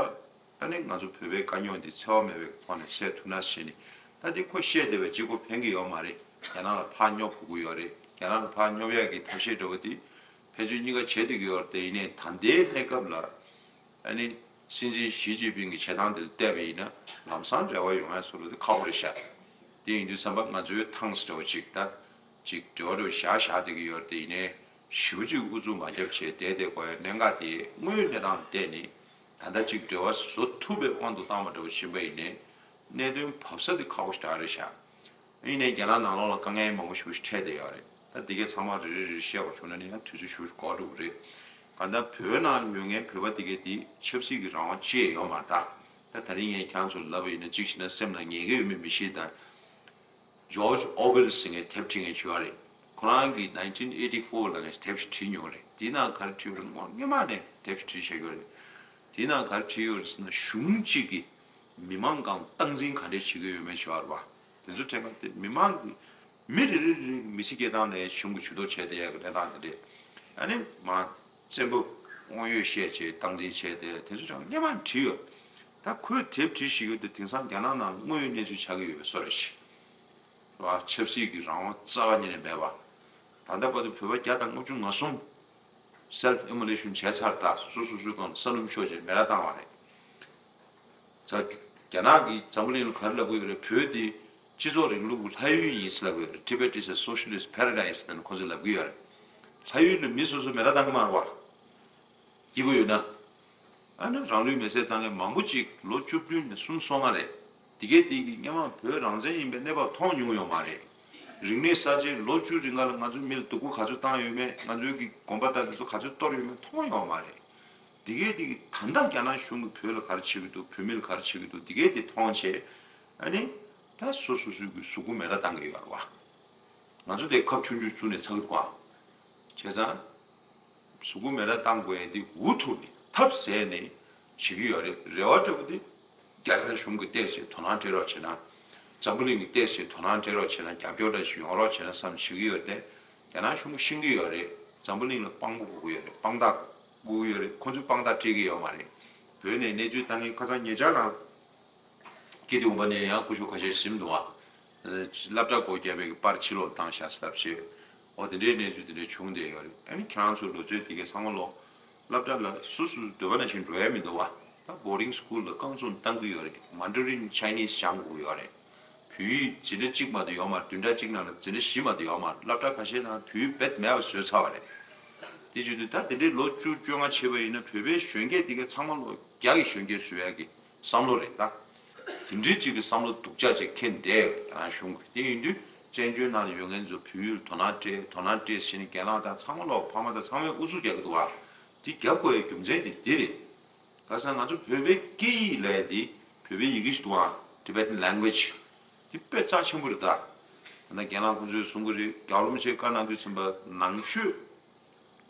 ཨ་ནི་ང་ཚོ་བོད་པའི་དཀའ་རྙོག་འདི་འཚེ་བ་མེད་པའི་ཐོག་ནས་སེལ་ཐུབ་ན་ཟེར་ནས། ད་འདི་ཁོ་བཤད་བསྡད་པའི་གཅིག་པོ་ཕན་གྱི་ཡོད་མ་རེད། རྒྱ་ནག་ལ་ཕར་སྙོབ་དགོས་ཀྱི་ཡོད་རེད། རྒྱ་ནག་ལ་ཕར་སྙོབ་ཡག་གི་ཐབས་ཤེས་འདྲ་བོ་འདི་ཕན་ཚུན་གཉིས་ཀ་བྱེད་བསྡད་ཀྱི་ཡོད་རེད། དེ་ཡིན་ནའི་ད་ལྟའི་གནས་སྐབས་ལ། ཨ་ནི། སྲིད་འཛིན་ཞི་ཅིན་ཕིང་གི་བྱེད་སྟངས་དེ་ལ་བལྟས་པ་ཡིན་ན་ལམ་སང་རེ་བ་ཡོང་ཡ་བཟོ་འདྲ་དེ་ཁག་པོ་རེད་ཤག་དེ་ཡིན་དུས་ཙམ་པ་ང་ཚོའི་ཐང་ས་འདྲ་བོ་ཅིག་ད་ཅིག་འབྲེལ་བ་འདྲ་བོ་བཞག་བཞག་བསྡད་ཀྱི་ཡོད་རེད། དེ་ཡིན་ནའི་ཞེ་པོ་ཅིག་ཨུ་ཚུགས་མ་རྒྱབ་བྱས་བསྡད་བསྡད་དགོས་ཡ་གནད་འགག་དེ་དངོས་ཡོད་གནས་སྟངས་ལ་བལྟས་ནས་ད་ལྟ་ཅིག་འབྲེལ་བ་བཟོ་ཐུབ་པའི་དབང་དུ་བཏང་བ་འདྲ་བོ་ཕྱིན་པ་ཡིན་ནའི་གནད་དོན་བབས་ས་དེ་ཁག་པོ་ཞེ་དྲག་རེད་ཤག་ཡིན་ནའི་རྒྱ་ནག་ནང་ལོགས་ལ་དཀའ་ངལ་མང་པོ་ཞེ་པོ་ཞིག་འཕྲད་བསྡད་ཡོད་རེད། ད་འདི་གའི་ཚང་མ་རེ་རེ་རེ་བཤད་པ་བྱུང་ན་ནི་ཡང་དུས་ཚོད་ཞེ་པོ་ཞིག་འགོར་འགྲོ་གི་རེད། གང་ལྟར་བོད་ནང་ཡོད་མཁན་བོད་པ་འདི་གའི་འདི་ཆབ་སྲིད་ཀྱི་རང་དབང་ཅི་ཡང་ཡོད་མ་རེད་ད། ད་ད་རིང་ངས་ཁྱེད་རང་ཚོར་ལབ་པ་ཡིན་ན་གཅིག་བྱས་ན་སེམས་ལ་ངེས་ཀྱི་ཡོད་མེད་མི་ཤེས་ད། ཇོརྗ་ཨོ་ཝེལ་ཟེར་མཁན་དེབ་བྲིས་མཁན་ཞིག་ཡོད་རེད། ཁོ་རང་གིས་nineteen eighty four ལབ་མཁན་དེབ་ཞིག་བྲིས་མྱོང་རེད། དེའི་ནང་ག་རེ་བྲིས་ཡོད་རེད། སྔོན་སྔོན་མ་ནས་དེབ་ཞིག་བྲིས་བཞག་ཡོད་རེད། དེའི་ནང་ག་རེ་བྲིས་ཡོད་རེད་ཟེར་ན་གཞུང་གཅིག་གིས་མི་མང་སྒང་སྟངས་འཛིན་ག་འདྲས་བྱེད་ཀྱི་ཡོད་མེད་ཞུ་བ་རེད་བ། དེ་ཚོ་དྲན་པ་དེ་མི་མང་གི་མི་རེ་རེ་རེ་མི་ཚེ་སྐྱེལ་སྟངས་ལས་གཞུང་གི་ཇུས་གཏོགས་བྱས་བསྡད་ཡག་གི་གནས་སྟངས་དེ་རེད། ཨ་ནི་མ་བཙན་པོ་དངོས་ཡོད་བཤད་བྱས་སྟངས་འཛིན་བྱས་ཏེ་དེ་ཚོ་ཀྱང་སྔོན་མ་བྲིས་ཡོད། ད་ཁོས་དེབ་བྲིས་ཤིག་ཡོད་དེ་དེང་སང་རྒྱ་ནག་ནང་དངོས་ཡོད་གནས་ཚུལ་ཆགས་ཀྱི་ཡོད་པའི་བཟོ་འདྲ་ཞིག་རེད་བ། ཆབ་སྲིད་ཀྱི་རང་དབང་རྩ་བ་ཉིད་ནས་མེད་པ། ད་ལྟ་བར་དུ་བོད་པ་བརྒྱ་དང་ལྔ་བཅུ་ང་གསུམ་self immolation བྱས་ཚར། ད་སོ་སོ་སོའི་སྒང་ལ་ས་སྣུམ་ཤོར་བྱས་མེ་ར་བཏང་བ་རེད། ཚ། རྒྱ་ནག་གིས་འཛམ་བུ་གླིང་ལ་ག་རེ་ལབ་ཀྱི་ཡོད་རེད། བོད་འདི་སྤྱི་ཚོགས་རིང་ལུགས་ཀྱི་ལྷ་ཡུལ་ཡིན་ཟེར་ལབ་ཀྱི་ཡོད་རེད། Tibet is a socialist paradise ཟེར་ནས་ཁོ་ཚོས་ལབ་ཀྱི་ཡོད་རེད། ལྷ་ཡུལ་ལ་མི་སོ་སོ་མེ་ར་བཏང་གི་མ་རེད་བ། སྐྱིད་པོ་ཡོད་ན། ཨ་ནི་རང་ལུས་མེ་སྲེག་བཏང་མཁན་མང་པོ་ཅིག་ལོ་བཅུ་བདུན་ནས་སུམ་ཅུ་སོ་ལྔ་རེད། དེ་གས་དེ་གིས་སྔོན་མ་བོད་རང་བཙན་ཡིན་པའི་གནས་བབ་མཐོང་མྱོང་ཡོད་མ་རེད། རིག་གནས་གསར་བརྗེ་ལོ་བཅུ་རིང་ག་ལ་ང་ཚོའི་མི་ལ་སྡུག་པོ་ག་ཚོད་བཏང་ཡོད་མེད། ང་ཚོའི་གི་དགོན་པ་དང་དེ་ཚོ་ག་ཚོད་གཏོར་ཡོད་མེད་མཐོང་ཡོད་མ་རེད། དེ་གས་དེ་གིས་ད་ལྟ་རྒྱ་ནག་གཞུང་གིས་བོད་ལ་ག་རེ་བྱེད་ཀྱི་འདུག་བོད་མི་ལ་ག་རེ་བྱེད་ཀྱི་འདུག་དེ་གས་དེ་མཐོང་བྱས། ཨ་ནི། ད་སོ་སོ་སོའི་གི་གཟུགས་པོ་མེ་ར་བཏང་གི་ཡོད་རེད་བ། ང་ཚོ་དེ་ཁབ་ཆུང་ཆུང་བཙུགས་ནས་ཚ་གི་འདུག་བ། བྱས་ཙང་། གཟུགས་པོ་མེ་ར་བཏང་དགོས་ཡ་འདི་འུ་ཐུག་ནས་ཐབས་ཟད་ནས་བྱེད་ཀྱི་ཡོད་རེད། རེ་བ་འདྲ་པོ་འདི་རྒྱ་ནག་གཞུང་གིས་ཏོག་ཙམ་དོ་སྣང་སྤྲད་རོགས་བྱས་ན། འཛམ་བུ་གླིང་གིས་ཏོག་ཙམ་དོ་སྣང་སྤྲད་རོགས་བྱས་ན། རྒྱབ་སྐྱོར་འདྲ་ཞིག་ཡོང་རོགས་བྱས་ན་བསམ་བྱེད་ཀྱི་ཡོད་རེད། རྒྱ་ནག་གཞུང་གིས་ཤེས་ཀྱི་ཡོད་རེད། འཛམ་བུ་གླིང་ལ་དཔང་པོ་དགོས་ཀྱི་ཡོད་རེད། དཔང་རྟགས་དགོས་ཀྱི་ཡོད་རེད། ཁོ་ཚོས་དཔང་རྟགས་སྤྲད་ཀྱི་ཡོད་མ་རེད། བོད་ནས་གནས་ཚུལ་བཏང་མཁན་ཁ་སང་ཉེ་ཆར་རང་སྐྱིད་སྡུག་པ་ནས་ཡང་སྐུ་ཞབས་ཁ་ཤས་ཟིན་འདུག་བ། སློབ་གྲྭ་སྒོ་བརྒྱབ་པའི་པར་ཕྱི་ལོགས་བཏང་ཤག་ཟེར་ལབ་བྱས། འོ་དེ་འདྲའི་གནས་ཚུལ་དེ་འདྲ་བྱུང་བསྡད་ཡོད་རེད། ཨ་ནི་ཁྱེད་རང་ཚོ་ལོ་ཚོད་དེ་གའི་ཚང་མ་ལོག་སློབ་གྲྭ་ལ་སུ་སུ་འདོད་པ་ནང་བཞིན་འགྲོ་ཡ་མི་འདུག་བ། ད་boarding school ལ་རྐང་བཙུགས་བཏང་གི་ཡོད་རེད། Mandarin Chinese སྦྱང་དགོས་ཡོད་རེད། བོད་ཡིག་འཛིན་གྲྭ་གཅིག་མ་གཏོགས་ཡོད་མ་རེད། བདུན་ཕྲག་གཅིག་ནང་ལ་འཛིན་གྲྭ་བཞི་མ་གཏོགས་ཡོད་མ་རེད། སློབ་གྲྭ་ཁ་ཤས་ནང་བོད་ཡིག་རྦད་མེད་པ་བཟོས་ཚར་བ་རེད། དེ་བྱེད་དུས་ད་དེ་འདྲའི་ལོ་བཅུ་བཅོ་ལྔ་བྱས་པ་ཡིན་ན་བོད་པའི་གཞོན་སྐྱེས་དེ་གའི་ཚང་མ་ལོ་རྒྱ་གི་གཞོན་སྐྱེས་བཟོ་ཡ་གི་བསམ་བློ་རེད་ད། དེ་འདྲའི་གཅིག་གི་བསམ་བློ་སྡུག་ཅག་ཅིག་འཁྱེར་བསྡད་ཡོད། རྒྱ་ནག་གཞུང་གིས། དེ་ཡིན་དུས་བཙན་བྱོལ་ནང་ལ་ཡོད་མཁན་ཚོ་བོད་ཡིག་ལ་དོ་སྣང་སྤྲད། དོ་སྣང་སྤྲད་ཟེར་ནས་རྒན་ལགས་དང་ཚང་མ་ལོག་ཕ་མ་དང་ཚང་མས་ཨུ་ཚུགས་རྒྱག་གི་འདུག་བ། དེ་རྒྱབ་དགོས་ཡའི་རྒྱུ་མཚན་དེ་འདི་རེད། ཁ་སང་ང་ཚོ་བོད་པའི་སྐད་ཡིག་ལབ་ཡ་དེ་བོད་པའི་ཡི་གེ་ཞིག་འདུག་ཨ། Tibetan language དེ་དཔེ་རྩ་ཆེན་པོ་རེད་ད། ད་ལྟ་རྒན་ལགས་ཁོང་ཚོས་གསུང་གི་རེད། རྒྱལ་བ་རིན་པོ་ཆེས་བཀའ་གནང་དུས་ཙམ་པ་ནང་ཆོས་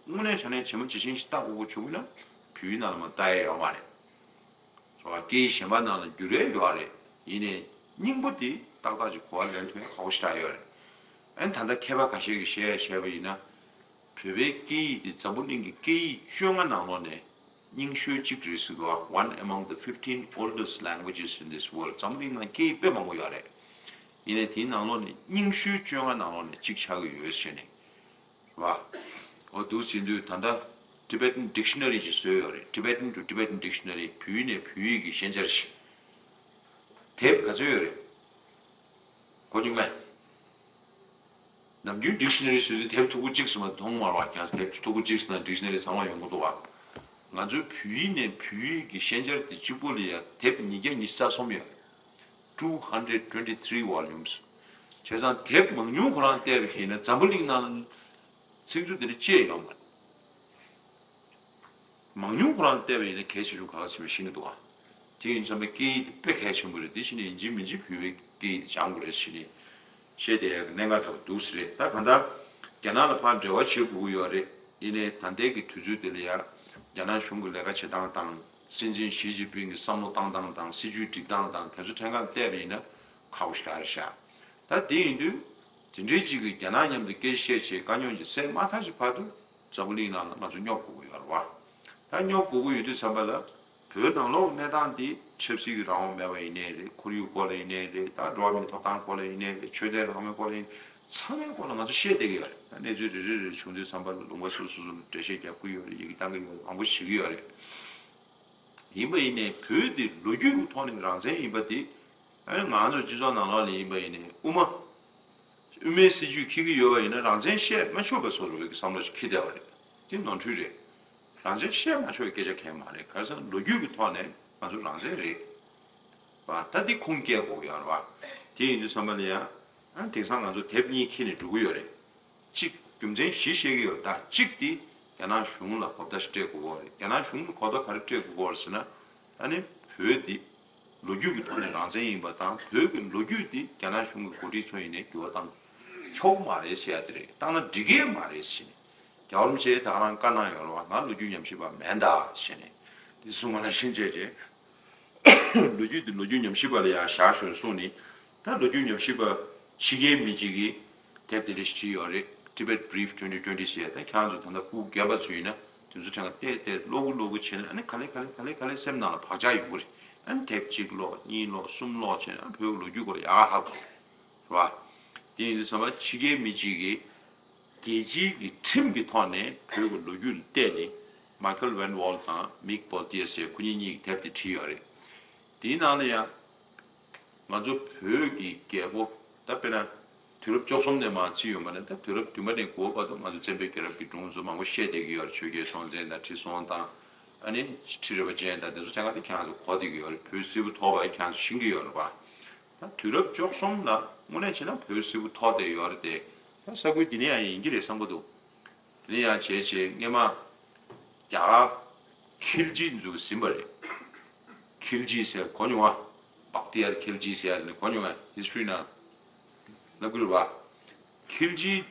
དངོས་གནས་དྲང་གནས་ཇི་མ་ཇི་བཞིན་ཞིག་ལྟ་དགོས་དགོས་བྱུང་ན་བོད་ཡིག་ནང་ལ་མ་ལྟ་ཡ་ཡོད་མ་རེད། རེད་བ། སྐད་ཡིག་གཞན་པ་ནང་ལ་བསྒྱུར་ཡ་ཡོད་རེད། ཡིན་ནའི་སྙིང་པོ་དེ་ཏག་ཏག་ཅིག་གོ་བ་ལེན་ཐུབ་ཡ་ཁག་པོ་ཞེ་དྲག་ཡོད་རེད། ཨ་ནི་ད་ལྟ་མཁས་པ་ཁ་ཤས་ཀྱིས་བཤད་ཡ་བཤད་པ་ཡིན་ན། བོད་པའི་སྐད་ཡིག་དེ་འཛམ་བུ་གླིང་གི་སྐད་ཡིག་བཅོ་ལྔ་ནང་ལོགས་ནས་རྙིང་ཤོས་གཅིག་རེད་ཟེར་གི་བ། One among the fifteen oldest languages in this world. འཛམ་བུ་གླིང་ནང་སྐད་ཡིག་དཔེ་མང་པོ་ཡོད་རེད། ཡིན་ནའི་དེའི་ནང་ལོགས་ནས་རྙིང་ཤོས་བཅོ་ལྔ་ནང་ལོགས་ནས་གཅིག་ཆགས་ཀྱི་ཡོད་ཟེར་ནས། རེད་བ། འོ་འདུག་ཟེར་དུས་ད་ལྟ་Tibetan dictionary ཅིག་བཟོས་ཡོད་རེད། Tibetan to Tibetan dictionary བོད་ཡིག་ནས་བོད་ཡིག་གི་ཤན་སྦྱར་ཞིག་དེབ་ག་ཚོད་ཡོད་རེད། གོ་མྱོང་ངས། ནམ་རྒྱུན་ཌིག་ཤ་ན་རི་བཟོས་དུས་དེབ་ཐུག་པོ་གཅིག་ཙམ་མ་གཏོགས་མཐོང་མ་རེད་བ། ཀྱང་དེབ་ཐུག་པོ་གཅིག་ཙམ་ན་ཌིག་ཤ་ན་རི་ཚང་མ་ཡོང་གི་འདུག་བ། ང་ཚོའི་བོད་ཡིག་ནས་བོད་ཡིག་གི་ཤན་སྦྱར་དེ་གཅིག་པོ་ལ་ཡ་དེབ་ཉིས་བརྒྱ་ཉི་ཤུ་རྩ་གསུམ་ཡོད། two hundred twenty three volumes། བྱས་ཙང་དེབ་མང་ཉུང་ཁོ་རང་བལྟས་པ་ཡིན་ན་འཛམ་བུ་གླིང་ནང་ཚིག་མཛོད་དེ་འདྲ་ཅི་ཡང་ཡོད་མ་རེད། མང་ཉུང་ཁོ་རང་བལྟས་པ་ཡིན་ན་གལ་ཆེ་ཆུང་ག་ལ་ཆེན་པོ་ཤེས་ཀྱི་འདུག་ཨ། དེ་ཡིན་ཙང་སྐད་ཡིག་དེ་དཔེ་གལ་ཆེན་པོ་རེད། དེ་བཞིན་ཡིན་གཅིག་མིན་གཅིག་བོད་པའི་སྐད་ཡིག་སྦྱང་དགོས་རེད་ཟེར་ནས་བཤད་བསྡད་ཡག་གི་གནད་འགག་འདྲ་པོ་འདུག་ཟེར་རེད། ད་གང་ལྟར་རྒྱ་ནག་ལ་ཕར་འབྲེལ་བ་བྱེད་དགོས་ཀྱི་ཡོད་རེད། ཡིན་ནའི་ད་ལྟའི་གི་དུས་ཚོད་དེ་ལ་ཡ་རྒྱ་ནག་གཞུང་གི་ལས་ཀ་བྱེད་སྟངས་དང་། སྲིད་འཛིན་ཞི་ཅིན་ཕིང་གི་བསམ་བློ་བཏང་སྟངས་དང་། སྲིད་ཇུས་སྒྲིག་སྟངས་དང་། དེ་ཚོ་ཕྲན་ཁ་བལྟས་པ་ཡིན་ན་ཁག་པོ་ཞེ་དྲག་རེད་ཤག་ད་དེ་ཡིན་དུས་དེ་འདྲའི་གཅིག་གི་རྒྱ་ནག་མཉམ་དུ་སྐད་ཆ་བཤད་བྱས་དཀའ་རྙོག་ཅིག་སེལ་མ་ཐག་ཅིག་བར་དུ་འཛམ་བུ་གླིང་ནང་ལ་ང་ཚོ་སྙོབ་དགོས་ཀྱི་ཡོད་རེད་བ། ད་སྙོབ་དགོས་ཀྱི་ཡོད་དུས་ཙམ་པ་ལ་བོད་ནང་ལོགས་གནས་སྟངས་འདི་ཆབ་སྲིད་ཀྱི་རང་དབང་མེད་པ་ཡིན་ནའི་རེད། ཁོར་ཡུག་སྐོར་ལ་ཡིན་ནའི་རེད། ད་འགྲོ་བ་མིའི་ཐོབ་ཐང་སྐོར་ལ་ཡིན་ནའི་རེད། ཆོས་དད་རང་མོས་སྐོར་ལ་ཡིན། ཚང་མའི་སྐོར་ལ་ང་ཚོ་བཤད་བསྡད་ཀྱི་ཡོད་རེད། ད་གནས་ཚུལ་རེ་རེ་རེ་བྱུང་དུས་ཙམ་པ་ལ་ལུང་པ་སོ་སོ་སོ་ལ་འགྲེལ་བཤད་རྒྱག་གི་ཡོད་རེད། ཡི་གེ་བཏང་གི་ཡོད་རེད། མང་པོ་ཞིག་གི་ཡོད་རེད། ཡིན་པ་ཡིན་ནའི་བོད་འདི་ལོ་རྒྱུས་ཀྱི་ཐོག་ནས་རང་བཙན་ཡིན་པ་འདི། ཨ་ནི་ང་ཚོ་སྤྱི་ཚོགས་ནང་ལོགས་ལ་ཡིན་པ་ཡིན་ནའི་དབུ་མ། དབུ་མའི་སྲིད་བྱུས་འཁྱེར་གྱི་ཡོད་པ་ཡིན་ན་རང་བཙན་བཤད་མ་ཆོག་པའི་བཟོ་འདྲ་བའི་བསམ་བློ་ཞིག་འཁྱེར་བསྡད་པ་རེད། དེ་ནོར་འཁྲུལ་རེད། རང་བཙན་བཤད་མ་ཆོག་པའི་སྐད་ཆ་གང་ཡང་མ་རེད། ག་རེ་ཟེར་ན་ལོ་རྒྱུས་ཀྱི་ཐོག་ནས་ང་ཚོ་རང་བཙན་རེད། བ་ད་འདི་ཁུངས་སྐྱེལ་དགོས་ཀྱི་ཡོད་རེད་བ། དེ་ཡིན་དུས་ཙམ་པ་ལ་ཡང་། ཨ་དེང་སང་ང་ཚོ་དེབ་གཉིས་འཁྱེར་ནས་འགྲོ་གི་ཡོད་རེད། གཅིག་རྒྱུ་མཚན་བཞི་བཤད་ཀྱི་ཡོད་རེད། ད་གཅིག་དེ་རྒྱ་ནག་གཞུང་ལ་གོ་བརྡ་ཞིག་སྤྲད་དགོས་ཀྱི་ཡོད་རེད། རྒྱ་ནག་གཞུང་ལ་གོ་བརྡ་ག་རེ་སྤྲད་དགོས་ཀྱི་ཡོད་རེད་ཟེར་ན། ཨ་ནི་བོད་འདི་ལོ་རྒྱུས་ཀྱི་ཐོག་ནས་རང་བཙན་ཡིན་པ་དང་། བོད་ཀྱི་ལོ་རྒྱུས་འདི་རྒྱ་ནག་གཞུང་གི་འགོ་ཁྲིད་ཚོ་ཡིན་ནའི་འགྱུར་བ་བཏང་ཆོག་མ་རེད་ཟེར་ཡ་དེ་རེད། བཏང་ན་འགྲིག་གི་མ་རེད་ཟེར་ནས། རྒྱལ་བ་རིན་པོ་ཆེས་ད་ག་རང་བཀའ་གནང་ཡོད་རེད་བ། ང་ལོ་རྒྱུས་ཉམས་ཞིབ་པ་མིན་ད་ཟེར་ནས། དེ་གསུང་བ་ནང་བཞིན་བྱས་རྗེས། ལོ་རྒྱུས་འདི་ལོ་རྒྱུས་ཉམས་ཞིབ་པ་ལ་ཡང་བཞག་ཞོར་གསུངས་ནས། ད་ལོ་རྒྱུས་ཉམས་ཞིབ་པ་ཕྱི་རྒྱལ་མི་གཅིག་གིས་དེབ་དེ་འདྲ་ཞིག་བྲིས་ཡོད་རེད། Tibet Brief twenty twenty ཟེར། ད་ཁྱེད་རང་ཚོ་ད་ལྟ་ཕྲུ་གུ་རྒན་པ་ཚོ་ཡིན་ན་དེ་ཚོ་ཕྲན་ག་བལྟས་བལྟས་ཀློག་གི་ཀློག་གི་བྱས་ན། ཨ་ནི་ག་ལེ་ག་ལེ་ག་ལེ་ག་ལེ་སེམས་ནང་ལ་བག་ཆགས་ཡོང་གི་རེད། ཨ་ནི་དེབ་གཅིག་ཀློག་གཉིས་ཀློག་གསུམ་ཀློག་བྱས་ན་བོད་ཀྱི་ལོ་རྒྱུས་སྐོར་ཡག་ག་ཧ་གོ་རེད་བ། དེ་ཡིན་དུས་ཙམ་པ་ཕྱི་རྒྱལ་མི་གཅིག་གིས་རྒྱལ་སྤྱིའི་གི་ཁྲིམས་ཀྱི་ཐོག་ནས་བོད་ཀྱི་ལོ་རྒྱུས་ལ་བལྟས་ནས། Michael Van Wall དང་Mick Bottier ཟེར་ཁོ་གཉིས་གཉིས་ཀྱིས་དེབ་དེ་བྲིས་ཡོད་རེད། དེའི་ནང་ལ་ཡང་ང་ཚོ་བོད་ཀྱི་རྒྱལ་པོ། ད་དཔེར་ན་དུས་རབས་བཅུ་གསུམ་ནས་མར་བརྩིས་ཡོང་བ་ན། ད་དུས་རབས་བདུན་པ་ནས་དགུ་པ་བར་དུ་ང་ཚོ་བཙན་པོའི་རྒྱལ་རབས་ཀྱི་སྒྲུང་ཚོ་མང་པོ་བཤད་བསྡད་ཀྱི་ཡོད་རེད། ཆོས་རྒྱལ་སྲོང་བཙན་དང་ཁྲི་སྲོང་ལྡང་། ཨ་ནི་ཁྲི་རལ་པ་ཅན་དང་དེ་ཚོ་ཆ་ཚང་དེ་ཁྱེད་རང་ཚོ་གོ་བསྡད་ཀྱི་ཡོད་རེད། བོད་སིལ་བུ་ཐོར་བ་ཁྱེད་རང་ཚོ་ཤེས་ཀྱི་ཡོད་རེད་པ། ད་དུས་རབས་བཅུ་གསུམ་ལ་དངོས་གནས་བྱས་ན་བོད་སིལ་བུ་ཐོར་བསྡད་ཡོད་རེད་དེ། ད་ས་ཁུལ་འདི་ནས་ཡང་ཡིན་གྱི་རེད་བསམ་གྱི་འདུག་དེ་ནས་ཡང་བྱས་བྱས་སྔས་མ་རྒྱ་གར་ཁིལ་ཇི་ཚོས་ཟིན་པ་རེད། ཁིལ་ཇི་ཟེར་གོ་མྱོང་ང་། Bakhtiar Khilji ཟེར་ཡ་ནི་གོ་མྱོང་ང་། ཧིས་ཊོ་རི་ནང་ལབ་ཀྱི་རེད་བ། ཁིལ་ཇི་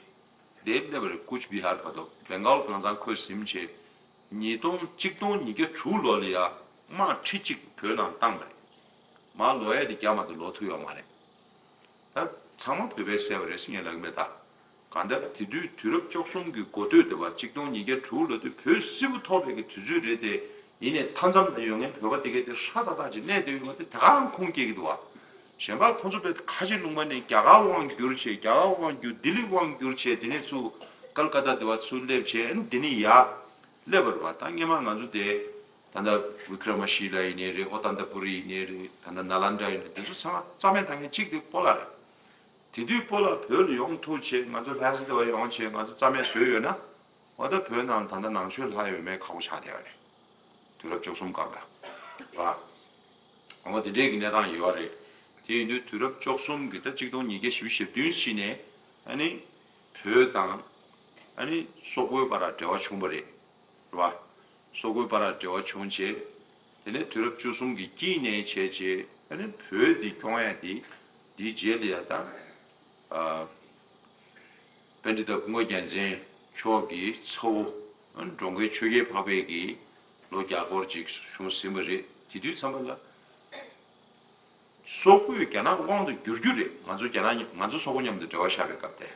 དེ་སླེབས་པ་རེད། ཀུཆ་བི་ཧར་བར་དུ། བེང་གཱལ་གངས་ཚང་ཁོས་ཟིན་བྱས། ཉིས་སྟོང་གཅིག་སྟོང་ཉིས་བརྒྱ་དྲུག་ལོ་ལ་ཡ་དམག་ཁྲི་གཅིག་བོད་ནང་བཏང་བ་རེད། མར་ལོག་ཡ་དེ་རྒྱ་མ་གཏོགས་ལོག་ཐུབ་ཡོད་མ་རེད། ད་ཚང་མ་བོད་པས་བསད་པ་རེད་ཟེར་ངས་ལབ་ཀྱི་མེད་ད། གང་ལྟར་དེ་དུས་དུས་རབས་བཅུ་གསུམ་གྱི་འགོ་སྟོད་དེ་བ། གཅིག་སྟོང་ཉིས་བརྒྱ་དྲུག་ལོ་དུས་བོད་སིལ་བུ་ཐོར་བའི་གི་དུས་ཚོད་རེད་དེ། ཡིན་ནའི་མཐའ་མཚམས་ལ་ཡོད་མཁན་བོད་པ་དེ་གས་དེ་ཧྲ་ཏག་ཏག་ཅིག་གནས་བསྡད་ཡོད་པ་དེ་ད་གང་ཁུངས་སྐྱེལ་གྱི་འདུག་བ། གཞན་པ་ཁོང་ཚོ་བས་ཁ་ཆེ་ལུང་པ་ནས་རྒྱ་གར་དབང་བསྒྱུར་བྱས། རྒྱ་གར་དབང་བསྒྱུར། ལྡི་ལི་དབང་བསྒྱུར་བྱས། དེ་ནས་ཚུར་ཀལ་ཀ་ཏ་དེ་བ་ཚུར་སླེབས་བྱས། ཨ་ནི་འདི་ནས་ཡར་སླེབས་པ་རེད་བ། ད་སྔས་མ་ང་ཚོ་དེ། ད་ལྟ་བི་ཀྲ་མ་ཤི་ལ་ཡིན་ནའི་རེད། ཨོ་ཏན་ཏ་པུ་རི་ཡིན་ནའི་རེད། ད་ལྟ་ནཱ་ལན་དྲ་ཡིན་ནའི་རེད། དེ་ཚོ་ཚང་མ་རྩ་མེད་བཏང་མཁན་གཅིག་དེ་སྤོ་ལགས་རེད། དེ་དུས་སྤོ་ལགས་བོད་ལ་ཡོང་ཐུབ་བྱས། ང་ཚོ་ལྷ་ས་དེ་བ་ཡོང་བྱས་ང་ཚོ་རྩ་མེད་བཟོས་ཡོད་ན། འོ་ད་བོད་ནང་ད་ལྟ་ནང་ཆོས་ལྷག་ཡོད་མེད་ཁག་པོ་ཆགས་བསྡད་པ་རེད། དུས་རབས་བཅུ་གསུམ་སྐབས་ལ། ར། འོ་དེ་འདྲའི་གི་གནས་སྟངས་ཡོད་རེད། དེ་ཡིན་དུས་དུས་རབས་བཅུ་གསུམ་གི་ད་གཅིག་སྟོང་ཉིས་བརྒྱ་བཞི་བཅུ་ཞེ་བདུན་ཕྱི་ནས་ཨ་ནི་བོད་དང་ཨ་ནི་སོག་པོའི་བར་འབྲེལ་བ་བྱུང་བ་རེད། རེད་བ། སོག་པོའི་བར་འབྲེལ་བ་བྱུང་བྱས། དེ་ནས་དུས་རབས་བཅུ་གསུམ་གྱི་དཀྱིལ་ནས་བྱས་བྱས་ཨ་ནི་བོད་འདི་སྐྱོང་ཡ་དེ། འདིའི་རྗེས་ལ་ཡ་ད། ཨ། པཎྜི་ཏ་ཀུན་དགའ་རྒྱལ་མཚན་མཆོག་གི་ཚ་བོ། ཨ་ནི་འགྲོ་མགོན་ཆོས་རྒྱལ་འཕགས་པས་ཀྱིས་ལོ་བརྒྱ་སྐོར་ཅིག་བཞུགས་ཟིན་པ་རེད། དེ་དུས་ཚང་མ་ལ། སོག་པོས་རྒྱ་ནག་དབང་དུ་བསྒྱུར་རྒྱུ་རེད། ང་ཚོ་རྒྱ་ནག་ང་ཚོ་སོག་པོ་མཉམ་དུ་འབྲེལ་བ་བཞག་པའི་སྐབས་དེ།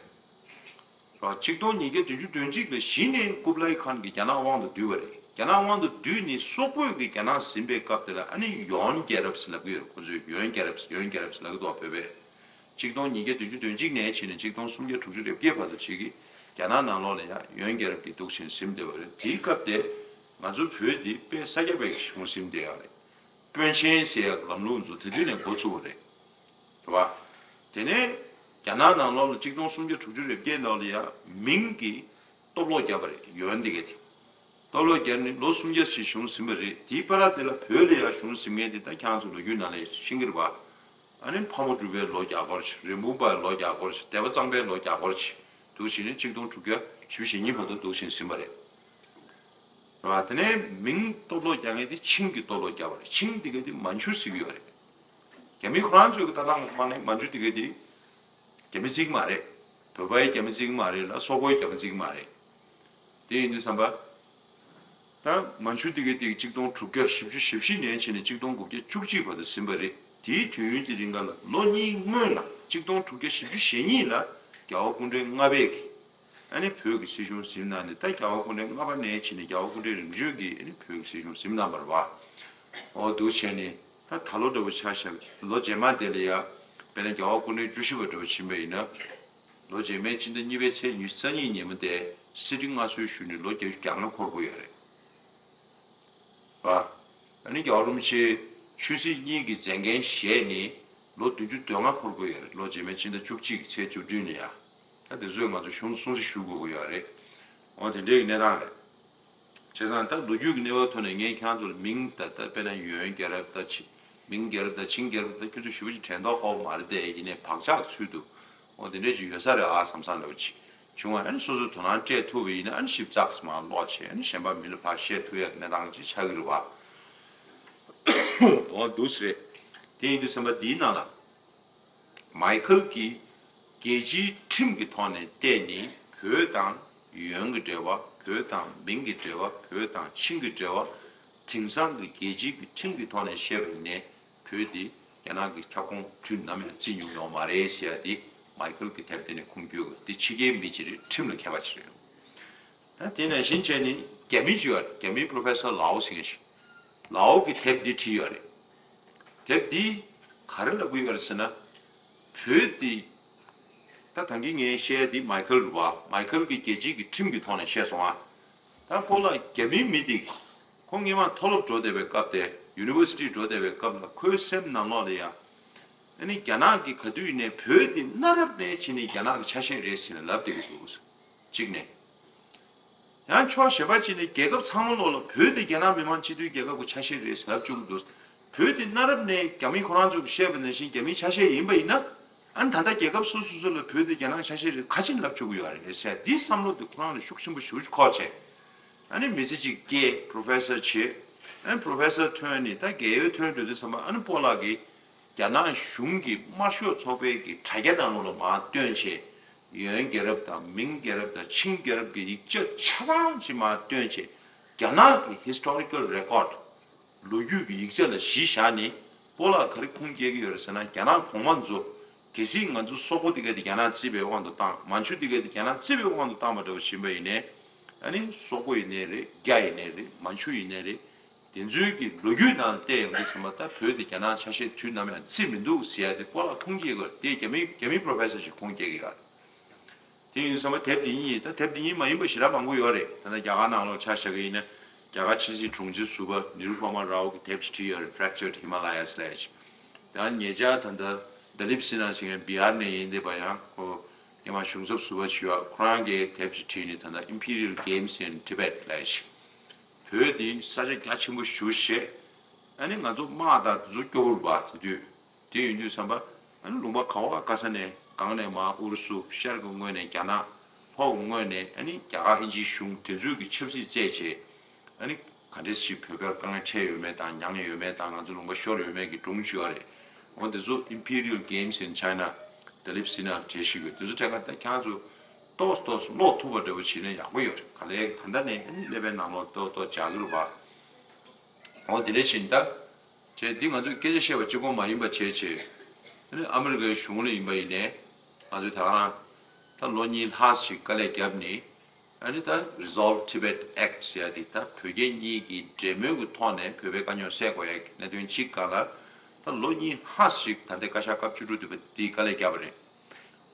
ར། གཅིག་སྟོང་ཉིས་བརྒྱ་བདུན་ཅུ་དོན་གཅིག་ལ་གཞི་ནས་ཀུབ་ལའི་ཁཱན་གྱིས་རྒྱ་ནག་དབང་དུ་བསྡུས་པ་རེད། རྒྱ་ནག་དབང་དུ་བསྡུས་ནས་སོག་པོས་ཀྱིས་རྒྱ་ནག་ཟིན་པའི་སྐབས་དེ་ལ་ཨ་ནི་ཡོན་རྒྱལ་རབས་ཟེར་ལབ་ཀྱི་ཡོད་རེད། ཁོ་ཚོས་ཡོན་རྒྱལ་རབས་ཡོན་རྒྱལ་རབས་ཟེར་ལབ་ཀྱི་འདུག་བ། བོད་པས། གཅིག་སྟོང་ཉིས་བརྒྱ་བདུན་ཅུ་དོན་གཅིག་ནས་བྱས་ནས་གཅིག་སྟོང་སུམ་བརྒྱ་དྲུག་ཅུ་རེ་བརྒྱད་བར་དུ་ཅིག་གིས་རྒྱ་ནག་ནང་ལོགས་ལ་ཡང་ཡོན་རྒྱལ་རབས་ཀྱིས་འདུག་བྱས་ཟིན་བསྡད་པ་རེད། དེའི་སྐབས་དེ་ང་ཚོ་བོད་འདི་དཔེ་ས་སྐྱ་པའི་གཞུང་ཟིན་བསྡད་ཡོད་རེད། དཔོན་ཆེན་ཟེར་ཡག་ལམ་ལུགས་ཚོ་དེ་དུས་ནས་འགོ་ཚུགས་པ་རེད། རེད་བ། དེ་ནས་རྒྱ་ནག་ནང་ལོགས་ལ་གཅིག་སྟོང་སུམ་བརྒྱ་དྲུག་ཅུ་རེ་བརྒྱད་ནང་ལ་ཡ་མིང་གི་སྟོབས་ལོག་བརྒྱབ་པ་རེད། ཡོན་དེ་ག་དེ་སྟོབས་ལོག་བརྒྱབ་ནས་ལོ་སུམ་བརྒྱ་ཞིག་བྱུང་ཟིན་པ་རེད། དེའི་བར་དེ་ལ་བོད་ལ་ཡ་བྱུང་ཟིན་མཁན་དེ་ད་ཁྱེད་རང་ཚོ་ལོ་རྒྱུས་ནང་ལ་ཤེས་ཀྱི་རེད་བ། ཨ་ནི་ཕག་མོ་གྲུ་པའི་ལོ་བརྒྱ་སྐོར་ཞིག་རིན་སྤུངས་པའི་ལོ་བརྒྱ་སྐོར་ཞིག་སྡེ་པ་གཙང་པའི་ལོ་བརྒྱ་སྐོར་ཞིག་འདུག་བྱས་ནས་གཅིག་སྟོང་དྲུག་བརྒྱ་བཞི་བཅུ་ཞེ་གཉིས་བར་དུ་འདུག་བྱས་ཟིན་པ་རེད། རེད་བ། དེ་ནས་མིང་སྟོབས་ལོག་རྒྱག་མཁན་དེ་ཆིང་གི་སྟོབས་ལོག་རྒྱག་པ་རེད། ཆིང་དེ་ག་དེ་མན་ཇུ་ཟེར་གྱི་ཡོད་རེད། རྒྱ་མི་ཁོ་རང་ཚོའི་གི་ལྟ་སྟངས་ཀྱི་ཐོག་ནས་མན་ཇུ་དེ་ག་དེ་རྒྱ་མི་བརྩི་གི་མ་རེད། བོད་པ་ཡང་རྒྱ་མི་བརྩི་གི་མ་རེད་ལ་སོག་པོ་ཡང་རྒྱ་མི་བརྩི་གི་མ་རེད། དེ་ཡིན་དུས་ཙམ་པ། ད་མན་ཇུ་དེ་ག་དེ་གཅིག་སྟོང་དྲུག་བརྒྱ་བཞི་བཅུ་ཞེ་བཞི་ནས་བྱས་ནས་གཅིག་སྟོང་དགུ་བརྒྱ་བཅུ་གཅིག་བར་དུ་ཟིན་པ་རེད། དེའི་དུས་ཡུན་གྱི་རིང་ག་ལ་ལོ་གཉིས་སྔོན་ལ་གཅིག་སྟོང་དྲུག་བརྒྱ་བཞི་བཅུ་ཞེ་གཉིས་ལ་རྒྱལ་བ་སྐུ་ཕྲེང་ལྔ་པས་ཀྱིས་ཨ་ནི་བོད་ཀྱི་སྲིད་གཞུང་ཟིན་གནང་ནས། ད་རྒྱལ་བ་སྐུ་ཕྲེང་ལྔ་པ་ནས་བྱས་ནས་རྒྱལ་བ་སྐུ་ཕྲེང་རིམ་བྱོན་གྱིས་ཨ་ནི་བོད་ཀྱི་སྲིད་གཞུང་ཟིན་གནང་བ་རེད་བ། འོ་འདུག་བྱས་ནས་ད་ད་ལོ་འདྲ་བོ་ཆ་བཞག་ལོ་རྗེས་མ་དེ་ལ་ཡ་དཔེར་ན་རྒྱལ་བ་སྐུ་ཕྲེང་བཅུ་བཞི་པ་འདྲ་བོ་ཕྱིན་པ་ཡིན་ན། ལོ་རྗེས་མའི་སྤྱི་ཟླ་གཉིས་པའི་ཚེས་ཉི་ཤུ་རྩ་གཉིས་ཉིན་མོ་དེ་སྲིད་ཁྲི་མངའ་གསོལ་ཞུས་ནས་ལོ་བརྒྱད་ཅུ་གྱ་ལྔ་འཁོར་གྱི་ཡོད་རེད་བ། ཨ་ནི་རྒྱལ་བ་རིན་པོ་ཆེ་ཆོས་སྲིད་གཉིས་ཀྱི་མཛད་འགན་བཞེས་ནས་ལོ་བདུན་ཅུ་དོན་ལྔ་འཁོར་གྱི་ཡོད་རེད། ལོ་རྗེས་མའི་ཕྱི་ཟླ་བཅུ་གཅིག་གི་ཚེས་བཅུ་བདུན་ལ་ཡ། ད་དེ་ཚོས་ང་ཚོ་གཞུང་སྲུང་བརྩི་ཞུ་དགོས་ཀྱི་ཡོད་རེད། འོ་དེ་འདྲའི་གནས་སྟངས་རེད། བྱས་ཙང་ད་ལོ་རྒྱུས་ཀྱི་གནས་བབ་ཐོག་ནས་ངས་ཁྱེད་རང་ཚོ་ལ་མིང་ད་ལྟ་དཔེར་ན་ཡོན་རྒྱལ་རབས་དང་ཆི་མིང་རྒྱལ་རབས་དང་ཆིང་རྒྱལ་རབས་དང་ཁྱོད་ཚོ་ཞེ་པོ་ཅིག་དྲན་མདོག་ཁ་པོ་མ་རེད་དེ། ཡིན་ནའི་བག་ཆགས་ཚུལ་དུ་འོ་དེ་འདྲས་ཅིག་ཡོད་ས་རེད་ཨ་བསམ་བསམ་འདྲ་བོ་ཅིག་བྱུང་བ། ཨ་ནི་སོ་སོའི་དོ་སྣང་སྤྲད་ཐུབ་པ་ཡིན་ན་ཨ་ནི་ཞིབ་ཚགས་སུ་མར་ཀློག་བྱས། ཨ་ནི་གཞན་པ་མི་ལ་ཕར་བཤད་ཐུབ་ཡག་གི་གནས་སྟངས་ཅིག་ཆགས་ཀྱི་རེད་བ། འོ་འདུག་སེ་རེད། དེ་ཡིན་དུས་ཙམ་པ་འདིའི་ནང་ལ། མའི་ཁལ་གྱིས་རྒྱལ་སྤྱིའི་ཁྲིམས་ཀྱི་ཐོག་ནས་བལྟས་ནས་བོད་དང་ཡོན་གྱི་འབྲེལ་བ། བོད་དང་མིང་གི་འབྲེལ་བ། བོད་དང་ཆིང་གི་འབྲེལ་བ། དེང་སང་གི་རྒྱལ་སྤྱིའི་གི་ཁྲིམས་ཀྱི་ཐོག་ནས་བཤད་པ་ཡིན་ནའི་བོད་འདི་རྒྱ་ནག་གི་ཁྱབ་ཁོངས་དུས་ནམ་ཡང་བརྩི་མྱོང་ཡོད་མ་རེད་ཟེར་ཡ་འདི་མའི་ཁལ་གྱི་དེབ་དེ་ནས་ཁུངས་སྐྱེལ་དགོས། འདི་ཕྱི་རྒྱལ་མི་ཅིག་རེད། ཁྲིམས་ལ་མཁས་པ་ཅིག་རེད། ད་དེ་ནང་བཞིན་བྱས་ནས་རྒྱ་མི་ཅིག་ཡོད་རེད། རྒྱ་མིའི་པོ་རོ་ཕེ་སར་ལའོ་ཟེར་མཁན་ཞིག་ལའོ་གི་དེབ་འདི་བྲིས་ཡོད་རེད། དེབ་འདི་ག་རེ་ལབ་ཀྱི་ཡོད་རེད་ཟེར་ན། བོད་འདི། ད་ད་གིན་ངས་བཤད་ཡ་འདི་མའི་ཁལ་རེད་བ། མའི་ཁལ་གྱིས་རྒྱལ་སྤྱིའི་གི་ཁྲིམས་ཀྱི་ཐོག་ནས་བཤད་སོང་ཨ། ད་སྤོ་ལགས་རྒྱ་མིའི་མི་འདི། ཁོ་སྔོན་མ་མཐོ་སློབ་འགྲོ་བསྡད་པའི་སྐབས་དེ། ཡུ་ནི་ཝར་སི་ཊི་འགྲོ་བསྡད་པའི་སྐབས་ལ་ཁོའི་སེམས་ནང་ལོགས་ལ་ཡ། ཨ་ནི་རྒྱ་ནག་གིས་ག་དུས་ཡིན་ནའི་བོད་འདི་གནའ་རབས་ནས་བྱས་ནས་རྒྱ་ནག་གི་ཆ་ཤས་རེད་ཟེར་ནས་ལབ་བསྡད་ཀྱི་འདུག་གཅིག་ནས། ཡང་ཕྱོགས་གཞན་པ་གཅིག་ནས་རྒྱལ་ཁབ་ཚང་མ་ལོགས་ལ་བོད་དེ་རྒྱ་ནག་མི་དམངས་སྤྱི་མཐུན་རྒྱལ་ཁབ་ཀྱི་ཆ་ཤས་རེད་ཟེར་ལབ་བཅུག་གི་འདུག་བོད་དེ་གནའ་རབས་ནས་རྒྱ་མི་ཁོ་རང་ཚོས་བཤད་པ་ནང་བཞིན་རྒྱ་མིའི་ཆ་ཤས་ཡིན་པ་ཡིན་ན། ཨ་ནི་ད་ལྟ་རྒྱལ་ཁབ་སོ་སོ་སོ་ལ་བོད་དེ་རྒྱ་ནག་ཆ་ཤས་རེད་ག་ཅིག་ལབ་བཅུག་གི་ཡོད་རེད་ཟེར། འདིའི་བསམ་བློ་དེ་ཁོ་རང་ལ་ཤུགས་ཆེན་པོ་ཞེ་པོ་ཅིག་འཁོར་བྱས། ཨ་ནི་མི་ཚེ་གཅིག་སྐྱེལ། པོ་རོ་ཕེ་སར་བྱེད། ཨ་ནི་པོ་རོ་ཕེ་སར་ཐོན་ནས་ད་རྒས་ཡོལ་ཐོན་འགྲོ་དུས་ཙམ་པ་ཨ་ནི་སྤོ་ལགས་ཀྱིས་རྒྱ་ནག་གཞུང་གི་དམར་ཤོག་ཚོགས་པའི་གི་དྲ་རྒྱ་ནང་ལོགས་ལ་མར་བཏོན་བྱས། ཡོན་རྒྱལ་རབས་དང་མིང་རྒྱལ་རབས་དང་ཆིང་རྒྱལ་རབས་ཀྱི་ཡིག་ཆ་ཆ་ཚང་ཞིག་མར་བཏོན་བྱས། རྒྱ་ནག་གི་ཧི་སི་ཊོ་རི་ཀལ་རེ་ཀོཌ། ལོ་རྒྱུས་ཀྱི་ཡིག་ཆ་ལ་གཞི་བཞག་ནས་སྤོ་ལགས་ག་རེ་ཁུངས་སྐྱེལ་གྱི་ཡོད་རེད་ཟེར་ན། རྒྱ་ནག་གོང་མ་ཚོ་གལ་སྲིད་ང་ཚོ་སོག་པོ་འདི་ག་དེ་རྒྱ་ནག་བརྩིས་པའི་དབང་དུ་བཏང་། མན་ཇུ་འདི་ག་དེ་རྒྱ་ནག་བརྩིས་པའི་དབང་དུ་བཏང་བ་འདྲ་བོ་ཕྱིན་པ་ཡིན་ནའི། ཨ་ནི་སོག་པོ་ཡིན་ནའི་རེད། རྒྱ་ཡིན་ནའི་རེད། མན་ཇུ་ཡིན་ནའི་རེད། དེ་ཚོའི་གི་ལོ་རྒྱུས་ནང་བལྟས་ཡོང་དུས་ཙམ་པ་ད་བོད་དེ་རྒྱ་ནག་ཆ་ཤས་དུས་ནམ་ཡང་བརྩིས་མི་འདུག་ཟེར་ཡ་དེ་སྤོ་ལགས་ཁུངས་སྐྱེལ་དགོས་རེད། དེ་རྒྱ་མི་རྒྱ་མི་པོ་རོ་ཕེ་སར་ཞིག་ཁུངས་སྐྱེལ་གི་ཡོད་རེད། དེ་ཡིན་དུས་ཙམ་པ་དེབ་འདི་གཉིས་ཡིན། ད་དེབ་འདི་གཉིས་མ་ཡིན་པ་ཞེ་དྲག་མང་པོ་ཡོད་རེད། ད་ལྟ་རྒྱ་གར་ནང་ལོགས་ཆ་བཞག་གི་ཡིན་ན། རྒྱ་གར་ཕྱི་སྲིད་དྲུང་ཆེ་ཟུར་པ་ནི་རུ་པ་མ་རའོ་གི་དེབ་ཞིག་བྲིས་ཡོད་རེད། Fractured Himalayas ལབ་ཡ་ཞིག་ད་ཉེ་ཆར་ད་ལྟ་དཱ་ལིབ་སི་ན་ཟེར་མཁན་བི་ཧར་ནས་ཡིན་བསྡད་པ་ཡང་ཁོ་སྔོན་མ་གཞུང་ཚབ་ཟུར་པ་ཞིག་ཡོད། ཁོ་རང་གིས་དེབ་ཞིག་བྲིས་ནས་ད་ལྟ་Imperial Games in Tibet ལབ་ཡ་ཞིག་བོད་འདི་ས་ཆ་རྒྱ་ཆེན་པོ་ཞེ་པོ་ཞིག་ཨ་ནི་ང་ཚོ་དམག་དང་དེ་ཚོ་སྐྱོ་པོ་རེད་པ་དེ་དུས། དེ་ཡིན་དུས་ཙམ་པ། ཨ་ནི་ལུང་པ་ག་བ་ག་ས་ནས་སྒང་ནས་མར་ཨུ་རུ་སུ། ཤར་གྱི་ངོས་ནས་རྒྱ་ནག་ལྷོ་གི་ངོས་ནས་ཨ་ནི་རྒྱ་གར་དབྱིན་ཇིའི་གཞུང་དེ་ཚོས་ཀྱི་ཆབ་སྲིད་རྩད་བྱས། ཨ་ནི་ག་འདྲས་ཞིག་བོད་པར་དཀའ་ངལ་འཕྲད་ཡོད་མེད་དང་། མྱངས་ཡོད་མེད་དང་། ང་ཚོ་ལུང་པ་ཤོར་ཡོད་མེད་ཀྱི་སྒྲུང་བྱས་པ་རེད། འོ་དེ་ཚོ་Imperial Games in China དཱ་ལིབ་སི་ན་བྲིས་ཤིག་ཡོད། དེ་ཚོ་དྲན་ཁ་ད་ཁྱེད་རང་ཚོ་ཏོག་ཙམ་ཏོག་ཙམ་ཀློག་ཐུབ་པ་འདྲ་པོ་བྱས་ན་ཡག་པོ་ཡོད་རེད། ག་ལེར་ད་ལྟ་ནས་ཨ་ནི་ཀླད་པའི་ནང་ལོགས་ཏོག་ཏོག་འཇགས་ཀྱི་རེད་པ། འོ་དེ་འདྲས་བྱས་ནས་ད། བྱས་འདི་ང་ཚོས་སྐད་ཆ་བཤད་པ་གཅིག་པོ་མ་ཡིན་པ་བྱས་བྱས། ཨ་ནི་ཨ་མི་རི་ཀའི་གཞུང་ལ་ཡིན་པ་ཡིན་ནའི། ང་ཚོས་ད་ག་རང་ད་ལོ་གཉིས་ལྷག་ཞིག་དཀའ་ལས་བརྒྱབ་ནས། ཨ་ནི་ད་Resolve Tibet Act ཟེར་ཡ་དེ་ད་བོད་རྒྱ་གཉིས་ཀྱི་འབྲེལ་མོལ་གྱི་ཐོག་ནས་བོད་པའི་དཀའ་རྙོག་སེལ་དགོས་ཡ་གི་གནད་དོན་གཅིག་སྒང་ལ། ད་ལོ་གཉིས་ལྷག་ཞིག་ད་ལྟའི་བཀའ་ཤག་སྐབས་བཅུ་དྲུག་དེ་དེའི་དཀའ་ལས་བརྒྱབ་པ་རེད།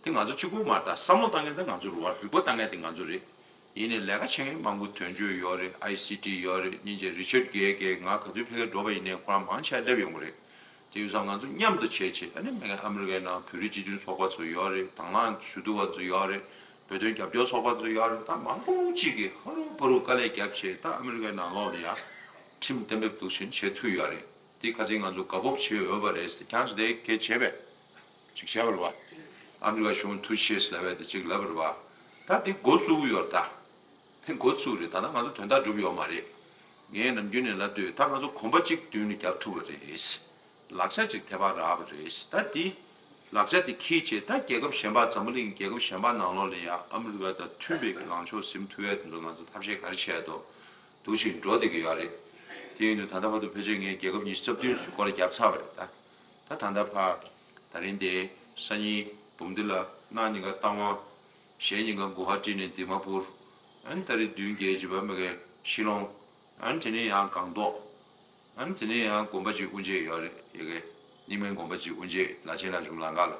དེ་ང་ཚོ་གཅིག་པུ་མ་རེད། ད་བསམ་བློ་བཏང་མཁན་དེ་ང་ཚོ་རེད་བ། རིག་པ་བཏང་མཁན་དེ་ང་ཚོ་རེད། ཡིན་ནའི་ལས་ཀ་བྱེད་མཁན་མང་པོ་དོན་གཅོད་ཡོད་རེད། ཨའི་སི་ཊི་ཡོད་རེད། སྙིང་རྗེ་རི་ཆར་གྷེ་གྷེ་ང་ག་དུས་ཕ་གིར་འགྲོ་བ་ཡིན་ནའི་ཁོ་རང་མང་ཆེ་བ་སླེབས་ཡོང་གི་རེད། དེ་ཡིན་ཙང་ང་ཚོ་མཉམ་དུ་བྱས་བྱས། ཨ་ནི་མ་གི་ཨ་མི་རི་ཀའི་ནང་བོད་རིགས་སྤྱི་མཐུན་ཚོགས་པ་ཚོ་ཡོད་རེད། དང་བླངས་ཞུ་གཏུག་པ་ཚོ་ཡོད་རེད། བོད་དོན་རྒྱབ་སྐྱོར་ཚོགས་པ་ཚོ་ཡོད་རེད། ད་མང་པོ་ཅིག་གིས་ཧ་རུ་བ་རུ་དཀའ་ལས་བརྒྱབ་བྱས། ད་ཨ་མི་རི་ཀའི་ནང་ལོགས་ལ་ཡང་ཁྲིམས་གཏན་འབེབས་འདུག་བཞིན་བྱེད་ཐུབ་ཡོད་རེད། དེ་ཁ་སང་ང་ཚོ་དགའ་སྤོབས་བྱེད་འོས་པ་རེད་ཟེར། ཁྱེད་ཚོ་དེ་གལ་ཆེ་བས་ཅིག་བྱས་པ་རེད་བ། ཨ་མི་རི་ཀ་གཞུང་ཐུགས་རྗེ་ཆེ་ཟེར་ལབ་པ་དེ་ཅིག་ལབ་པ་རེད་བ། ད་དེ་འགོ་བཙུགས་ཡོད་རེད་ད། དེ་འགོ་བཙུགས་རེད། ད་ལྟ་ང་ཚོ་དོན་དག་འགྲུབ་ཡོད་མ་རེད། ངས་ནམ་རྒྱུན་ནས་ལབ་དུས། ད་ང་ཚོ་གོམ་པ་གཅིག་མདུན་ནས་རྒྱབ་ཐུབ་པ་རེད། ལག་ཆ་གཅིག་ཐལ་བ་རག་པ་རེད། ད་དེ་ལག་ཆ་དེ་འཁྱེར་བྱས། ད་རྒྱལ་ཁབ་གཞན་པ། འཛམ་བུ་གླིང་རྒྱལ་ཁབ་གཞན་པ་ནང་ལོགས་ལ་ཡང་ཨ་མི་རི་ཀ་དང་མཐུན་པའི་ལངས་ཕྱོགས་ཟིན་ཐུབ་ཡས་དེ་ཚོ་ང་ཚོ་ཐབས་ཤེས་ག་རེ་བྱས་འདུག་འདུག་བཞིན་འགྲོ་བསྡད་ཀྱི་ཡོད་རེད། དེ་ཡིན་དུས་ད་ལྟ་བར་དུ་ཕལ་ཆེར་ངས་རྒྱལ་ཁབ་ཉི་ཤུ་རྩ་བདུན་ཞིག་སྐོར་ར་བརྒྱབ་ཚར་བ་རེད་ད། ད་ད་ལྟ་ཕར་ད་རིང་དེ་སང་ཉིན་འབུམ་སྡེ་ལ། གནངས་ཉིན་ཀ་རྟ་དབང་། གཞེས་ཉིན་ཀ་གུ་ཧ་ཊི་ནས་དི་མ་པུར། ཨ་ནི་ད་རེས་བདུན་བརྒྱད་ཅིག་བར་མ་གི་ཤི་ལོང་། ཨ་ནི་དེ་ནས་ཡང་སྒང་ཏོག་ཨ་ནི་དེ་ནས་ཡང་དགོན་པ་ཅིག་དབུ་འབྱེད་ཡོད་རེད། ཡ་གི་རྙིང་མའི་དགོན་པ་ཅིག་དབུ་འབྱེད། ལ་ཆེན་ལ་ཆུང་ལང་ཀ་ལ།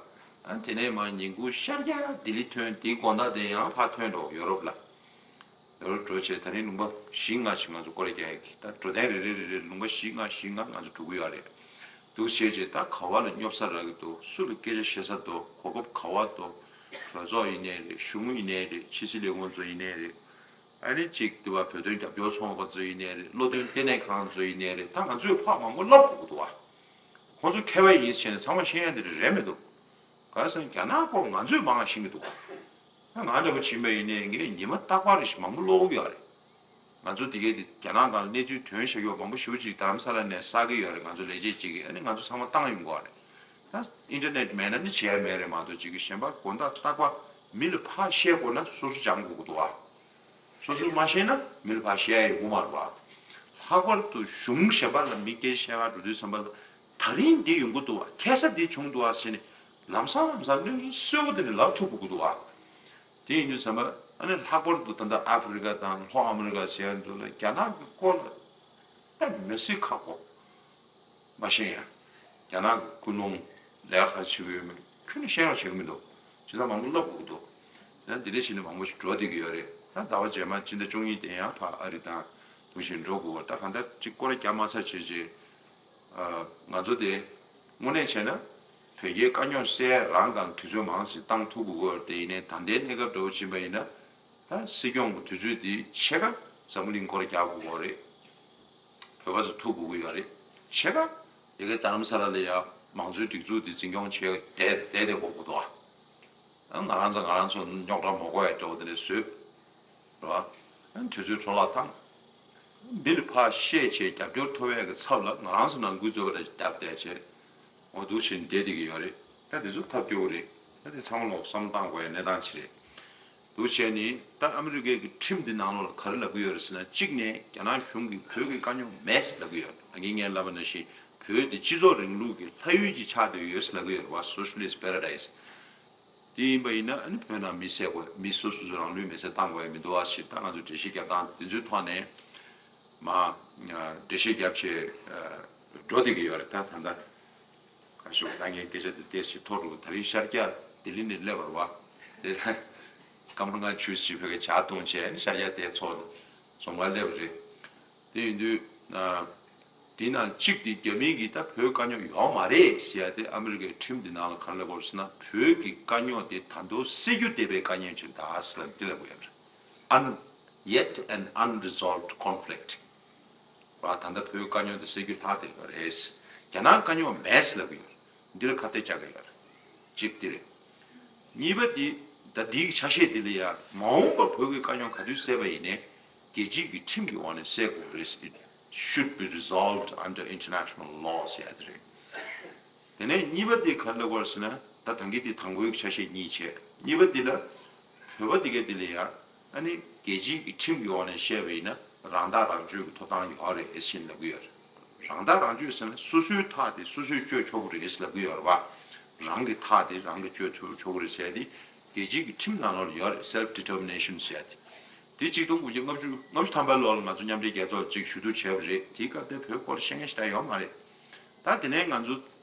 ཨ་ནི་དེ་ནས་མར་ཉིན་གུང་ཤར་རྒྱག་ལྡི་ལི་ཐོན། དེའི་དགོང་དག་དེ་ཡང་ཕར་ཐོན་འགྲོ། ཡོ་རོབ་ལ། ཡོ་རོབ་འགྲོ་བྱས། ད་རིང་ལུང་པ་བཞི་ལྔ་ཞིག་ང་ཚོ་སྐོར་ར་རྒྱག་ཡག་གི། ད་འགྲོ་དོན་རེ་རེ་རེ་རེ་ལུང་པ་བཞི་ལྔ་བཞི་ལྔ་ང་ཚོ་འགྲོ་གི་ཡོད་རེད། འདུག་བྱས་བྱས་ད་ག་བ་ལ་སྙོབ་ས་རག་གི་འདུག་སུ་ལ་སྐད་ཆ་བཤད་ས་འདུག་གོ་སྐབས་ག་བ་འདུག་གྲོས་ཚོགས་ཡིན་ནའི་རེད། གཞུང་ཡིན་ནའི་རེད། ཕྱི་སྲིད་ལས་ཁུངས་ཚོ་ཡིན་ནའི་རེད། ཨ་ནི་གཅིག་འདུག་བ། བོད་དོན་རྒྱབ་སྐྱོར་ཚོགས་པ་ཚོ་ཡིན་ནའི་རེད། བློ་འདོན་ལྟེ་གནས་ཁང་ཚོ་ཡིན་ནའི་རེད། ད་ང་ཚོས་ཕར་མང་པོ་ལབ་དགོས་ཀྱི་འདུག་བ། ཁོང་ཚོ་མཁས་པ་ཡིན་ཟེར་ནས་ཚང་མ་ཤེས་ཡ་དེ་རེད་མི་འདུག་གང་ཟེར་ན་རྒྱ་ནག་སྐོར་ང་ཚོས་མང་བ་ཤེས་ཀྱི་འདུག་ད་ང་འདྲ་པོ་ཕྱིན་པ་ཡིན་ནའི་ངས་ཉི་མ་རྟག་པར་རེ་ཞིག་མང་པོ་ཀློག་གི་ཡོད་རེད། ང་ཚོ་དེ་གའི་དེ་རྒྱ་ནག་སྒང་ལ་གནས་ཚུལ་ཐོན་བཞག་ཡོད་མང་པོ་ཞེ་པོ་ཅིག་རྡ་རམ་ས་ལ་ནས་བསགས་ཀྱི་ཡོད་རེད། ང་ཚོ་ལས་བྱེད་ཅིག་གིས། ཨ་ནི་ང་ཚོ་ཚང་མ་བཏང་ཡོང་གི་རེད། ད་ཨིན་ཊར་ནེཊ་མེད་ན་ནི་བྱས་མེད་རེད་མ་གཏོགས། ཅིག་གི་གཞན་པ་དགོང་དག་རྟག་པར་མི་ལ་ཕར་བཤད་དགོས་ན་སོ་སོ་སྦྱང་དགོས་ཀྱི་འདུག་བ། སོ་སོས་མ་ཤེས་ན་མི་ལ་ཕར་བཤད་ཡ་ཡོང་གི་མ་རེད་བ། ལྷག་པར་དུ་གཞུང་གཞན་པ་ལ་མི་སྐད་ཆ་བཤད་ག་འགྲོ་དུས་ཙམ་པ་ལ། ད་རིང་འདི་ཡོང་གི་འདུག་བ། ཁ་སང་འདི་བྱུང་འདུག་བ་ཟེར་ནས་ལམ་སང་ལམ་སང་གནས་ཚུལ་གསལ་པོ་དེ་ནས་ལབ་ཐུབ་དགོས་ཀྱི་འདུག་བ། དེ་ཡིན་དུས་ཙམ་པ། ཨ་ནི་ལྷག་པར་དུ་ད་ལྟ་ཨ་ཧྥེ་རི་ཀ་དང་ལྷོ་ཨ་མི་རི་ཀ་ཟེར་ཡ་འདི་ལ་རྒྱ་ནག་གི་སྐོར་ལ་ད་མི་སྲིད་ཁག་པོ། མ་ཤེས་ཡ། རྒྱ་ནག་གི་ཀུན་སློང་ལས་ཀ་བྱེད་ཀྱི་ཡོད་མེད་ཁྱོན་ནས་ཤེས་རོགས་བྱེད་ཀྱི་མི་འདུག་བྱས་ཙང་མང་པོ་ལབ་དགོས་ཀྱི་འདུག་ཡང་འདི་འདྲ་བྱས་ནས་མང་པོ་ཞིག་འགྲོ་བསྡད་ཀྱི་ཡོད་རེད། ད་ཟླ་བ་རྗེས་མ་སྤྱི་ཟླ་བཅུ་གཉིས་དེ་ཡང་ཕར་ཨ་རི་དང་འདུག་བཞིན་འགྲོ་དགོས་པ། ད་གང་ལྟར་ཅིག་སྐོར་ར་རྒྱག་མ་ཚར་བྱས་བྱས། ཨ། ང་ཚོ་དེ་དངོས་གནས་བྱས་ན་བོད་རྒྱའི་དཀའ་རྙོག་སེལ་ཡ་རང་གང་དུས་ཚོད་མང་ཞིག་བཏང་ཐུབ་དགོས་ཀྱི་ཡོད་རེད། དེ་ཡིན་ནའི་ད་ལྟའི་གནས་སྐབས་འདྲ་བོ་ཕྱིན་པ་ཡིན་ན། ད་སྲིད་སྐྱོང་གི་དུས་ཚོད་དེ་ཕྱེད་ཀ་འཛམ་བུ་གླིང་སྐོར་ར་རྒྱག་དགོས་ཀྱི་ཡོད་རེད། བོད་པ་ཚོ་ཐུག་དགོས་ཀྱི་ཡོད་རེད། ཕྱེད་ཀ་ཡ་གི་རྡ་རམ་ས་ལ་ལ་ཡ་མང་གཙོའི་སྒྲིག་འཛུགས་དེ་འཛིན་སྐྱོང་བྱེད་བསྡད་བསྡད་བསྡད་དགོས་ཀྱི་འདུག་ཨ། ང་རང་ཚོ་ང་རང་ཚོ་རྙོག་དྲ་མ་གོ་ཡ་འདྲ་བོ་དེ་འདྲ་བཟོས། རེད་བ། དུས་ཚོད་འཕྲོ་བརླག་བཏང་། འདི་ལ་ཕར་བཤད་བྱས་རྒྱབ་སྐྱོར་ཐོབ་ཡས་ཀྱི་ཚབ་ལ་ང་རང་ཚོ་ནང་ཁུལ་ཚོ་ལ་རྒྱབ་བསྡད་བྱས། འོ་འདུག་བྱས་ནས་བསྡད་བསྡད་ཀྱི་ཡོད་རེད། ད་དེ་ཚོ་ཐབས་སྐྱོ་བོ་རེད། ད་དེ་ཚང་མ་ལོག་བསམ་བློ་བཏང་དགོས་ཡ་གནས་སྟངས་ཅིག་རེད། འདུག་བྱས་ནས་ད་ཨ་མི་རི་ཀའི་གི་ཁྲིམས་འདི་ནང་ལོགས་ལ་ག་རེ་ལབ་ཀྱི་ཡོད་རེད་ཟེར་ན། གཅིག་ནས་རྒྱ་ནག་གཞུང་གིས་བོད་ཀྱི་དཀའ་རྙོག་མེད་ཟེར་ལབ་ཀྱི་ཡོད་རེད། ད་གིན་ངས་ལབ་པ་ནང་བཞིན་བོད་འདི་སྤྱི་ཚོགས་རིང་ལུགས་ཀྱི་ལྷ་ཡུལ་ཅིག་ཆགས་བསྡད་ཡོད་ཟེར་ལབ་ཀྱི་ཡོད་རེད་བ། Socialist Paradise། དེ་ཡིན་པ་ཡིན་ན་ཨ་ནི་བོད་ནང་མི་བསད་དགོས། མི་སོ་སོ་སོ་རང་ལུས་མེར་སྲེག་བཏང་དགོས་ཡ་མི་འདུག་བ་ཞེས་ད་ང་ཚོ་འགྲེལ་བཤད་རྒྱབ་སྟངས་དེ་ཚོའི་ཐོག་ནས་མར་འགྲེལ་བཤད་རྒྱབ་བྱས་འགྲོ་བསྡད་ཀྱི་ཡོད་རེད། ད་ད་ལྟ་ག་ཞུ། ད་ངས་སྐད་ཆ་དེ་ཏོག་ཙམ་མཐོ་འགྲོ། ད་རིང་ཤར་རྒྱག་ལྡི་ལི་ནས་སླེབས་པ་རེད་བ། དེ་ད་སྐར་མ་ལྔ་བཅུ་ཞིག་བོད་སྐད་ཇ་འཐུང་བྱས་ཤར་རྒྱག་དེ་ཚོ་རྫོང་ཁར་སླེབས་པ་རེད། དེ་ཡིན་དུས། ཨ། དེ་ནང་གཅིག་དེ་རྒྱ་མི་གིས་ད་བོད་དཀའ་རྙོག་ཡོད་མ་རེད་ཟེར་ཡ་དེ་ཨ་མི་རི་ཀའི་ཁྲིམས་དེ་ནང་ལ་ག་རེ་ལབ་ཡོད་ཟེར་ན། བོད་ཀྱི་དཀའ་རྙོག་དེ་ད་དུང་སེལ་རྒྱུ་བསྡད་པའི་དཀའ་རྙོག་ཅིག་རེད་ཟེར་ལབ་འདི་ལབ་ཡོད་རེད། Un- yet an unresolved conflict། བ། ད་ལྟ་བོད་དཀའ་རྙོག་དེ་སེལ་རྒྱུ་ལྷག་བསྡད་ཡོད་རེད། རྒྱ་ནག་དཀའ་རྙོག་མེད་ཟེར་ལབ་ཀྱི་ཡོད་རེད། འདི་ལ་ཁ་གཏད་བཅག་གི་ཡོད་རེད། གཅིག་དེ་རེད། གཉིས་པ་དེ། ད་འདིའི་ཆ་ཤས་དེ་ལ་ཡ་མ་འོངས་པར་བོད་ཀྱི་དཀའ་རྙོག་ག་དུས་སེལ་བ་ཡིན་ནའི་རྒྱལ་སྤྱིའི་གི་ཁྲིམས་ཀྱི་འོག་ནས་སེལ་དགོས་རེད། It should be resolved under international law ཟེར་ཡ་དེ་རེད། དེ་ནས་གཉིས་པ་དེ་ག་རེ་ལབ་དགོས་ཟེར་ན། ད་ད་གིན་དེ་དང་པོའི་ཆ་ཤས་གཉིས་བྱས། གཉིས་པ་དེ་ལ་བོད་པ་དེ་ག་དེ་ལ་ཡ་ཨ་ནི་རྒྱལ་སྤྱིའི་གི་ཁྲིམས་ཀྱི་འོག་ནས་བཤད་པ་ཡིན་ན་རང་ཐག་རང་གཅོད་ཀྱི་ཐོབ་ཐང་ཡོད་རེད་ཟེར་ལབ་ཀྱི་ཡོད་རེད། རང་ཐག་རང་གཅོད་ཟེར་ན་སོ་སོའི་ཐག་དེ་སོ་སོས་གཅོད་ཆོག་གི་རེད་ཟེར་ལབ་ཀྱི་ཡོད་རེད་བ། རང་གི་ཐག་དེ་རང་གིས་གཅོད་ཐུབ་ཆོག་གི་རེད་ཟེར་དེ་རྒྱལ་སྤྱིའི་གི་ཁྲིམས་ནང་ལོགས་ལ་ཡོད་རེད། Self determination ཟེར་དེ། དེ་གཅིག་སྟོང་དགུ་བརྒྱ་ལྔ་བཅུ་ལྔ་བཅུ་ཐམ་པའི་ལོ་ལ་ང་ཚོ་མཉམ་འབྲེལ་རྒྱལ་ཚོགས་ལ་གཅིག་ཞུ་གཏུག་བྱས་པ་རེད། དེའི་སྐབས་དེ་བོད་སྐོར་ཤེས་མཁན་ཞེ་དྲག་ཡོད་མ་རེད། ད་དེ་ནས་ང་ཚོ་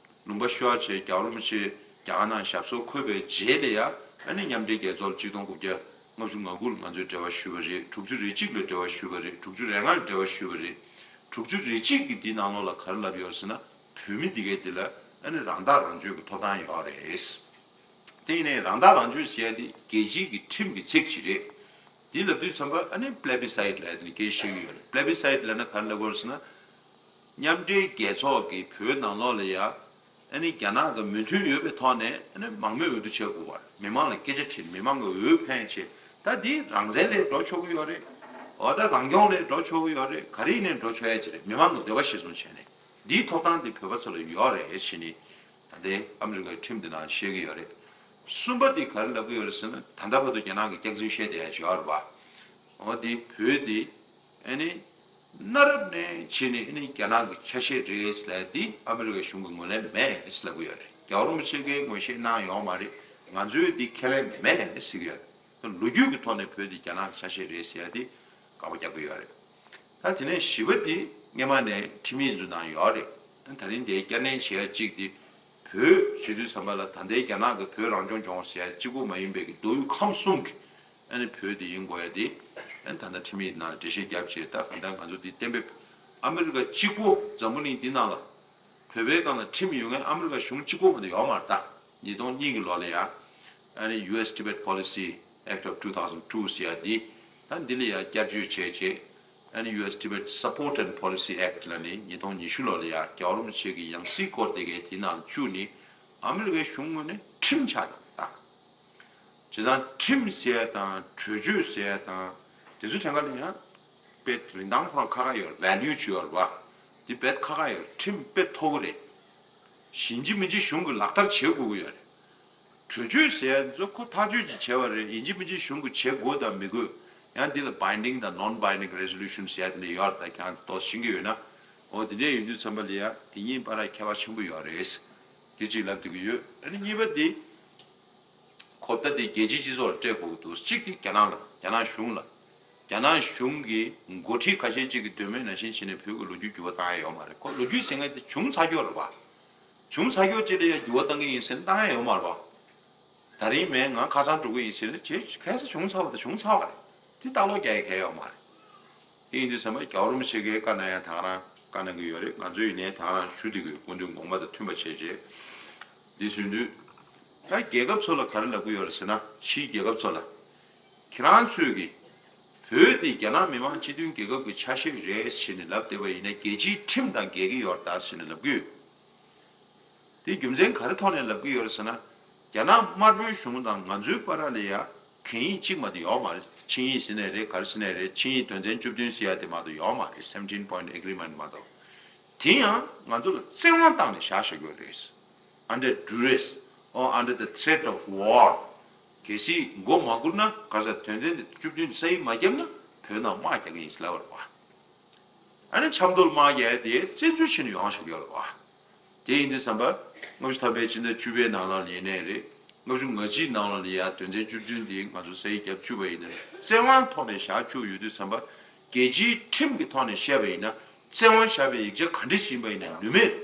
ལུང་པ་ཤོར་བྱས་རྒྱལ་བ་རིན་པོ་ཆེ་རྒྱ་གར་ནང་ཞབས་སོར་འཁོད་པའི་རྗེས་ལ་ཡ་ཨ་ནི་མཉམ་འབྲེལ་རྒྱལ་ཚོགས་ལ་གཅིག་སྟོང་དགུ་བརྒྱ་ལྔ་བཅུ་ང་དགུ་ལ་ང་ཚོས་འབྲེལ་བ་ཞུས་པ་རེད། དྲུག་ཅུ་རེ་གཅིག་ལ་འབྲེལ་བ་ཞུས་པ་རེད། དྲུག་ཅུ་རེ་ལྔ་ལ་འབྲེལ་བ་ཞུས་པ་རེད། དྲུག་ཅུ་རེ་གཅིག་གི་འདི་ནང་ལོགས་ལ་ག་རེ་ལབ་ཡོད་ཟེར་ན། བོད་མི་འདི་གའི་འདི་ལ་ཨ་ནི་རང་ཐག་རང་གཅོད་ཀྱི་ཐོབ་ཐང་ཡོད་རེད། དེ་ཡིན་ནའི་རང་ཐག་རང་གཅོད་ཟེར་ཡ་འདི་རྒྱལ་སྤྱིའི་གི་ཁྲིམས་ཀྱི་ཚིག་ཅིག་རེད། འདི་ལབ་དུས་ཙམ་པ་ཨ་ནི་Plebiscite་ལབ་ཡ་དེ་ནི་སྐད་ཆ་བཤད་ཀྱི་ཡོད་རེད། Plebiscite་ལབ་ན་ག་རེ་ལབ་དགོས་རེད་ཟེར་ན། མཉམ་འབྲེལ་རྒྱལ་ཚོགས་ཀྱིས་བོད་ནང་ལོགས་ལ་ཡ་ཨ་ནི་རྒྱ་ནག་དང་མོས་མཐུན་ཡོད་པའི་ཐོག་ནས་ཨ་ནི་མང་མོས་འོས་བསྡུ་བྱེད་དགོས་པ་རེད། མི་མང་ལ་སྐད་ཆ་དྲིས། མི་མང་གི་འོས་ཕན་བྱེད། ད་འདི་རང་བཙན་ལས་འགྲོ་ཆོག་གི་ཡོད་རེད། འོ་ད་རང་སྐྱོང་ལས་འགྲོ་ཆོག་གི་ཡོད་རེད། ག་རེ་ཡིན་ནའི་འགྲོ་ཆོག་ཡ་ཅིག་རེད། མི་མང་གི་འདོད་པ་གཞིར་བཟུང་བྱས་ནས། འདིའི་ཐོབ་ཐང་འདི་བོད་པ་ཚོ་ལ་ཡོད་རེད་ཟེར་ནས་ད་ལྟའི་ཨ་མི་རི་ཀའི་ཁྲིམས་འདི་ནང་བཤད་ཀྱི་ཡོད་རེད། གསུམ་པ་འདི་ག་རེ་ལབ་ཀྱི་ཡོད་རེད་ཟེར་ན། ད་ལྟ་བར་དུ་རྒྱ་ནག་གི་སྐྱག་རྫུན་བཤད་བསྡད་ཡ་ཅིག་ཡོད་རེད་པ། འོ་འདི་བོད་འདི་ཨ་ནི་གནའ་རབས་ནས་བྱས་ནས་ཨ་ནི་རྒྱ་ནག་གི་ཆ་ཤས་རེད་ཟེར་ལབ་ཡ་འདི་ཨ་མི་རི་ཀའི་གཞུང་གིས་ངོས་ལེན་མེད་ཟེར་ལབ་ཀྱི་ཡོད་རེད། རྒྱལ་བ་རིན་པོ་ཆེ་གིས་ངོས་བཞེས་གནང་ཡོད་མ་རེད། ང་ཚོས་འདི་ཁས་ལེན་མེད་ཟེར་གྱི་ཡོད་རེད། ལོ་རྒྱུས་ཀྱི་ཐོག་ནས་བོད་འདི་རྒྱ་ནག་གི་ཆ་ཤས་རེད་ཟེར་ཡ་འདི་བཀག་པ་རྒྱག་གི་ཡོད་རེད། ད་དེ་ནས་བཞི་པ་འདི་སྔོན་མ་ནས་ཁྲིམས་ཡིག་ཚོའི་ནང་ཡོད་རེད། ད་རིང་འདིར་བསྐྱར་ནན་བྱེད་ཡ་གཅིག་འདི། བོད་ཞུ་དུས་ཙམ་པ་ལ་ད་ལྟའི་རྒྱ་ནག་གི་བོད་རང་སྐྱོང་ལྗོངས་ཟེར་ཡ་གཅིག་པོ་མ་ཡིན་པའི་གི་མདོ་དབུས་ཁམས་གསུམ་གྱི་ཨ་ནི་བོད་འདི་ཡིན་དགོས་ཡ་འདི་ཨ་ནི་ད་ལྟ་ཁྲིམས་ཡིག་ནང་འགྲེལ་བཤད་བརྒྱབ་བྱས། ད་གང་ལྟར་ང་ཚོ་འདི་གཏན་འབེབས། ཨ་མི་རི་ཀ་གཅིག་པོ་འཛམ་བུ་གླིང་འདི་ནང་ལ་བོད་པའི་སྒང་ལ་ཁྲིམས་ཡོད་མཁན་ཨ་མི་རི་ཀ་གཞུང་གཅིག་པོ་མ་གཏོགས་ཡོད་མ་རེད། ད་ཉིས་སྟོང་གཉིས་ཀྱི་ལོ་ལ་ཡ་ཨ་ནི་ཡུ་ཨེས་Tibet Policy Act of two thousand two ཟེར་ཡ་འདི། ད་འདི་ལ་ཡ་བསྐྱར་བཅོས་བྱས་བྱས། ཨ་ནི་ཡུ་ཨེས་Tibet Support and Policy Act ལབ་ནི་ཉིས་སྟོང་ཉི་ཤུ་ལོ་ལ་ཡ་རྒྱལ་བ་རིན་པོ་ཆེ་གི་ཡང་སྲིད་སྐོར་དེ་གའི་དེ་ནང་བཅུག་ནི་ཨ་མི་རི་ཀའི་གཞུང་ངོས་ནས་ཁྲིམས་ཆགས་བསྡད་པ་དང་། བྱས་ཙང་ཁྲིམས་ཟེར་ཡ་དང་གྲོས་ཆོད་ཟེར་ཡ་དང་དེ་ཚོ་གྲངས་ཀ་ལ་ཡང་དཔེ་རིན་ཐང་ཁོ་རང་ཁ་ཁ་ཡོད་རེད། ཝེ་ལིའུ་ཅིག་ཡོད་རེད་པ། འདི་དཔེ་ཁ་ཁ་ཡོད་རེད། ཁྲིམས་དཔེ་མཐོ་པོ་རེད། ཡིན་གཅིག་མིན་གཅིག་གཞུང་གིས་ལག་བསྟར་བྱེད་དགོས་ཀྱི་ཡོད་རེད། གྲོས་ཆོད་ཟེར་ཡ་ཚོ་ཁོ་ཐག་གཅོད་ཅིག་བྱས་པ་རེད། ཡིན་གཅིག་མིན་གཅིག་གཞུང་གིས་བྱེད་དགོས་དང་མི་དགོས། ཡང་འདི་ལ་binding་དང་non-binding resolution ཟེར་ཡ་དེ་འདྲ་ཡོད་རེད། ད་ཁྱེད་རང་ཚོ་ཏོག་ཙམ་ཤེས་ཀྱི་ཡོད་ན། འོ་དེ་འདྲ་ཡིན་དུས་ཙམ་པ་ལ་ཡ་དེ་གཉིས་བར་ལ་ཁྱད་པར་ཆེན་པོ་ཡོད་རེད། དེ་གཅིག་ལབ་བསྡད་ཀྱི་ཡོད། ཨ་ནི་གཉིས་པ་དེ། གོ་བརྡ་དེ་རྒྱལ་སྤྱིའི་སྤྱི་ཚོགས་ལ་སྤྲད་དགོས་ཀྱི་འདུག་གཅིག་དེ་རྒྱ་ནག་ལ། རྒྱ་ནག་གཞུང་ལ། རྒྱ་ནག་གཞུང་གི་འགོ་ཁྲིད་ཁ་ཤས་ཅིག་གིས་འདོད་མོས་ནང་བཞིན་བྱས་ནས་བོད་ཀྱི་ལོ་རྒྱུས་འགྱུར་བ་བཏང་ཡ་ཡོད་མ་རེད། ཁོ་ལོ་རྒྱུས་ཟེར་མཁན་དེ་བྱུང་ཚར་ཡོད་རེད་པ། བྱུང་ཚར་ཡོད་ཅིག་ལ་ཡ་འགྱུར་བ་གཏང་གི་ཡིན་ཟེར་ན་བཏང་ཡ་ཡོད་མ་རེད་པ། ད་རིང་མིན་ང་ཁ་སང་འགྲོ་གི་ཡིན་ཟེར་ན་བྱས། གལ་སྲིད་བྱུང་ཚར་བ་དང་བྱུང་ཚར་བ་རེད། དེ་ལྟག་ལོག་རྒྱག་ཡ་གང་ཡང་ཡོད་མ་རེད། དེ་ཡིན་དུས་ཙམ་པ་རྒྱལ་བ་རིན་པོ་ཆེ་གིས་བཀའ་གནང་ཡ་ད་ག་རང་བཀའ་གནང་གི་ཡོད་རེད། ང་ཚོས་ཡིན་ནའི་ད་ག་རང་ཞུ་བསྡད་ཀྱི་ཡོད། སྐུ་མདུན་དགོངས་པ་དང་མཐུན་པ་བྱས་རྗེས། འདི་ཟེར་དུས། ད་རྒྱལ་ཁབ་ཚོ་ལ་ག་རེ་ལབ་ཀྱི་ཡོད་རེད་ཟེར་ན། ཕྱིའི་རྒྱལ་ཁབ་ཚོ་ལ། ཁྱེད་རང་ཚོས་ཀྱི་བོད་འདི་རྒྱ་ནག་མི་དམངས་སྤྱི་མཐུན་རྒྱལ་ཁབ་ཀྱི་ཆ་ཤས་རེད་ཟེར་ནས་ལབ་བསྡད་པ་ཡིན་ན་རྒྱལ་སྤྱིའི་ཁྲིམས་དང་འགལ་གྱི་ཡོད་རེད་ད་ཟེར་ནས་ལབ་ཀྱི་ཡོད། དེ་རྒྱུ་མཚན་ག་རེ་ཐོག་ནས་ལབ་ཀྱི་ཡོད་རེད་ཟེར་ན། རྒྱ་ནག་དམར་པོའི་གཞུང་དང་ང་ཚོའི་བར་ལ་ཡ་གན་ཡིག་གཅིག་མ་གཏོགས་ཡོད་མ་རེད། ཆིངས་ཡིག་ཟེར་ནའི་རེད། ག་རེ་ཟེར་ནའི་རེད། ཆིངས་ཡིག་དོན་ཚན་བཅུ་བདུན་ཟེར་ཡ་དེ་མ་གཏོགས་ཡོད་མ་རེད། Seventeen Point Agreement མ་གཏོགས། དེ་ཡང་ང་ཚོ་ལ་བཙན་དབང་བཏང་ནས་བཞག་བཞག་གི་ཡོད་རེད། Under duress or under the threat of war. གལ་སྲིད་མགོ་མ་སྒུར་ན། ག་རེ་ཟེར། དོན་ཚན་དེ་བཅུ་བདུན་ས་ཡིག་མ་བརྒྱབ་ན་བོད་ནང་དམག་རྒྱག་གི་ཡིན་ཟེར་ལབ་པ་རེད་པ། ཨ་ནི་ཆབ་མདོར་དམག་རྒྱག་ཡ་དེ་བཙན་འཛུལ་བྱས་ནས་ཡོང་བཞག་གི་ཡོད་རེད་པ། དེ་ཡིན་དུས་ཙམ་པ་ལྔ་བཅུ་ཐམ་པའི་ཕྱི་ཟླ་བཅུ་པའི་ནང་ལོགས་ལ་ཡིན་ནའི་རེད། ལྔ་བཅུ་ང་གཅིག་ནང་ལོགས་ལ་ཡ་དོན་ཚན་བཅུ་བདུན་དེ་ང་ཚོ་ས་ཡིག་བརྒྱབ་བཅུག་པ་ཡིན་ན། བཙན་དབང་ཐོག་ནས་བཞག་བཅུག་ཡོད་དུས་ཙམ་པ། རྒྱལ་སྤྱིའི་ཁྲིམས་ཀྱི་ཐོག་ནས་བཤད་པ་ཡིན་ན། བཙན་དབང་བཞག་པའི་ཡིག་ཆ་ག་འདྲ་ཞིག་ཡིན་པ་ཡིན་ན་ནུས་མེད་རེད།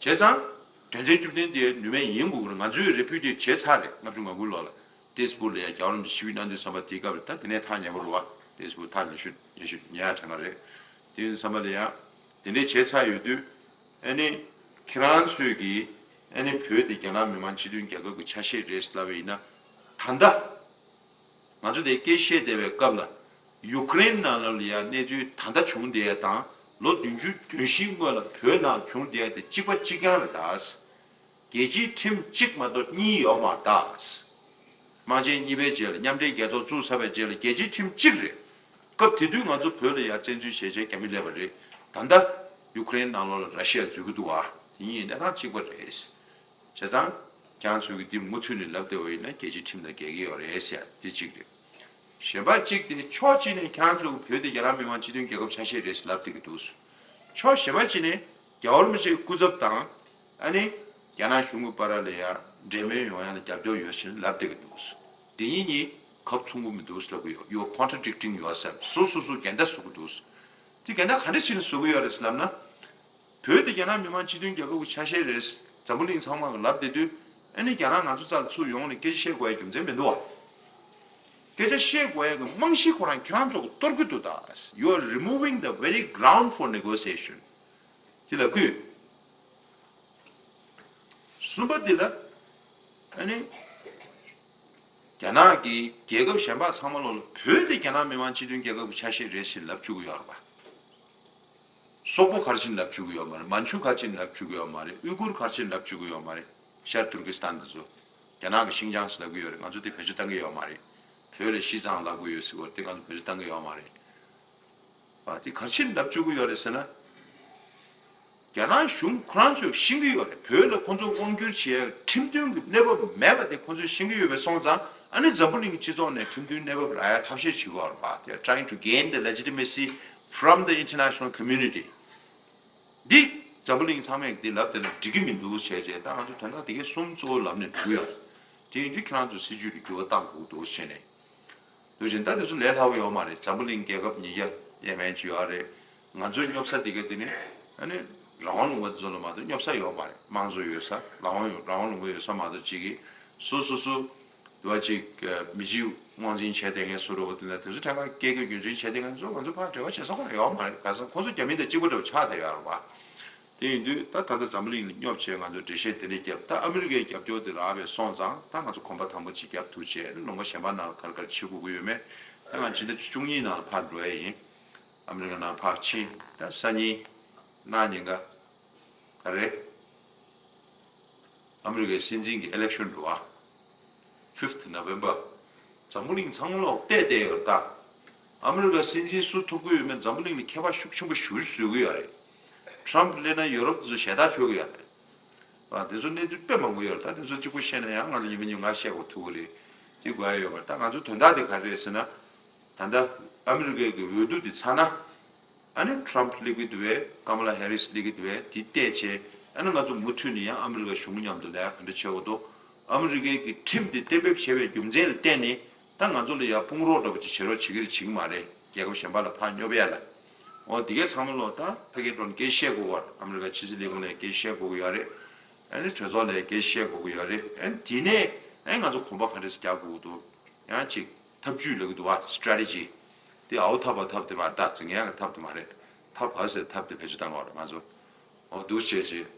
བྱས་ཙང་། དོན་ཚན་བཅུ་བདུན་དེ་ནུས་མེད་ཡིན་དགོས་ཀྱི་རེད། ང་ཚོས་རེ་ཕུད་དེ་བྱས་ཚར་རེད། ལྔ་བཅུ་ང་དགུ་ལོ་ལ་ཏེས་པུར་ལ་ཡ་རྒྱལ་བ་རིན་པོ་ཆེ་ཆིབས་བསྒྱུར་གནང་དུས་ཙམ་པ་དེའི་སྐབས་ལ། ད་དེ་ནས་ཐག་ཉེ་པོ་རེད་པ། ཏེས་པུར་ཐག་ཉེ་ཤོས་ཉེ་ཤོས་ཉེ་ཡ་གྲངས་ཀ་རེད། དེ་ཡིན་ཙམ་པ་ལ་ཡ། དེ་འདྲས་བྱས་ཚར་ཡོད་དུས། ཨ་ནི། ཁྱེད་རང་ཚོས་ཀྱིས་ཨ་ནི་བོད་དེ་རྒྱ་ནག་མི་དམངས་སྤྱི་མཐུན་རྒྱལ་ཁབ་ཀྱི་ཆ་ཤས་རེད་ལབ་པ་ཡིན་ན། ད་ལྟ། ང་ཚོ་དེ་སྐད་བཤད་བསྡད་པའི་སྐབས་ལ། ཡུ་ཀེ་རེན་ནང་ལ་ཡ་གནས་ཚུལ་ད་ལྟ་བྱུང་བསྡད་ཡ་དང་། ལོ་བདུན་ཅུ་དོན་བཞིའི་སྔོན་ལ་བོད་ནང་བྱུང་བསྡད་ཡ་དེ་གཅིག་པ་གཅིག་རྐྱང་རེད་ད། རྒྱལ་སྤྱིའི་ཁྲིམས་གཅིག་མ་གཏོགས་གཉིས་ཡོད་མ་རེད་ད། དམག་ཆེན་གཉིས་པའི་རྗེས་ལ། མཉམ་འབྲེལ་རྒྱལ་ཚོགས་བཙུགས་ཚར་བའི་རྗེས་ལ་རྒྱལ་སྤྱིའི་ཁྲིམས་གཅིག་རེད། སྐབས་དེ་དུས་ང་ཚོ་བོད་ལ་ཡ་བཙན་འཛུལ་བྱས་བྱས་རྒྱ་མི་སླེབས་པ་རེད། ད་ལྟ་ཡུ་ཀེ་རེན་ནང་ལོགས་ལ་ར་ཤི་ཡ་འཛུལ་གྱི་འདུག་བ། དེ་གཉིས་གནས་སྟངས་གཅིག་པ་རེད། བྱས་ཙང་། ཁྱེད་རང་ཚོས་ཀྱིས་འདི་མུ་མཐུད་ནས་ལབ་བསྡད་པ་ཡིན་ན་རྒྱལ་སྤྱིའི་ཁྲིམས་དང་འགལ་གྱི་ཡོད་རེད་ཟེར་ཡ་དེ་གཅིག་རེད། གཞན་པ་གཅིག་དེ། ཕྱོགས་གཅིག་ནས་ཁྱེད་རང་ཚོས་བོད་དེ་རྒྱ་ནག་མི་དམངས་སྤྱི་མཐུན་རྒྱལ་ཁབ་ཆ་ཤས་རེད་ཟེར་ལབ་བསྡད་ཀྱི་འདུག་ཕྱོགས་གཞན་པ་གཅིག་ནས་རྒྱལ་བ་རིན་པོ་ཆེའི་སྐུ་ཚབ་དང་། ཨ་ནི། རྒྱ་ནག་གཞུང་གི་བར་ལ་ཡ་འབྲེལ་མོལ་ཡོང་ཡ་ལ་རྒྱབ་སྐྱོར་ཡོད་ཟེར་ལབ་བསྡད་ཀྱི་འདུག་འདི་གཉིས་གཉིས་ཁ་མཚུངས་པོ་མི་འདུག་ལབ་ཀྱི་ཡོད། You are contradicting yourself. སོ་སོ་སོ་འགལ་ཟླ་བཟོ་གི་འདུག་དེ་འགལ་ཟླ་ག་འདྲ་ཞིག་ནས་བཟོ་གི་ཡོད་རེད་ཟེར་ལབ་ན། བོད་དེ་རྒྱ་ནག་མི་དམངས་སྤྱི་མཐུན་རྒྱལ་ཁབ་ཀྱི་ཆ་ཤས་རེད། འཛམ་བུ་གླིང་ཚང་མ་གིས་ལབ་བསྡད་དུས། ཨ་ནི་རྒྱ་ནག་ང་ཚོ་རྩ་ལ་ཚུར་ཡོང་ནས་སྐད་ཆ་བཤད་དགོས་ཡ་རྒྱུ་མཚན་མི་འདུག་བ། སྐད་ཆ་བཤད་དགོས་ཡ་གི་རྨང་གཞི་ཁོ་རང་ཁྱེད་རང་ཚོ་གིས་གཏོར་གྱི་འདུག་ད། You are removing the very ground for negotiation. དེ་ལབ་དགོས། གསུམ་པ་དེ་ལ། ཨ་ནི། རྒྱ་ནག་གི་རྒྱལ་ཁབ་གཞན་པ་ཚང་མ་ལོ་ལ་བོད་དེ་རྒྱ་ནག་མི་དམངས་སྤྱི་མཐུན་རྒྱལ་ཁབ་ཀྱི་ཆ་ཤས་རེད་ཞེས་ལབ་བཅུག་གི་ཡོད་རེད་པ། སོག་པོ་ག་རེ་བྱས་ནས་ལབ་བཅུག་གི་ཡོད་མ་རེད། མན་ཇུ་ག་རེ་བྱས་ནས་ལབ་བཅུག་གི་ཡོད་མ་རེད། ཨུ་གུར་ག་རེ་བྱས་ནས་ལབ་བཅུག་གི་ཡོད་མ་རེད། ཤར་ཏུར་ཀི་སི་ཐན་དེ་ཚོ། རྒྱ་ནག་གི་ཤིང་ཅང་ཞེས་ལབ་གི་ཡོད་རེད། ང་ཚོ་དེ་བེད་སྤྱོད་བཏང་གི་ཡོད་མ་རེད། བོད་ལ་ཤི་ཙང་ལབ་གི་ཡོད་ཟེར་བ་དེ་ང་ཚོ་བེད་སྤྱོད་བཏང་གི་ཡོད་མ་རེད། བ་དེ་ག་རེ་བྱས་ནས་ལབ་བཅུག་གི་ཡོད་རེད་ཟེར་ན། རྒྱ་ནག་གཞུང་ཁོ་རང་ཚོས་ཤེས་ཀྱི་ཡོད་རེད། བོད་ལ་ཁོ་ཚོ་དབང་བསྒྱུར་བྱེད་ཡ་ཁྲིམས་མཐུན་གྱི་གནས་བབ་མེད་པ་དེ་ཁོ་ཚོས་ཤེས་ཀྱི་ཡོད་པའི་སོང་ཙང་། ཨ་ནི་འཛམ་བུ་གླིང་གི་སྤྱི་ཚོགས་ནས་ཁྲིམས་མཐུན་གནས་བབ་རག་ཡ་ཐབས་ཤེས་བྱེད་ཀྱི་ཡོད་རེད་པ། They are trying to gain the legitimacy from the international community. འདི་འཛམ་བུ་གླིང་ཚང་མས་འདི་ལབ་བསྡད་ན་འགྲིག་གི་མི་འདུག་བྱས་རྗེས་ད་ང་ཚོ་དོན་དག་འདི་གའི་གསུམ་གཙོ་བོ་ལམ་ནས་འགྲོ་གི་ཡོད་རེད། དེ་ཡིན་དུས་ཁྱེད་རང་ཚོ་སྲིད་ཇུས་ལ་འགྱུར་བ་གཏང་དགོས་འདུག་བྱས་ནས། འདུག་བྱས་ད་དེ་ཚོ་ལས་སླ་བོ་ཡོད་མ་རེད། འཛམ་བུ་གླིང་རྒྱལ་ཁབ་ཉིས་བརྒྱ་ཡས་མས་ཅིག་ཡོད་རེད། ང་ཚོའི་སྙོབ་ས་འདི་ག་དེ་ནི་ཨ་ནི་རང་དབང་ལུང་པ་དེ་ཚོ་ལ་མ་གཏོགས་སྙོབ་ས་ཡོད་མ་རེད། དམངས་གཙོ་ཡོད་ས། རང་དབང་ཡོད། རང་དབང་ལུང་པ་ཡོད་ས་མ་གཏོགས་ཅིག་གིས་སོ་སོ་སོ་འདུག་བ་ཅིག་མི་གཅིག་དབང་འཛིན་བྱས་བསྡད་མཁན་སུ་རེད་པ། དེ་འདྲ་དེ་ཚོ་ཕྲན་ཁ་སྐད་ཀྱི་རྒྱུན་འཛིན་བྱས་བསྡད་མཁན་ཚོ་ང་ཚོ་ཕར་འབྲེལ་བ་བྱེད་ས་ཁོ་རང་ཡོད་མ་རེད། ག་ས་ཁོ་ཚོ་རྒྱ་མི་དང་གཅིག་པ་འདྲ་བོ་ཆགས་བསྡད་ཡོད་རེད་པ། དེ་ཡིན་དུས་ད་ད་ལྟ་འཛམ་བུ་གླིང་ལ་སྙོབ་བྱས་ང་ཚོས་འགྲེལ་བཤད་དེ་འདྲ་བརྒྱབ། ད་ཨ་མི་རི་ཀའི་རྒྱབ་སྐྱོར་དེ་རག་པའི་སོང་ཙང་ད་ང་ཚོ་གོམ་པ་དང་པོ་གཅིག་བརྒྱབ་ཐུབ་བྱས། ལུང་པ་གཞན་པ་ནང་ལ་ག་རེ་ག་རེ་བྱེད་དགོས་ཀྱི་ཡོད་མེད་ད་ང་ཕྱི་ཟླ་བཅུ་གཉིས་ནང་ལ་ཕར་འགྲོ་ཡ་ཡིན། ཨ་མི་རི་ཀ་ནང་ཕར་ཕྱིན། ད་སང་ཉིན་གནངས་ཉིན་ག་ག་རེ། ཨ་མི་རི་ཀའི་སྲིད་འཛིན་གྱི་ཨི་ལེག་ཤོན་འགྲོ་བ། Fifth November། འཛམ་བུ་གླིང་ཚང་མ་ལོག་བལྟས་བསྡད་ཡོད་ད། ཨ་མི་རི་ཀ་སྲིད་འཛིན་སུ་ཐོབ་ཀྱི་ཡོད་མེད་འཛམ་བུ་གླིང་ལ་ཁྱད་པར་ཤུགས་ཆེན་པོ་ཞེ་པོ་ཅིག་བཟོ་གི་ཡོད་རེད། ཊམ་ཕ་སླེབས་ན་ཡུ་རོབ་དེ་ཚོ་ཞེད་ཐག་ཆོད་ཀྱི་ཡོད་རེད། ཨ་དེ་ཚོ་གནས་ཚུལ་དཔེ་མང་པོ་ཡོད་རེད། ད་དེ་ཚོ་གཅིག་པུ་བཤད་ན་ཡང་ང་ཚོ་ཉི་མ་ཉིན་གང་བཤད་དགོས་ཐུག་གི་རེད། དེ་དགོས་ཡ་ཡོད་པ་རེད། ད་ང་ཚོའི་དོན་དག་དེ་ག་རེ་རེད་ཟེར་ན། ད་ལྟ་ཨ་མི་རི་ཀའི་གི་འོས་བསྡུ་དེ་ཚར་ན། ཨ་ནི་ཊམ་ཕ་སླེབས་ཀྱི་འདུག་པས། ཀ་མ་ལ་ཧེ་རིས་སླེབས་ཀྱི་འདུག་པས། དེ་བལྟས་བྱས་ཨ་ནི་ང་ཚོ་མུ་མཐུད་ནས་ཡང་ཨ་མི་རི་ཀ་གཞུང་མཉམ་དུ་ལས་ཀ་ག་འདྲ་བྱེད་དགོས་འདུག་ཨ་མི་རི་ཀའི་གི་ཁྲིམས་དེ་གཏན་འབེབས་བྱས་པའི་རྒྱུ་མཚན་ལ་བརྟེན་ནས་ད་ང་ཚོ་ལ་ཡང་དཔུང་རོགས་འདྲ་པོ་ཅིག་བྱེད་རོགས་བྱེད་ཀྱི་རེད་བྱེད་ཀྱི་མ་རེད། རྒྱལ་ཁབ་གཞན་པ་ལ་ཕར་སྙོབ་ཡ་ལ། འོ་དེ་གའི་ཚང་མ་ལོ་ད་ཕ་གིའི་འགྲོ་ནས་སྐད་ཆ་བཤད་དགོས་པ་རེད། ཨ་མི་རི་ཀ་ཕྱི་སྲིད་ལས་ཁུངས་ལ་སྐད་ཆ་བཤད་དགོས་ཀྱི་ཡོད་རེད། ཨ་ནི་གྲོས་ཚོགས་ལ་སྐད་ཆ་བཤད་དགོས་ཀྱི་ཡོད་རེད། ཨ་ནི་དེ་ནས་ཨ་ནི་ང་ཚོ་གོམ་པ་ག་འདྲས་རྒྱག་དགོས་འདུག་ཡང་ཅིག་ཐབས་ཇུས་ལབ་ཀྱི་འདུག་བ། སི་ཊེ་རེ་ཊི་ཇི། དེ་ཨའོ་ཐབས་པ་ཐབས་དེ་མ་རེད། ད་འཛིང་ཡག་གི་ཐབས་དེ་མ་རེད། ཐབས་བ་ཟེར་ཐབས་དེ་བེད་སྤྱོད་བཏང་དགོས་རེད་ང་ཚོ། འོ་འདུག་བྱས་བྱས།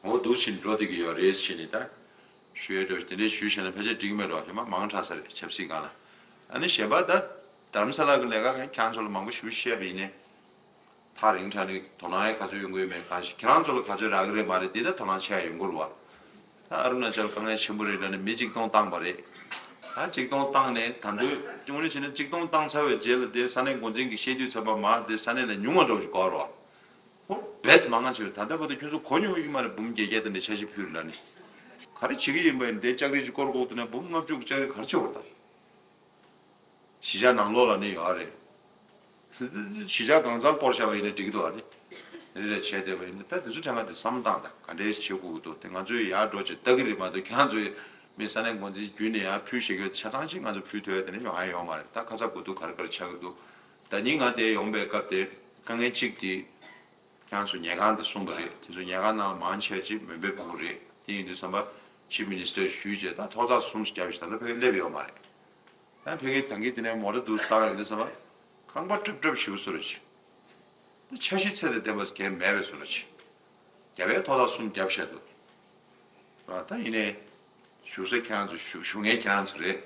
འོ་འདུག་བྱས་ནས་འགྲོ་བསྡད་ཀྱི་ཡོད་རེད་བྱས་ནས་ད། ཞུ་ཡས་འགྲོ་དེ་འདྲའི་ཞུས་བྱས་ན་ཕལ་ཆེར་འགྲིག་གི་མེད་འགྲོ། ཧེ་མ་མང་དྲགས་ས་རེད་ཆབ་སྲིད་སྒང་ལ། ཨ་ནི་གཞན་པ་ད། དྷ་རམ་ས་ལ་གི་ལས་ཀ་གང་ཁྱེད་རང་ཚོ་ལ་མང་པོ་ཞུ་བཤད་པ་ཡིན་ནའི། ཐག་རིང་དྲགས་ནས་དོ་སྣང་ཡང་ག་ཚོད་ཡོང་གི་ཡོད་མེད་གང་ཞིག་ཁྱེད་རང་ཚོ་ལ་ག་ཚོད་རག་གི་རེད་མ་རེད་འདི་ད་དོ་སྣང་ཆེ་ཡ་ཡོང་གི་རེད་བ། ད་ཨ་རུ་ན་ཅལ་དཀའ་ངལ་ཆེན་པོ་རེད་ལབ་ནས་མི་གཅིག་སྟོང་བཏང་བ་རེད། ད་གཅིག་སྟོང་བཏང་ནས་ད་དུང་དངོས་གནས་བྱས་ན་གཅིག་སྟོང་བཏང་ཚར་བའི་རྗེས་ལ་དེ་ས་གནས་འགོ་འཛིན་གྱིས་བཤད་དུས་ཚོད་པ་མ་དེ་ས་གནས་ལ་ཉུང་བ་འགྲོ་ཞིག་གོ་རོགས། ཧོ་རྦད་མང་ང་ཆེ་བས། ད་ལྟ་བར་དུ་ཁྱོད་ཚོ་གོ་མྱོང་གི་མ་རེད། འབུམ་བརྒྱད་བརྒྱ་དེ་འདྲ་འཆར་གཞི་ཕུལ་ལབ་ནས། ག་རེ་བྱེད་ཀྱི་ཡིན་པ་ཡིན་དེ་ལྕགས་རི་ཅིག་སྐོར་དགོས་འདུག་ན་འབུམ་ལྔ་བཅུ་གི་ལྕགས་རི་ག་རེ་བྱེད་དགོས་རེད་ད། གཞིས་ཆགས་ནང་ལོགས་ལ་ནི་ཡོད་རེད། གཞིས་ཆགས་གང་ཚང་བསྐོར་བཞག་པ་ཡིན་ན་འགྲིག་གི་འདུག་ཨ་ནི། རེ་རེ་བྱས་བསྡད་པ་ཡིན་ན་ད་དེ་ཚོ་ཕྲན་ཁ་དེ་བསམ་བློ་བཏང་དང་ག་འདྲས་བྱེད་དགོས་ཀྱི་འདུག་དེ་ང་ཚོས་ཡར་འགྲོ་བྱས་ལྟ་གི་རེད་མ་གཏོགས་ཁྱེད་རང་ཚོས་མི་ས་གནས་འགོ་འཛིན་བརྒྱུད་ནས་ཡར་ཕུལ་བཞག་གི་ཆ་ཚང་ཅིག་ང་ཚོ་ཕུལ་ཐུབ་ཡ་དེ་ནི་ཡོང་ཡ་ཡོད་མ་རེད། ད་ཁ་ཚ་དགོས་གཏུགས་ག་རེ་ག་རེ་ཆགས་ཀྱི་འདུག་ད་ནི་ང་དེ་ཡོང་པའི་སྐབས་དེ་དཀའ་ངལ་གཅིག་དེ། ཁྱེད་རང་ཚོ་ཉལ་ཁང་དེ་གསུངས་པ་རེད། དེ་ཚོ་ཉལ་ཁང་ནང་ལ་མང་ཆེ་ཅིག་མོན་པའི་ཕྲུ་གུ་རེད། དེ་ཡིན་དུས་ཙམ་པ་ཆིབ་མི་ནི་སི་ཊར་ཞུས་བྱས་ད་ཐོག་བརྩེགས་གསུམ་བརྒྱབ་བྱས་ད་ལྟ་ཕ་གིར་སླེབས་ཡོད་མ་རེད། ད་ཕ་གིར་ད་གིན་དེ་ནས་མོ་ཊ་འདུག་སེ་བཏང་ཡོང་དུས་ཙམ་པ་ཁང་པ་འཁྲབ་འཁྲབ་ཞེ་པོ་བཟོ་འདྲ་ཅིག་འཆར་གཞི་ཚད་དང་ལྡན་པ་གང་ཡང་མེད་པའི་བཟོ་འདྲ་ཅིག་རྒྱབ་པས་ཐོག་བརྩེགས་གསུམ་བརྒྱབ་བཞག་འདུག་ད་ཡིན་ནའི། བཞུགས་ས་ཁྱེད་རང་ཚོ་བཞུགས་བཞུགས་མཁན་ཁྱེད་རང་ཚོ་རེད།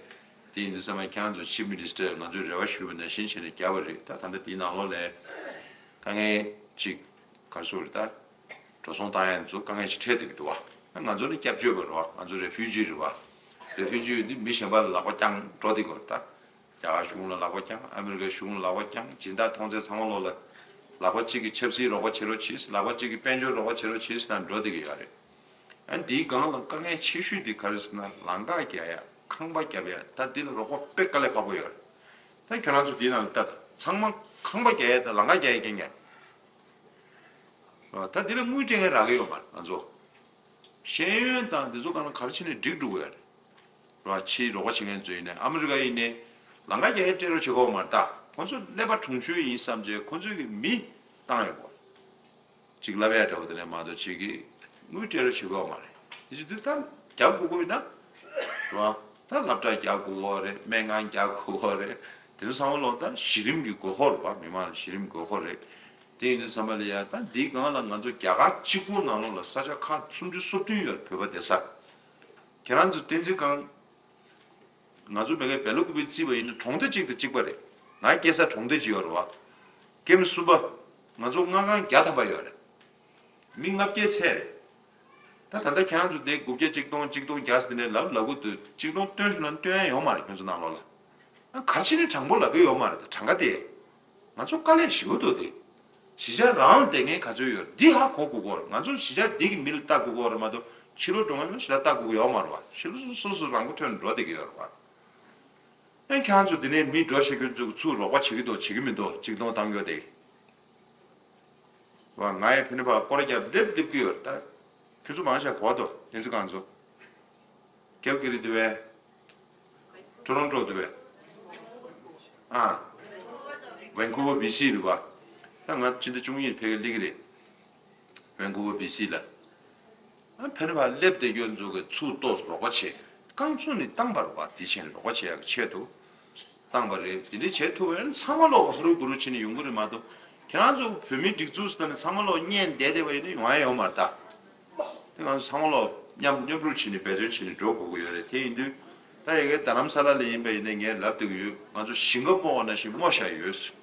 དེ་ཡིན་དུས་ཙམ་པ་ཁྱེད་རང་ཚོ་ཆིབ་མི་ནི་སི་ཊར་ང་ཚོས་རེ་བ་ཞུས་པ་ནང་བཞིན་བྱས་ནས་བརྒྱབ་པ་རེད། ད་ད་ལྟ་དེའི་ནང་ལོགས་ལ་དཀའ་ངལ་ཅིག་ག་རེ་ཟེར་དགོས་རེད་ད། འགྲོ་སོང་བཏང་ཡ་ཚོ་དཀའ་ངལ་ཅིག་འཕྲད་བསྡད་ཀྱི་འདུག་བ། ང་ཚོ་ནི་སྐྱབས་བཅོལ་བ་རེད་བ། ང་ཚོ་རེ་ཕུ་ཇི་རེད་བ། རེ་ཕུ་ཇི་འདི་མི་གཞན་པ་ལ་ལག་པ་བརྐྱངས་འགྲོ་བསྡད་ཀྱི་ཡོད་རེད་ད། རྒྱ་གར་གཞུང་ལ་ལག་པ་བརྐྱངས། ཨ་མི་རི་ཀའི་གཞུང་ལ་ལག་པ་བརྐྱངས། སྦྱིན་བདག་མཐོང་ཚད་ཚང་མ་ལོག་ལ་ལག་པ་གཅིག་གིས་ཆབ་སྲིད་རོགས་པ་བྱེད་རོགས་བྱེད། ལག་པ་གཅིག་གིས་དཔལ་འབྱོར་རོགས་པ་བྱེད་རོགས་བྱེད་ཟེར་ནས་འགྲོ་བསྡད་ཀྱི་ཡོད་རེད། ཨ་འདིའི་སྒང་ལ་དཀའ་ངལ་ཆེ་ཤོས་འདི་ག་རེ་ཟེར་ན་ལམ་ཁ་རྒྱག་ཡ། ཁང་པ་རྒྱབ་ཡ། ད་འདི་ལ་རོགས་པ་དཔེ་དཀའ་ལས་ཁག་པོ་ཡོད་རེད། ད་ཁྱོད་རང་ཚོ་འདིའི་ནང་ལ་ལྟ། ཚང་མ་ཁང་པ་རྒྱག་ཡ་དང་ལམ་ཁ་རྒྱག་ཡ་རྐྱང་རྐྱང་རེད། ད་འདི་ལ་དངུལ་སྤྲད་མཁན་རག་གི་ཡོད་མ་རེད་ང་ཚོ། ཤེས་ཡོན་དང་འདི་ཚོ་གང་ལ་ག་རེ་བྱས་ནས་འགྲིག་འགྲོ་གི་ཡོད་རེད། ར་ཕྱིའི་རོགས་པ་བྱེད་མཁན་ཚོ་ཡིན་ནའི་ཨ་མི་རི་ཀ་ཡིན་ནའི་ལམ་ཁ་རྒྱག་ཡ་སྤྲད་རོགས་བྱེད་ཀྱི་ཡོད་མ་རེད་ད། ཁོང་ཚོ་ཀླད་པ་གྲུང་ཤོས་ཡིན་བསམ་བྱས་ཁོང་ཚོས་ཀྱི་མི་བཏང་ཡོད་པ། ཅིག་ལབ་ཡ་འདྲ་བོ་དེ་ནས་མ་གཏོགས་ཅིག་གིས་དངུལ་སྤྲད་རོགས་བྱེད་ཀྱི་ཡོད་མ་རེད། དེ་བྱེད་དུས་ད་རྒྱབ་དགོས་ཀྱི་ཡོད་ན། ར་ད་སློབ་གྲྭ་རྒྱག་དགོས་ཀྱི་ཡོད་རེད། སྨན་ཁང་རྒྱག་དགོས་ཀྱི་ཡོད་རེད། དེ་ཚོ་ཚང་མ་ལོག་ད་གཞི་རིམ་གྱི་དགོས་མཁོ་རེད་པ། མི་མང་ལ་གཞི་རིམ་དགོས་མཁོ་རེད། དེ་ཡིན་དུས་ཙམ་པ་ལ་ཡ་ད་འདིའི་སྒང་ལ་ང་ཚོ་རྒྱ་གར་གཅིག་པུ་ནང་ལོགས་ལ་ས་ཆ་ཁག་སུམ་ཅུ་སོ་བདུན་ཡོད་རེད། བོད་པ་བསྡད་ས། ཁྱེད་རང་ཚོ་བསྟན་འཛིན་སྒང་། ང་ཚོ་མ་གི་སྦེལ་ཀོབ་བརྩིས་པ་ཡིན་ན་གྲོང་སྡེ་གཅིག་དང་གཅིག་པ་རེད། ང་སྐྱེས་ས་གྲོང་སྡེ་གཅིག་ཡོད་རེད་བ། ཀེམ་གསུམ་པ། ང་ཚོ་མངའ་ཁང་བརྒྱ་ཐམ་པ་ཡོད་རེད། མི་ལྔ་བརྒྱའི་ཚད་རེད། ད་ད་ལྟ་ཁྱེད་རང་ཚོ་དེ་དགུ་བརྒྱ་གཅིག་སྟོང་གཅིག་སྟོང་བརྒྱ་ཟེར་ནས་ལབ་ལབ་གི་འདུག་གཅིག་སྟོང་བཏོན་སོང་ན་བཏོན་ཡ་ཡོད་མ་རེད། ཁྱོད་ཚོ་ནང་ལོགས་ལ། ཨ་ག་རེ་བྱས་ནས་གྲངས་འབོར་ལབ་གི་ཡོད་མ་རེད། ད་གྲངས་ཀ་དེ། ང་ཚོ་དཀའ་ལས་ཞེ་པོ་འདུག་དེ། གཞིས་ཆགས་རང་ལ་བསྡད་མཁན་ག་ཚོད་ཡོད་འདི་ཧ་གོ་དགོས་ཀྱི་ཡོད་རེད། ང་ཚོ་གཞིས་ཆགས་འདི་གི་མི་ལ་ལྟ་དགོས་ཀྱི་ཡོད་རེད་མ་གཏོགས་ཕྱི་ལོགས་འགྲོ་མཁན་ལ་ཞེ་དྲག་ལྟ་དགོས་ཀྱི་ཡོད་མ་རེད་བ། ཕྱི་ལོགས་སོ་སོ་སོ་སོ་རང་མགོ་ཐོན་ནས་འགྲོ་བསྡད་ཀྱི་ཡོད་རེད་བ། ཨེ་ཁྱེད་རང་ཚོ་འདི་ནས་མི་འགྲོ་ཤེས་མཁན་ཚོ་ཚུར་རོགས་པ་བྱེད་ཀྱི་འདུག་བྱེད་ཀྱི་མི་འདུག་གཅིག་སྟོང་བཏང་ཡོད་དེ། བ་ང་ཡི་ཕན་ནུས་པ་སྐོར་རྒྱབ་སླེབས་སླེབས་ཀྱི་ཡོད་ད། ཁྱོད་ཚོ་མང་ཆེ་གོ་དོ་ཡིན་ཚེ་གང་ཚོ། ཀལ་ཀི་རི་དུ་བས། ཊོ་རོན་ཊོ་དུ་བས། ཨ། ཝན་ཀུ་ཝར་བི་སི་རུ་བ། ད་ང་ཕྱི་ཟླ་བཅུ་གཉིས་ཕ་གིར་སླེབས་ཀྱི་རེད། ཝན་ཀུ་ཝར་བི་སི་ལ། ཨ་ཕན་ནུས་པ་སླེབས་བསྡད་རྒྱུ་ཚོ་གི་ཚུར་ཏོག་ཙམ་རོགས་པ་བྱེད། རྐང་ཚུགས་ནས་བཏང་པ་རུ་བ་དེ་བྱས་ནས་རོགས་པ་བྱེད་ཡག་གི་ཆེད་དུ། བཏང་པ་རེད། དེ་འདྲ་བྱེད་ཐུབ་པ་ཡིན་ན་ཚང་མ་ལོག་ཧུ་རུ་གུ་རུ་བྱས་ནས་ཡོང་གི་རེད་མ་གཏོགས། ཁྱེད་རང་ཚོ་བོད་མིའི་སྒྲིག་འཛུགས་སུ་ད་ནི་ཚང་མ་ལོག་བརྙན་བསྡད་བསྡད་པ་ཡིན་ན་ཡོང་ཡ་ཡོད་མ་རེད་ད། དེ་ང་ཚོ་ཚང་མ་ལོག་མཉམ་མཉམ་རུབ་བྱས་ནས་འབད་བརྩོན་བྱས་ནས་འགྲོ་དགོས་ཀྱི་ཡོད་རེད། དེ་ཡིན་དུས་ད་ཡ་གི་རྡ་རམ་ས་ལ་ལ་ཡིན་པ་ཡིན་ན་ངས་ལབ་བསྡད་ཀྱི་ཡོད། ང་ཚོ་ཞིང་ཁ་རྨོ་བ་ནང་བཞིན་རྨོ་བཞག་ཡོད།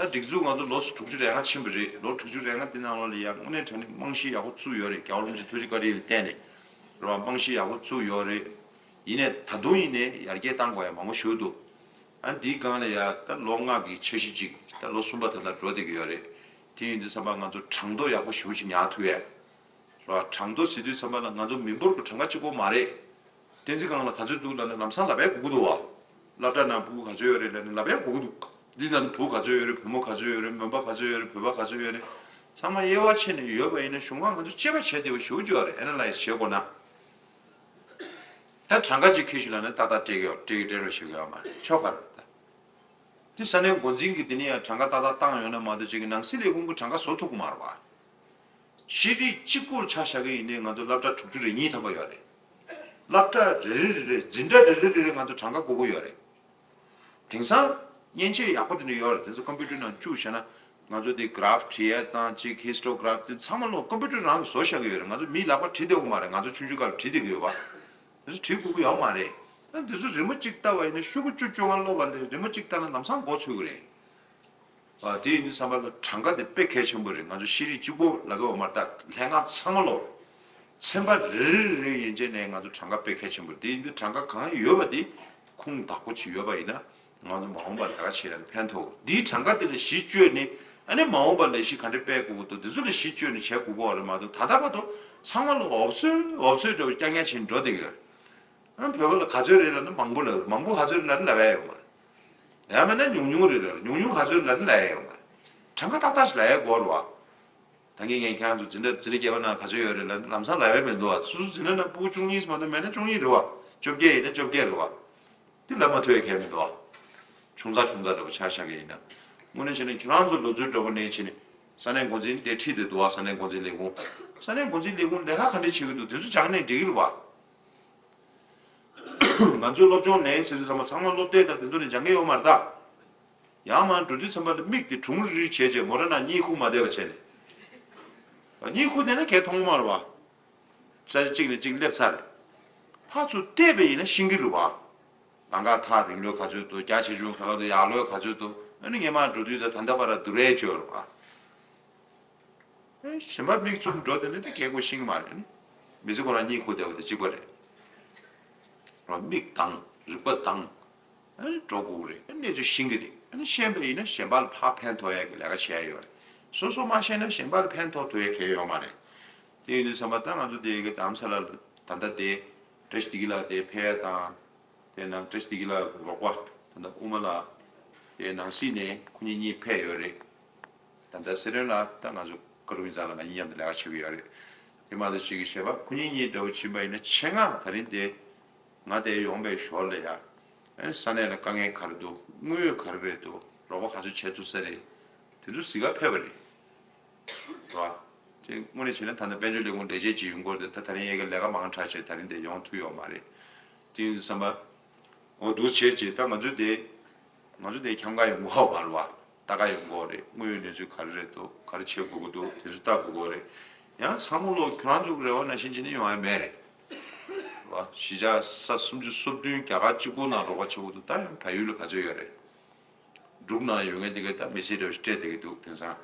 ད་སྒྲིག་འཛུགས་ང་ཚོ་ལོ་དྲུག་ཅུ་རེ་ལྔ་ཕྱིན་པ་རེད། ལོ་དྲུག་ཅུ་རེ་ལྔ་དེ་ནང་ལོགས་ལ་ཡ་དངོས་གནས་དྲང་གནས་རྨང་གཞི་ཡག་པོ་བཙུགས་ཡོད་རེད། རྒྱལ་བ་རིན་པོ་ཆེ་ཐུགས་རྗེ་བཀའ་དྲིན་ལ་བརྟེན་ནས་རེད་བ། རྨང་གཞི་ཡག་པོ་བཙུགས་ཡོད་རེད། ཡིན་ནའི་ད་དུང་ཡིན་ནའི་ཡར་རྒྱས་གཏང་དགོས་ཡ་མང་པོ་ཞིག་འདུག་ཨ་འདིའི་སྒང་ལ་ཡ་ད་ལོ་ལྔ་གི་འཆར་གཞི་གཅིག་ད་ལོ་གསུམ་པ་ད་ལྟ་འགྲོ་བསྡད་ཀྱི་ཡོད་རེད། དེ་ཡིན་དུས་ཙམ་པ་ང་ཚོ་གྲངས་ཐོ་ཡག་པོ་ཞེ་པོ་ཅིག་ཉར་ཐུབ་ཡས་རེད་བ། གྲངས་ཐོ་ཟེར་དུས་ཙམ་པ་ལ་ང་ཚོ་མི་འབོར་གྱི་གྲངས་ཀ་གཅིག་པོ་མ་རེད། བསྟན་འཛིན་སྒང་ལ་ག་ཚོད་འདུག་ལབ་ན་ལམ་སང་ལབ་ཡས་དགོས་ཀྱི་འདུག་བ། སློབ་གྲྭ་ནང་ཕྲུ་གུ་ག་ཚོད་ཡོད་རེད་ལབ་ན་ལབ་ཡས་དགོས་ཀྱི་འདུག་འདི་ནང་ཕྲུ་གུ་ག་ཚོད་ཡོད་རེད། བུ་མོ་ག་ཚོད་ཡོད་རེད། མོན་པ་ག་ཚོད་ཡོད་རེད། བོད་པ་ག་ཚོད་ཡོད་རེད། ཚང་མ་དབྱེ་བ་ཕྱེ་ནས་ཡོད་པ་ཡིན་ན་གཞུང་ཁང་ང་ཚོ་དཔྱད་པ་བྱེད་བདེ་བོ་ཞེ་པོ་ཅིག་ཡོད་རེད། ཨེ་ན་ལའི་སི་བྱེད་དགོས་ན། ད་གྲངས་ཀ་གཅིག་ཁྱེར་ཤོག་ལབ་ན་ཏག་ཏག་སྤྲད་ཀྱི་ཡོད། སྤྲད་ཀྱི་སྤྲད་རོགས་ཞུ་གི་ཡོད་མ་རེད། ཆོག་ག་རེད་ད། དེ་ས་གནས་འགོ་འཛིན་གྱིས་དེ་ནས་ཡང་གྲངས་ཀ་ཏག་ཏག་བཏང་ཡོད་ན་མ་གཏོགས་ཅིག་གི་ནང་སྲིད་ལས་ཁུངས་ཀྱི་གྲངས་ཀ་བཟོ་ཐུབ་ཀྱི་མ་རེད་བ། ཤེས་རིག་གཅིག་པུར་ཆ་བཞག་གི་ཡིན་ནའི་ང་ཚོ་སློབ་གྲྭ་དྲུག་ཅུ་རེ་གཉིས་ཐམ་པ་ཡོད་རེད། སློབ་གྲྭ་རེ་རེ་རེ་རེ་འཛིན་གྲྭ་རེ་རེ་རེ་རེ་ང་ཚོ་གྲངས་ཀ་དགོས་ཀྱི་ཡོད་རེད། དེང་སང་མཉེན་ཆས་ཡག་པོ་དེ་འདྲ་ཡོད་རེད། དེ་ཚོ་ཀམ་པུ་ཊར་ནང་བཅུག་བྱས་ན་ང་ཚོ་དེ་གྷ་རབ་བྲིས་ཡས་དང་ཅིག་ཧི་སི་ཊོ་གྷ་རབ་དེ་ཚང་མ་ལོ་ཀམ་པུ་ཊར་རང་གིས་བཟོ་བཞག་གི་ཡོད་རེད། ང་ཚོ་མིའི་ལག་པ་བྲིས་བསྡད་ཡོད་མ་རེད། ང་ཚོ་ཆུང་ཆུང་སྐབས་ལ་བྲིས་བསྡད་ཀྱི་ཡོད་པ། དེ་ཚོ་བྲིས་དགོས་ཀྱི་ཡོད་མ་རེད། ཨ་དེ་ཚོ་རི་མོ་གཅིག་ལྟ་བ་ཡིན་ན་ཤོག་གུ་བཅུ་བཅོ་ལྔ་ཀློག་པ་ལས་རི་མོ་གཅིག་ལྟ་ན་ལམ་སང་མགོ་ཚོས་ཀྱི་རེད། ཨ་དེ་ཡིན་དུས་ཙམ་པ་ལ་གྲངས་ཀ་དེ་དཔེ་གལ་ཆེན་པོ་རེད། ང་ཚོ་ཤེས་རིག་གཅིག་པོ་ལ་གོ་མ་ལྟ་ལྷན་ཁང་ཚང་མ་ལོ། ཚན་པ་རེ་རེ་རེ་ཡན་ཆད་ནས་ང་ཚོ་གྲངས་ཀ་དཔེ་གལ་ཆེན་པོ་རེད། དེ་ཡིན་དུས་གྲངས་ཀ་གང་ཡོད་པ་དེ་ཁུངས་དག་པོ་ཅིག་ཡོད་པ་ཡིན་ན་ང་ཚོ་མ་འོངས་པར་ལས་ཀ་བྱེད་ཡ་ཕན་ཐོགས། འདིའི་གྲངས་ཀ་དེ་ལ་གཞི་བཅོལ་ནས་ཨ་ནི་མ་འོངས་པར་ལས་གཞི་ག་འདྲ་སྤེལ་དགོས་ཀྱི་འདུག་འདི་ཚོ་ལ་གཞི་བཅོལ་ནས་བྱེད་དགོས་ཀྱི་ཡོད་རེད་མ་གཏོགས་ད་ལྟ་བར་དུ་ཚང་མ་ལ་འོབ་ཚོད་འོབ་ཚོད་འདྲ་བོ་རྐྱང་རྐྱང་བྱས་ནས་འགྲོ་བསྡད་ཀྱི་ཡོད་རེད། ཨ་བོད་པ་ལ་ག་ཚོད་རེད་ལབ་ན་མང་པོ་ལབ། མང་པོ་ག་ཚོད་རེད་ལབ་ན་ལབ་ཡ་ཡོད་མ་རེད། ཡང་མིན་ན་ཉུང་ཉུང་རེད་ལབ། ཉུང་ཉུང་ག་ཚོད་རེད་ལབ་ན་ལབ་ཡ་ཡོད་མ་རེད། གྲངས་ཀ་ཏག་ཏག་ཞིག་ལབ་ཡ་དགོས་རེད་བ། ད་གིན་ངས་ཁྱེད་རང་ཚོ་འཛིན་གྲྭ་འཛིན་གྲྭ་བརྒྱད་པ་ནང་ག་ཚོད་ཡོད་རེད་ལབ་ན་ལམ་སང་ལབ་ཡ་མི་འདུག་བ། སོ་སོ་འཛིན་གྲྭ་ནང་ཕྲུ་གུ་བཅུ་གཉིས་མ་གཏོགས་མེད་ན་བཅུ་གཉིས་རེད་བ། བཅོ་བརྒྱད་ཡིན་ན་བཅོ་བརྒྱད་རེད་བ། དེ་ལབ་མ་ཐུབ་ཡ་གལ་མི་འདུག་བ། ཆུང་ཙག་ཆུང་ཙག་འདྲ་པོ་ཆ་བཞག་གི་ཡིན་ན། དངོས་གནས་བྱས་ན་ཁྱེད་རང་ཚོ་ལོ་ཚོད་འདྲ་པོ་ནས་བྱས་ནས་ས་གནས་འགོ་འཛིན་དེ་ཁྲིད་དེ་འདུག་བ། ས་གནས་འགོ་འཛིན་ལས་ཁུངས། ས་གནས་འགོ་འཛིན་ལས་ཁུངས་ལས་ཀ་ག་འདྲས་བྱེད་ཀྱི་འདུག་དེ་ཚོ་སྦྱངས་ནས་འགྲིག་གི་རེད་བ། ང་ཚོའི་སློབ་སྦྱོང་ལེན་ཟེར་དུས་ཚང་མ་ཚང་མ་སློབ་དེབ་དང་དེ་ཚོ་ནས་སྦྱང་གི་ཡོད་མ་རེད་ད། ཡང་མར་འགྲོ་དུས་ཚང་མ་ལ་མིག་དེ་གྲུང་རིག་རིག་བྱས་བྱས་མོ་ཊ་ནང་གཉིད་ཁུག་མ་བསྡད་པ་བྱས་ནས། གཉིད་ཁུག་བསྡད་ན་གས་མཐོང་མ་རེད་བ། ས་ཆ་གཅིག་ནས་གཅིག་སླེབས་ཚར་རེད། ཕར་ཚུར་བལྟས་པ་ཡིན་ན་ཤེས་ཀྱི་རེད་བ། ལམ་ཁ་ཐག་རིང་ལོས་ག་ཚོད་འདུག་རྒྱ་ཆེ་ཆུང་ག་ག་འདུག་ཡར་ལོས་ག་ཚོད་འདུག་ཨ་ནི་སྔས་མ་འགྲོ་དུས་ད་ད་ལྟ་བར་སྡུག་རུས་བྱས་ཡོད་རེད་བ། གཞན་པ་མིག་བཙུམ་འགྲོ་དེ་ནི་དེ་གལ་དགོས་ཤེས་ཀྱི་མ་རེད། མི་ཚེ་ཁོ་རང་གཉིད་ཁུག་བསྡད་པ་དེ་གཅིག་པ་རེད། རོ་མིག་དང་རིག་པ་དང་འགྲོ་དགོས་རེད། གནས་ཚུལ་ཤེས་ཀྱི་རེད། ཤེས་པ་ཡིན་ན་གཞན་པ་ལ་ཕར་ཕན་ཐོགས་ཡ་གི་ལས་ཀ་བྱས་ཡོད་རེད། སོ་སོ་མ་ཤེས་ན་གཞན་པ་ལ་ཕན་ཐོགས་ཐུབ་ཡ་གལ་ཡོད་མ་རེད། དེ་ཡིན་དུས་ཙམ་པ་ད་ང་ཚོ་དེ་གི་རྡ་རམ་ས་ལ་ལ་ད་ལྟ་དེ་བཀྲ་ཤིས་བདེ་སྐྱིད་ལགས་དེ་ཕེབས་ཡ་དང་། དེ་ནང་བཀྲ་ཤིས་བདེ་སྐྱིད་ལགས་རོགས་པ་ད་ལྟ་དབུ་མ་ལགས་དེ་ནང་སྲིད་ནས་ཁོ་གཉིས་གཉིས་ཕེབས་ཡོད་རེད། ད་ལྟ་སེ་རན་ལགས་ད་ང་ཚོ་ཀ་རུ་ཝིན་ཛ་ལ་ང་གཉིས་མཉམ་དུ་ལས་ཀ་བྱེད་ཀྱི་ཡོད་རེད། དེ་མ་གཏོགས་ཅིག་གི་བྱེད་པ་ཁོ་གཉིས་གཉིས་འདྲ་བོ་ཕྱིན་པ་ཡིན་ན་ཆེད་མངགས་ད་རིང་དེ་ང་དེ་ཡོང་པའི་ཞོར་ལ་ཡ་ཨེ་ས་གནས་ལ་དཀའ་ངལ་ག་རེ་འདུག་དངོས་ཡོད་ག་རེ་རེད་འདུག་རོགས་པ་ག་ཚོད་བྱེད་ཐུབ་ས་རེད། དེ་ཚོ་གཟིགས་ག་ཕེབས་པ་རེད། རེད་བ། དེ་དངོས་གནས་བྱས་ན་ད་ལྟ་དཔལ་འབྱོར་ལས་ཁུངས་ལས་བྱེད་ཅིག་ཡོང་གི་ཡོད་དེ་ད་ད་རིང་ཡ་གི་ལས་ཀ་མང་དྲགས་བྱས་ད་རིང་དེ་ཡོང་ཐུབ་ཡོད་མ་རེད། དེ་ཡིན་དུས་ཙམ་པ། འོ་འདུག་བྱས་ཅིག་ད་ང་ཚོ་དེ། ང་ཚོ་དེ་འཁྱམ་ག་ཡོང་གི་ཡོད་མ་རེད་བ། ལྟ་ག་ཡོང་གི་ཡོད་རེད། དངུལ་གནས་ཚུལ་ག་རེ་རེད་འདུག་ག་རེ་བྱེད་དགོས་ཀྱི་འདུག་དེ་ཚོ་ལྟ་དགོས་ཀྱི་ཡོད་རེད། ཡང་ཚང་མ་ལོ་ཁྱོད་རང་ཚོ་གི་རེ་བ་ནང་བཞིན་བྱས་ནས་ཡོང་ཡ་མེད་རེད། བ། གཞིས་ཆགས་ས་སུམ་ཅུ་སོ་བདུན་རྒྱ་གར་གཅིག་པུ་ནང་རོགས་པ་བྱེད་དགོས་འདུག་ད་ཡང་བལ་ཡུལ་ལ་ག་ཚོད་ཡོད་རེད། འབྲུག་ནང་ཡོད་མཁན་དེ་གས་ད་མི་སེར་འདྲ་བོ་ཞིག་སྤྲད་བསྡད་ཀྱི་འདུག་དེང་སང་།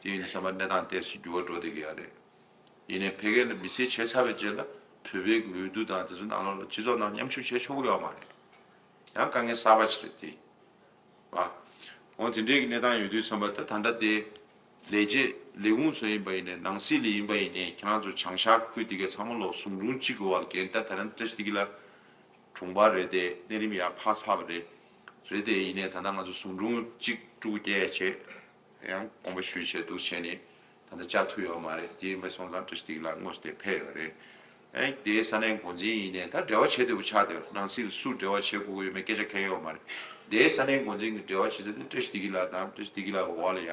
དེ་ཡིན་དུས་ཙམ་པ་གནས་སྟངས་ཏོག་ཙམ་འགྱུར་བ་འགྲོ་བསྡད་ཀྱི་ཡོད་རེད། ཡིན་ནའི་ཕ་གི་ལ་མི་སེར་བྱས་ཚར་བའི་རྗེས་ལ་བོད་པའི་འོས་བསྡུ་དང་དེ་ཚོ་ནང་ལོགས་ལ་སྤྱི་ཚོགས་ནང་མཉམ་ཞུགས་བྱེད་ཆོག་གི་ཡོད་མ་རེད། ཡང་དཀའ་ངལ་གསར་པ་ཞིག་རེད་དེ། བ། འོ་དེ་འདྲའི་གནས་སྟངས་ཡོད་དུས་ཙམ་པ་ད་ད་ལྟ་དེ་ལས་བྱེད་ལས་ཁུངས་ཚོ་ཡིན་པ་ཡིན་ནའི་ནང་སྲིད་ལ་ཡིན་པ་ཡིན་ནའི་ཁྱེད་རང་ཚོ་བྱང་ཤར་ཁུལ་དེ་གའི་ཚང་མ་ལོག་ཟུང་དྲུང་གཅིག་གི་འོག་ལ་འགན་ད་ད་ལན་བཀྲ་ཤིས་བདེ་སྐྱིད་ལགས་གྲོང་པ་རེད་དེ་གནས་རིམ་ཡར་འཕར་ཚར་བ་རེད། རེད་དེ་ཡིན་ནའི་ད་ལྟ་ང་ཚོ་ཟུང་དྲུང་གཅིག་ཕྲུ་གུ་སྐྱེས་བྱས་ཡང་དགོངས་པ་ཞུས་བྱས་འདུག་བྱས་ནས་ད་ལྟ་བཅར་ཐུབ་ཡོད་མ་རེད། དེ་ཡིན་པ་སོང་ཙང་བཀྲ་ཤིས་བདེ་སྐྱིད་ལགས་དངོས་སུ་དེ་ཕེབས་ཡོད་རེད། ཨེ་དེའི་ས་གནས་འགོ་འཛིན་ཡིན་ནའི་ད་འབྲེལ་བ་བྱེད་འདོད་པོ་ཆགས་བསྡད་ཡོད་རེད། ནང་སྲིད་ལ་སུ་འབྲེལ་བ་བྱེད་དགོས་ཀྱི་ཡོད་མེད་སྐད་ཆ་གང་ཡང་ཡོད་མ་རེད། དེའི་ས་གནས་འགོ་འཛིན་གྱི་འབྲེལ་བ་བྱེད་ས་དེ་བཀྲ་ཤིས་བདེ་སྐྱིད་ལགས་དང་བཀྲ་ཤིས་བདེ་སྐྱིད་ལགས་ཀྱི་འོག་ལ་ཡ་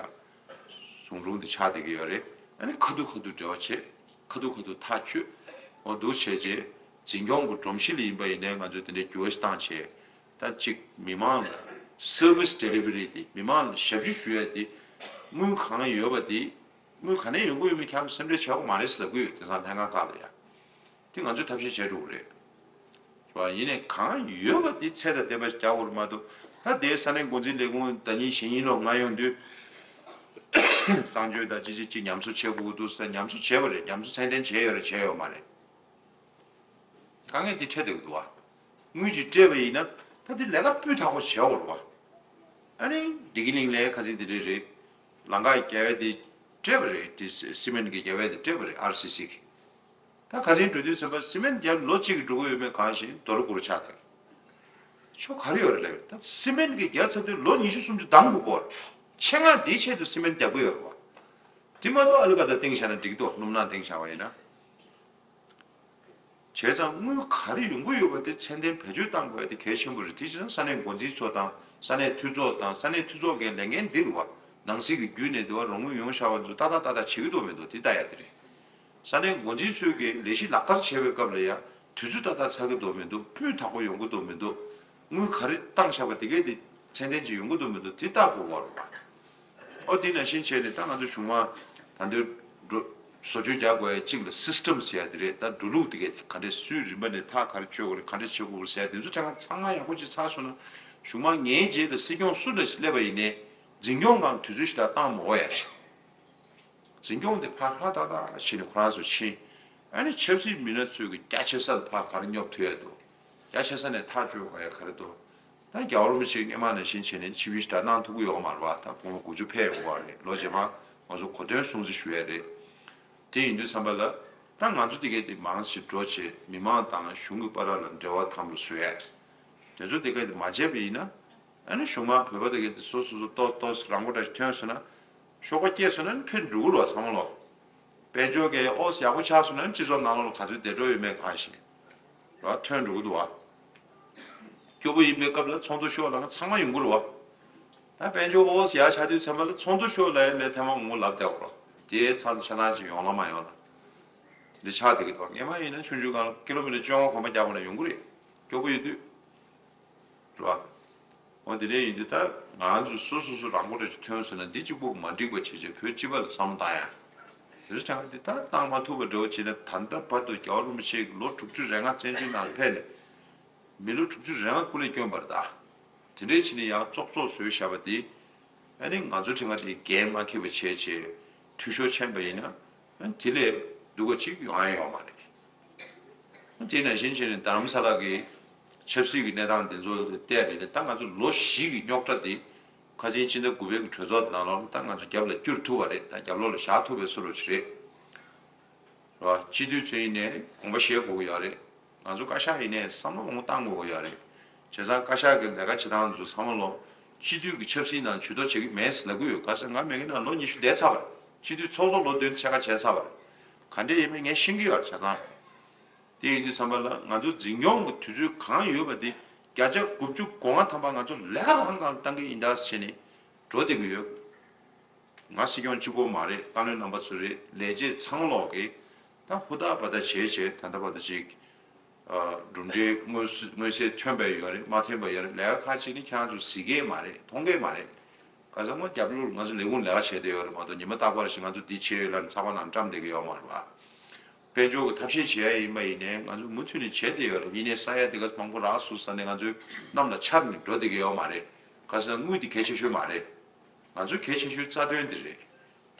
ཟུང་དྲུང་དེ་ཆགས་བསྡད་ཀྱི་ཡོད་རེད། ཨ་ནི་ཁ་ཐུག་ཁ་ཐུག་འབྲེལ་བ་བྱེད། ཁ་ཐུག་ཁ་ཐུག་ཐག་ཆོད། འོ་འདུག་བྱས་རྗེས་འཛིན་སྐྱོང་གི་སྒྲོམ་གཞི་ལ་ཡིན་པ་ཡིན་ནའི་ང་ཚོས་དེ་འདྲའི་འགྱུར་བ་ཞིག་བཏང་བྱས། ད་གཅིག་མི་མང་ལ་སར་བིས་ཌེ་ལི་ཝ་རི་དེ་མི་མང་ལ་ཞབས་ཞུ་ཞུ་ཡ་དེ་དངུལ་གང་ཡོད་པ་དེ་དངུལ་ག་ནས་ཡོང་གི་ཡོད་མེད་ཁྱེད་རང་ཚོ་སེམས་ཁྲལ་བྱེད་དགོས་མ་རེད་ཟེར་ལབ་ཀྱི་ཡོད། དེང་སང་ལྷན་ཁང་ཁག་ལ་ཡ་དེ་ང་ཚོས་ཐབས་ཤེས་བྱེད་འགྲོ་གི་རེད། བ། ཡིན་ནའི་གང་ཡོད་པ་དེ་ཚད་དང་ལྡན་པ་ཞིག་རྒྱག་དགོས་རེད་མ་གཏོགས་ད་དེའི་ས་གནས་འགོ་འཛིན་ལས་ཁུངས་ཟླ་ཉིན་གཞེས་ཉིན་ལོག་ང་ཡོང་དུས་གསང་སྤྱོད་དང་ཅི་ཅི་ཅི་ཉམས་གསོ་བྱེད་དགོས་ཀྱི་འདུག་ཟེར་ཉམས་གསོ་བྱས་པ་རེད། ཉམས་གསོ་ཚད་ལྡན་བྱས་ཡོད་རེད་བྱས་ཡོད་མ་རེད། དཀའ་ངལ་འདི་འཕྲད་བསྡད་ཀྱི་འདུག་བ། དངུལ་ཅིག་སྤྲད་པ་ཡིན་ན་ད་འདི་ལས་ཀ་སྤུས་དག་པོ་བྱས་ཡོད་རེད་བ། ཨ་ནི་བདེ་སྐྱིད་གླིང་ལའི་ཁ་སང་དེ་འདྲ་རེད། ལམ་ཁ་རྒྱབ་ཡ་དེ་སྤྲད་པ་རེད། དེ་སི་མེན་གྱི་རྒྱབ་ཡ་དེ་སྤྲད་པ་རེད། ཨར་སི་སི་གི། ད་ཁ་སང་འགྲོ་དུས་ཙམ་པ་སི་མེན་རྒྱབ་ལོ་གཅིག་གི་འགྲོ་གི་ཡོད་མེད་གང་ཤེས། རྡོ་རུ་གུ་རུ་ཆགས་ཐལ། ཆོ་ག་རེ་ཡོད་རེད་ལབ། ད་སི་མེན་གྱི་རྒྱབ་ཚར་དུས་ལོ་ཉི་ཤུ་སུམ་ཅུ་འདང་དགོས་པ་རེད། ཆེད་མངགས་དེའི་ཆེད་དུ་སི་མེན་རྒྱབ་གི་ཡོད་རེད་བ། དེ་མ་གཏོགས་ཨ་ལུ་ག་ད་བཏིང་བཞག་ན་འགྲིག་འདུག་སྣུམ་སྣང་བཏིང་བཞག་པ་ཡིན་ན། བྱས་ཙང་དངུལ་ག་རེ་ཡོང་གི་ཡོད་པ་དེ་ཚད་ལྡན་བེད་སྤྱོད་གཏང་དགོས་ཡ་དེ་གལ་ཆེན་པོ་རེད། དེ་བྱས་ཙང་ས་གནས་འགོ་འཛིན་ཚོ་དང་ས་གནས་འཐུས་ཚོགས་དང་ས་གནས་འཐུས་ཚོགས་ཀྱི་ལས་འགན་འདི་རེད་བ། ནང་སྲིད་ཀྱི་བརྒྱུད་ནས་འདི་བ་རོགས་དངུལ་ཡོང་བཞག་པ་ཚོ་ཏག་ཏག་ཏག་ཏག་བྱེད་ཀྱི་འདུག་མི་འདུག་དེ་ལྟ་ཡ་དེ་རེད། ས་གནས་འགོ་འཛིན་ཚོས་ཀྱི་ལས་གཞི་ལག་བསྟར་བྱེད་པའི་སྐབས་ལ་ཡ་དུས་ཚོད་ཏག་ཏག་ཚར་གྱི་འདུག་མི་འདུག་སྤུས་དག་པོ་ཡོང་གི་འདུག་མི་འདུག་དངུལ་ག་རེ་བཏང་བཞག་པ་དེ་གས་དེ་ཚད་ལྡན་ཅིག་ཡོང་གི་འདུག་མི་འདུག་དེ་ལྟ་དགོས་པ་རེད་བ། ཨོ་དེ་ནང་བཞིན་བྱས་ནས་ད་ང་ཚོ་གཞུང་མང་ད་འདོད་འགྲོ་བཟོ་བཅོས་རྒྱག་དགོས་ཡ་གཅིག་ལ་སིས་ཊམ་ཟེར་ཡ་དེ་རེད། ད་འགྲོ་ལུགས་དེ་གས་ག་འདྲས་སུའི་རིམ་པ་ནས་ཐག་ག་རེ་གཅོད་དགོས་རེད། ག་འདྲས་བྱེད་དགོས་རེད་ཟེར་ཡ་དེ་ཚོ་ཁྱེད་རང་ཚང་མ་ཡག་པོ་ཅིག་ཚར་སོང་ན་གཞུང་མང་ངའི་རྗེས་ལ་སྲིད་སྐྱོང་སུ་འདྲ་ཞིག་སླེབས་པ་ཡིན་ནའི་འཛིན་སྐྱོང་སྒང་དུས་ཚོད་ཞིག་ལ་བཏང་མ་དགོས་ཡ་ཞིག་འཛིན་སྐྱོང་དེ་ཕར་ཧ་ཏག་ཏག་བྱས་ནས་ཁོ་རང་ཚོ་ཕྱིན། ཨ་ནི་ཆབ་སྲིད་མི་སྣ་ཚོས་ཀྱི་རྒྱ་ཆེ་ས་ལ་ཕར་ག་རེ་སྙོབ་ཐུབ་ཡ་འདུག་རྒྱ་ཆེ་ས་ནས་ཐག་གཅོད་དགོས་ཡ་ག་རེ་འདུག་ད་རྒྱལ་བ་རིན་པོ་ཆེ་སྔོན་མ་ནང་བཞིན་བྱས་ནས་ཆིབས་བསྒྱུར་ཞིག་གནང་ཐུབ་ཀྱི་ཡོད་མ་རེད་བ། ད་དགུང་ལོ་དགུ་བཅུ་ཕེབས་ཡོང་གི་རེད། ལོ་རྗེས་མ་ང་ཚོ་གོ་སྟོན་སྲུང་བརྩི་ཞུ་ཡ་རེད། དེ་ཡིན་དུས་ཙམ་པ་ལ་ད་ང་ཚོ་དེ་གས་དེ་མང་ཞིག་འགྲོ་བྱས་མི་མང་དང་གཞུང་གི་བར་ལ་འབྲེལ་བ་དམ་དུ་བཟོ་ཡ། དེ་ཚོ་དེ་གས་དེ་མ་བྱས་པ་ཡིན་ན། ཨ་ནི་གཞུང་མང་བོད་པ་དེ་གས་དེ་སོ་སོ་སོ་ཏོག་ཏོག་རང་མགོ་འདྲ་ཞིག་ཐོན་སོང་ན། ཤོག་པ་སྐྱེས་སོང་ན་ནི་ཕེབས་འགྲོ་གི་རེད་བ་ཚང་མ་ལོ། དཔལ་འབྱོར་གྱི་ཨོ་ཙི་ཡག་པོ་ཆགས་སོང་ན་ནི་སྤྱི་ཚོགས་ནང་ལོགས་ལ་ག་ཚོད་བདེ་འགྲོ་ཡོད་མེད་གང་ཤེས། ར་ཐོན་འགྲོ་གི་འདུག་བ། སྐྱོ་པོ་ཡིན་པའི་སྐབས་ལ་ཚོགས་འདུ་ཤོག་ལ་ང་ཚང་མ་ཡོང་གི་རེད་བ། ད་དཔལ་འབྱོར་ཨོ་ཙི་ཡག་ཆགས་དུས་ཚང་མ་ལ་ཚོགས་འདུ་ཤོག་ལ་ཡ་ལས་ཐེངས་མ་ངོ་ལབ་བསྡད་གོ་ར། དེའི་ཚ་ཆ་ཚང་ཅིག་ཡོང་ལ་མ་ཡོང་ལ། དེ་འདྲ་ཆགས་བསྡད་ཀྱི་འདུག་སྔོན་མ་ཡིན་ན་ཆུང་ཆུང་སྒང་ལ་ཀི་ལོ་མི་ཊར་བཅོ་ལྔ་གོམ་པ་རྒྱག་དགོས་ན་ཡོང་གི་རེད། སྐྱོ་པོ་ཡོད་དུས། རེད་བ། འོ་དེ་འདྲ་ཡིན་དུས་ད་ང་ཚོ་སོ་སོ་སོ་རང་མགོ་འདྲ་ཞིག་ཐོན་སོང་ན་འདི་གཅིག་པོ་མ་འགྲིག་པ་བྱས་བྱས་བོད་སྤྱི་པ་ལ་བསམ་བློ་བཏང་ཡ། དེ་རེད་ཆ་འདི་ད་བཏང་མ་ཐུབ་པ་འདྲ་བོ་བྱས་ན་ད་ལྟ་བར་དུ་རྒྱལ་བ་རིན་པོ་ཆེ་གིས་ལོ་དྲུག་ཅུ་རེ་ལྔ་བཙན་བྱོལ་ནང་ལ་ཕེབས་ནས་མི་ལོ་དྲུག་ཅུ་རེ་ལྔ་སྐུ་ལས་བསྐྱོན་པ་རེད་ད། དེ་འདྲའི་ཕྱི་ནས་ཡང་ཙོག་ཙོག་བཟོས་བཞག་པ་འདི། ཨ་ནི་ང་ཚོ་ཁྲིམས་ཁང་དེ་འགན་མ་འཁྱེར་བ་བྱས་བྱས་འཐུས་ཤོར་ཕྱིན་པ་ཡིན་ན། ཨ་ནི་དེ་ལས་སྡུག་པ་ཅིག་ཡོང་ཡ་ཡོད་མ་རེད། དེ་ནང་བཞིན་བྱས་ནས་རྡ་རམ་ས་ལ་གི་ཆབ་སྲིད་ཀྱི་གནས་སྟངས་དེ་ཚོ་བལྟས་པ་ཡིན་ན་ད་ང་ཚོ་ལོ་བཞི་གི་རྙོག་དྲ་དེ་ཁ་སང་ཕྱི་ཟླ་དགུ་པའི་གི་གྲོས་ཚོགས་ནང་ལོགས་ལ་ད་ང་ཚོ་རྒྱབ་ལ་བསྐྱུར་ཐུབ་པ་རེད། ད་རྒྱབ་ལོགས་ལ་བཞག་ཐུབ་པའི་བཟོ་འདྲ་ཅིག་རེད། རེད་བ། སྤྱི་འཐུས་ཚོ་ཡིན་ནའི་དགོངས་པ་བཞེས་དགོས་ཀྱི་ཡོད་རེད། ང་ཚོ་བཀའ་ཤག་ཡིན་ནའི་བསམ་བློ་མང་པོ་བཏང་དགོས་ཀྱི་ཡོད་རེད། བྱས་ཙང་བཀའ་ཤག་གི་ལས་ཀ་བྱེད་སྟངས་ཚོ་ཚང་མ་ལོ་སྤྱི་འཐུས་ཀྱི་ཆབ་སྲིད་ནང་ཇུས་གཏོགས་བྱེད་ཀྱི་མེད་ཟེར་ལབ་ཀྱི་ཡོད། ག་ཟེར་ང་མེད་ཀྱི་ན་ལོ་ཉི་ཤུ་འདས་ཚར་བ་རེད། སྤྱི་འཐུས་ཚོགས་གཙོ་ལོ་བདུན་ཕྱེད་ཀ་བྱས་ཚར་བ་རེད། ག་འདྲས་ཡིན་མིན་ངས་ཤེས་ཀྱི་ཡོད་རེད། བྱས་ཙང་། དེ་ཡིན་དུས་ཙམ་པ་ལ་ང་ཚོ་འཛིན་སྐྱོང་གི་དུས་ཚོད་གང་ཡོད་པ་དེ་བརྒྱ་ཆ་དགུ་བཅུ་གོ་ལྔ་ཐམ་པ་ང་ཚོ་ལས་ཀ་གང་གང་བཏང་གི་ཡིན་ད་ཟེར་ནས་འགྲོ་བསྡད་ཀྱི་ཡོད། ང་སྲིད་སྐྱོང་གཅིག་པོ་མ་རེད། བཀའ་བློན་རྣམ་པ་ཚོ་རེད། ལས་བྱེད་ཚང་ལོག་གིས་ད་ཧུར་ཐག་པ་ད་བྱས་བྱས་ད་ལྟ་བར་དུ་ཅིག་གྲུབ་འབྲས་མངོན་མངོན་གསལ་ཐོན་པ་ཡོད་རེད་མ་ཐོན་པ་ཡོད་རེད། ལས་ཀ་ཁག་ཅིག་ནི་ཁྱེད་རང་ཚོ་གཟིགས་ཀྱི་མ་རེད། མཐོང་གི་མ་རེད། ཁ་སང་ང་རྒྱབ་ལོགས་ང་ཚོ་ལས་ཁུངས་ལས་ཀ་བྱེད་བསྡད་ཡོད་རེད་མ་གཏོགས། ཉི་མ་རྟག་པར་ཞིག་ང་ཚོ་འདི་བྱས་ཡོད་ལབ་ནས་ཚགས་པར་ནང་བཀྲམ་བསྡད་ཀྱི་ཡོད་མ་རེད་པ། དཔལ་འབྱོར་གྱི་ཐབས་ཤེས་བྱེད་ཡ་ཡིན་པ་ཡིན་ནའི་ང་ཚོ་མུ་མཐུད་ནས་བྱས་བསྡད་ཡོད་རེད། ཡིན་ནའི་ས་ཡ་དེ་ག་མང་པོ་རག་སོང་ཟེར་ནས་ང་ཚོའི་གནམ་ལ་འཕྱར་ནས་འགྲོ་བསྡད་ཀྱི་ཡོད་མ་རེད། ཁ་སང་དངུལ་དེ་གལ་ཆེ་ཤོས་མ་རེད། ང་ཚོའི་གལ་ཆེ་ཤོས་རྩ་དོན་དེ་རེད།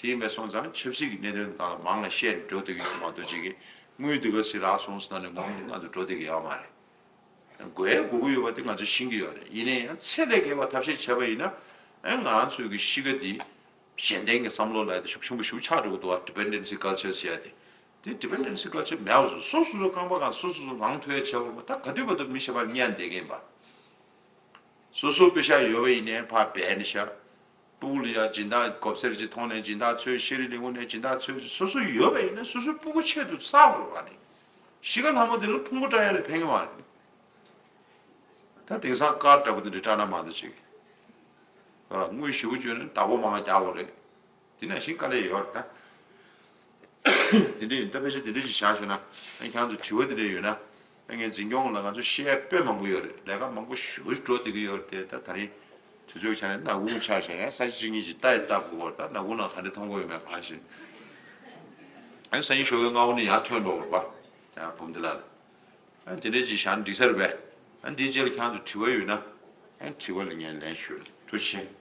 དེ་ཡིན་པས་སོང་ཙང་ཆབ་སྲིད་ཀྱི་གནད་དོན་སྒང་ལ་མང་ལ་བཤད་ནས་འགྲོ་བསྡད་ཀྱི་ཡོད་མ་གཏོགས། ཅིག་གིས་དངུལ་དེ་ག་ཞིག་རག་སོང་ཟེར་ནས་ངོམ་ནས་ང་ཚོ་འགྲོ་བསྡད་ཀྱི་ཡོད་མ་རེད། དགོས་ཡ་དགོས་ཀྱི་ཡོད་པ་དེ་ང་ཚོས་ཤེས་ཀྱི་ཡོད་རེད། ཡིན་ན་ཡང་ཚད་ལས་བརྒལ་བ་ཐབས་ཤེས་བྱས་པ་ཡིན་ན། ཨེ་ང་ཚོའི་གི་གཤིས་ཀ་འདི་གཞན་བརྟེན་གྱི་བསམ་བློ་ལབ་ཡ་དེ་ཤུགས་ཆེན་པོ་ཞེ་པོ་ཆགས་འགྲོ་གི་འདུག་བ། ཌི་པེན་ཌེན་སི་ཀལ་ཅར་ཟེར་ཡ་དེ། དེ་ཌི་པེན་ཌེན་སི་ཀལ་ཅར་མེད་པ་བཟོ། སོ་སོ་སོ་རྐང་པ་སྒང་སོ་སོ་སོ་ལངས་ཐུབ་ཡ་བྱེད་དགོས་པ། ད་ག་དུས་བར་དུ་མི་གཞན་པ་ལ་བརྙས་བསྡད་མཁན་པ། སོ་སོ་པེ་ཤག་ཡོད་པ་ཡིན་ནའི་ཕར་སྦས་ནས་བཞག་སྤུ་གུ་ལ་ཡ་སྦྱིན་བདག་གོ་སེར་ཅིག་མཐོང་ནས་སྦྱིན་བདག་འཚོལ། ཤེས་རིག་ལས་ཁུངས་ནས་སྦྱིན་བདག་འཚོལ། སོ་སོ་ཡོད་པ་ཡིན་ན་སོ་སོའི་སྤུ་གུ་ཆེད་དུ་བསགས་དགོས་པ་ནི། གཤིས་ཀ་ལྷ་མོ་དེ་ལ་ཕུང་པོ་བཀྲ་ཡ་ལ་ཕན་གྱི་མ་རེད། ད་དེང་སང་ཀར་འདྲ་པོ་དེ་འདྲ་བཀྲ་ན་མ་གཏོགས་ཅིག་ཨ་དངུལ་ཞེ་པོ་བཅོལ་ན་བདག་པོ་མང་རྒྱག་དགོས་རེད། དེ་ནང་བཞིན་དཀའ་ལས་ཡོད་རེད་ད། དེ་འདྲ་ཡིན་ད། ཕལ་ཆེར་དེ་འདྲ་ཞིག་བཞག་བྱས་ན། ཨ་ཁྱེད་ཚོ་དྲི་བ་དེ་འདྲ་ཡོད་ན། ཨ་ངས་འཛིན་སྐྱོང་ལ་ང་ཚོ་བཤད་དཔེ་མང་པོ་ཡོད་རེད། ལས་ཀ་མང་པོ་ཞེ་པོ་ཞིག་འགྲོ་བསྡད་ཀྱི་ཡོད་རེད་དེ། ད་ད་རིང་དུས་ཚོད་ཆ་ནས་ནག་ཁུང་ཆགས་བྱས་ཡ། ས་གཞི་གཅིག་གཉིས་ཅིག་ལྟ་ཡི་ལྟ་དགོས་པ་རེད། ད་ནག་ཁུང་ནང་ག་འདྲ་མཐོང་གི་ཡོད་མེད་གང་ཤེས། ཨ་སང་ཉིན་ཞོགས་ཀའི་སྔ་པོ་ནས་ཡར་ཐོན་འགྲོ་བ་རེད་པ། ཡང་འབུམ་སྡེ་ལགས་ལ། ཨ་དེ་འདྲས་ཅིག་བཞག་ན་འགྲིག་ས་རེད་པས། ཨ་འདིའི་རྗེས་ལ་ཁྱེད་རང་ཚོ་དྲི་བ་ཡོད་ན། ཨ་དྲི་བ་ལ་ངས་ལན་ཞུ། ཐུགས་རྗེ་ཆེ།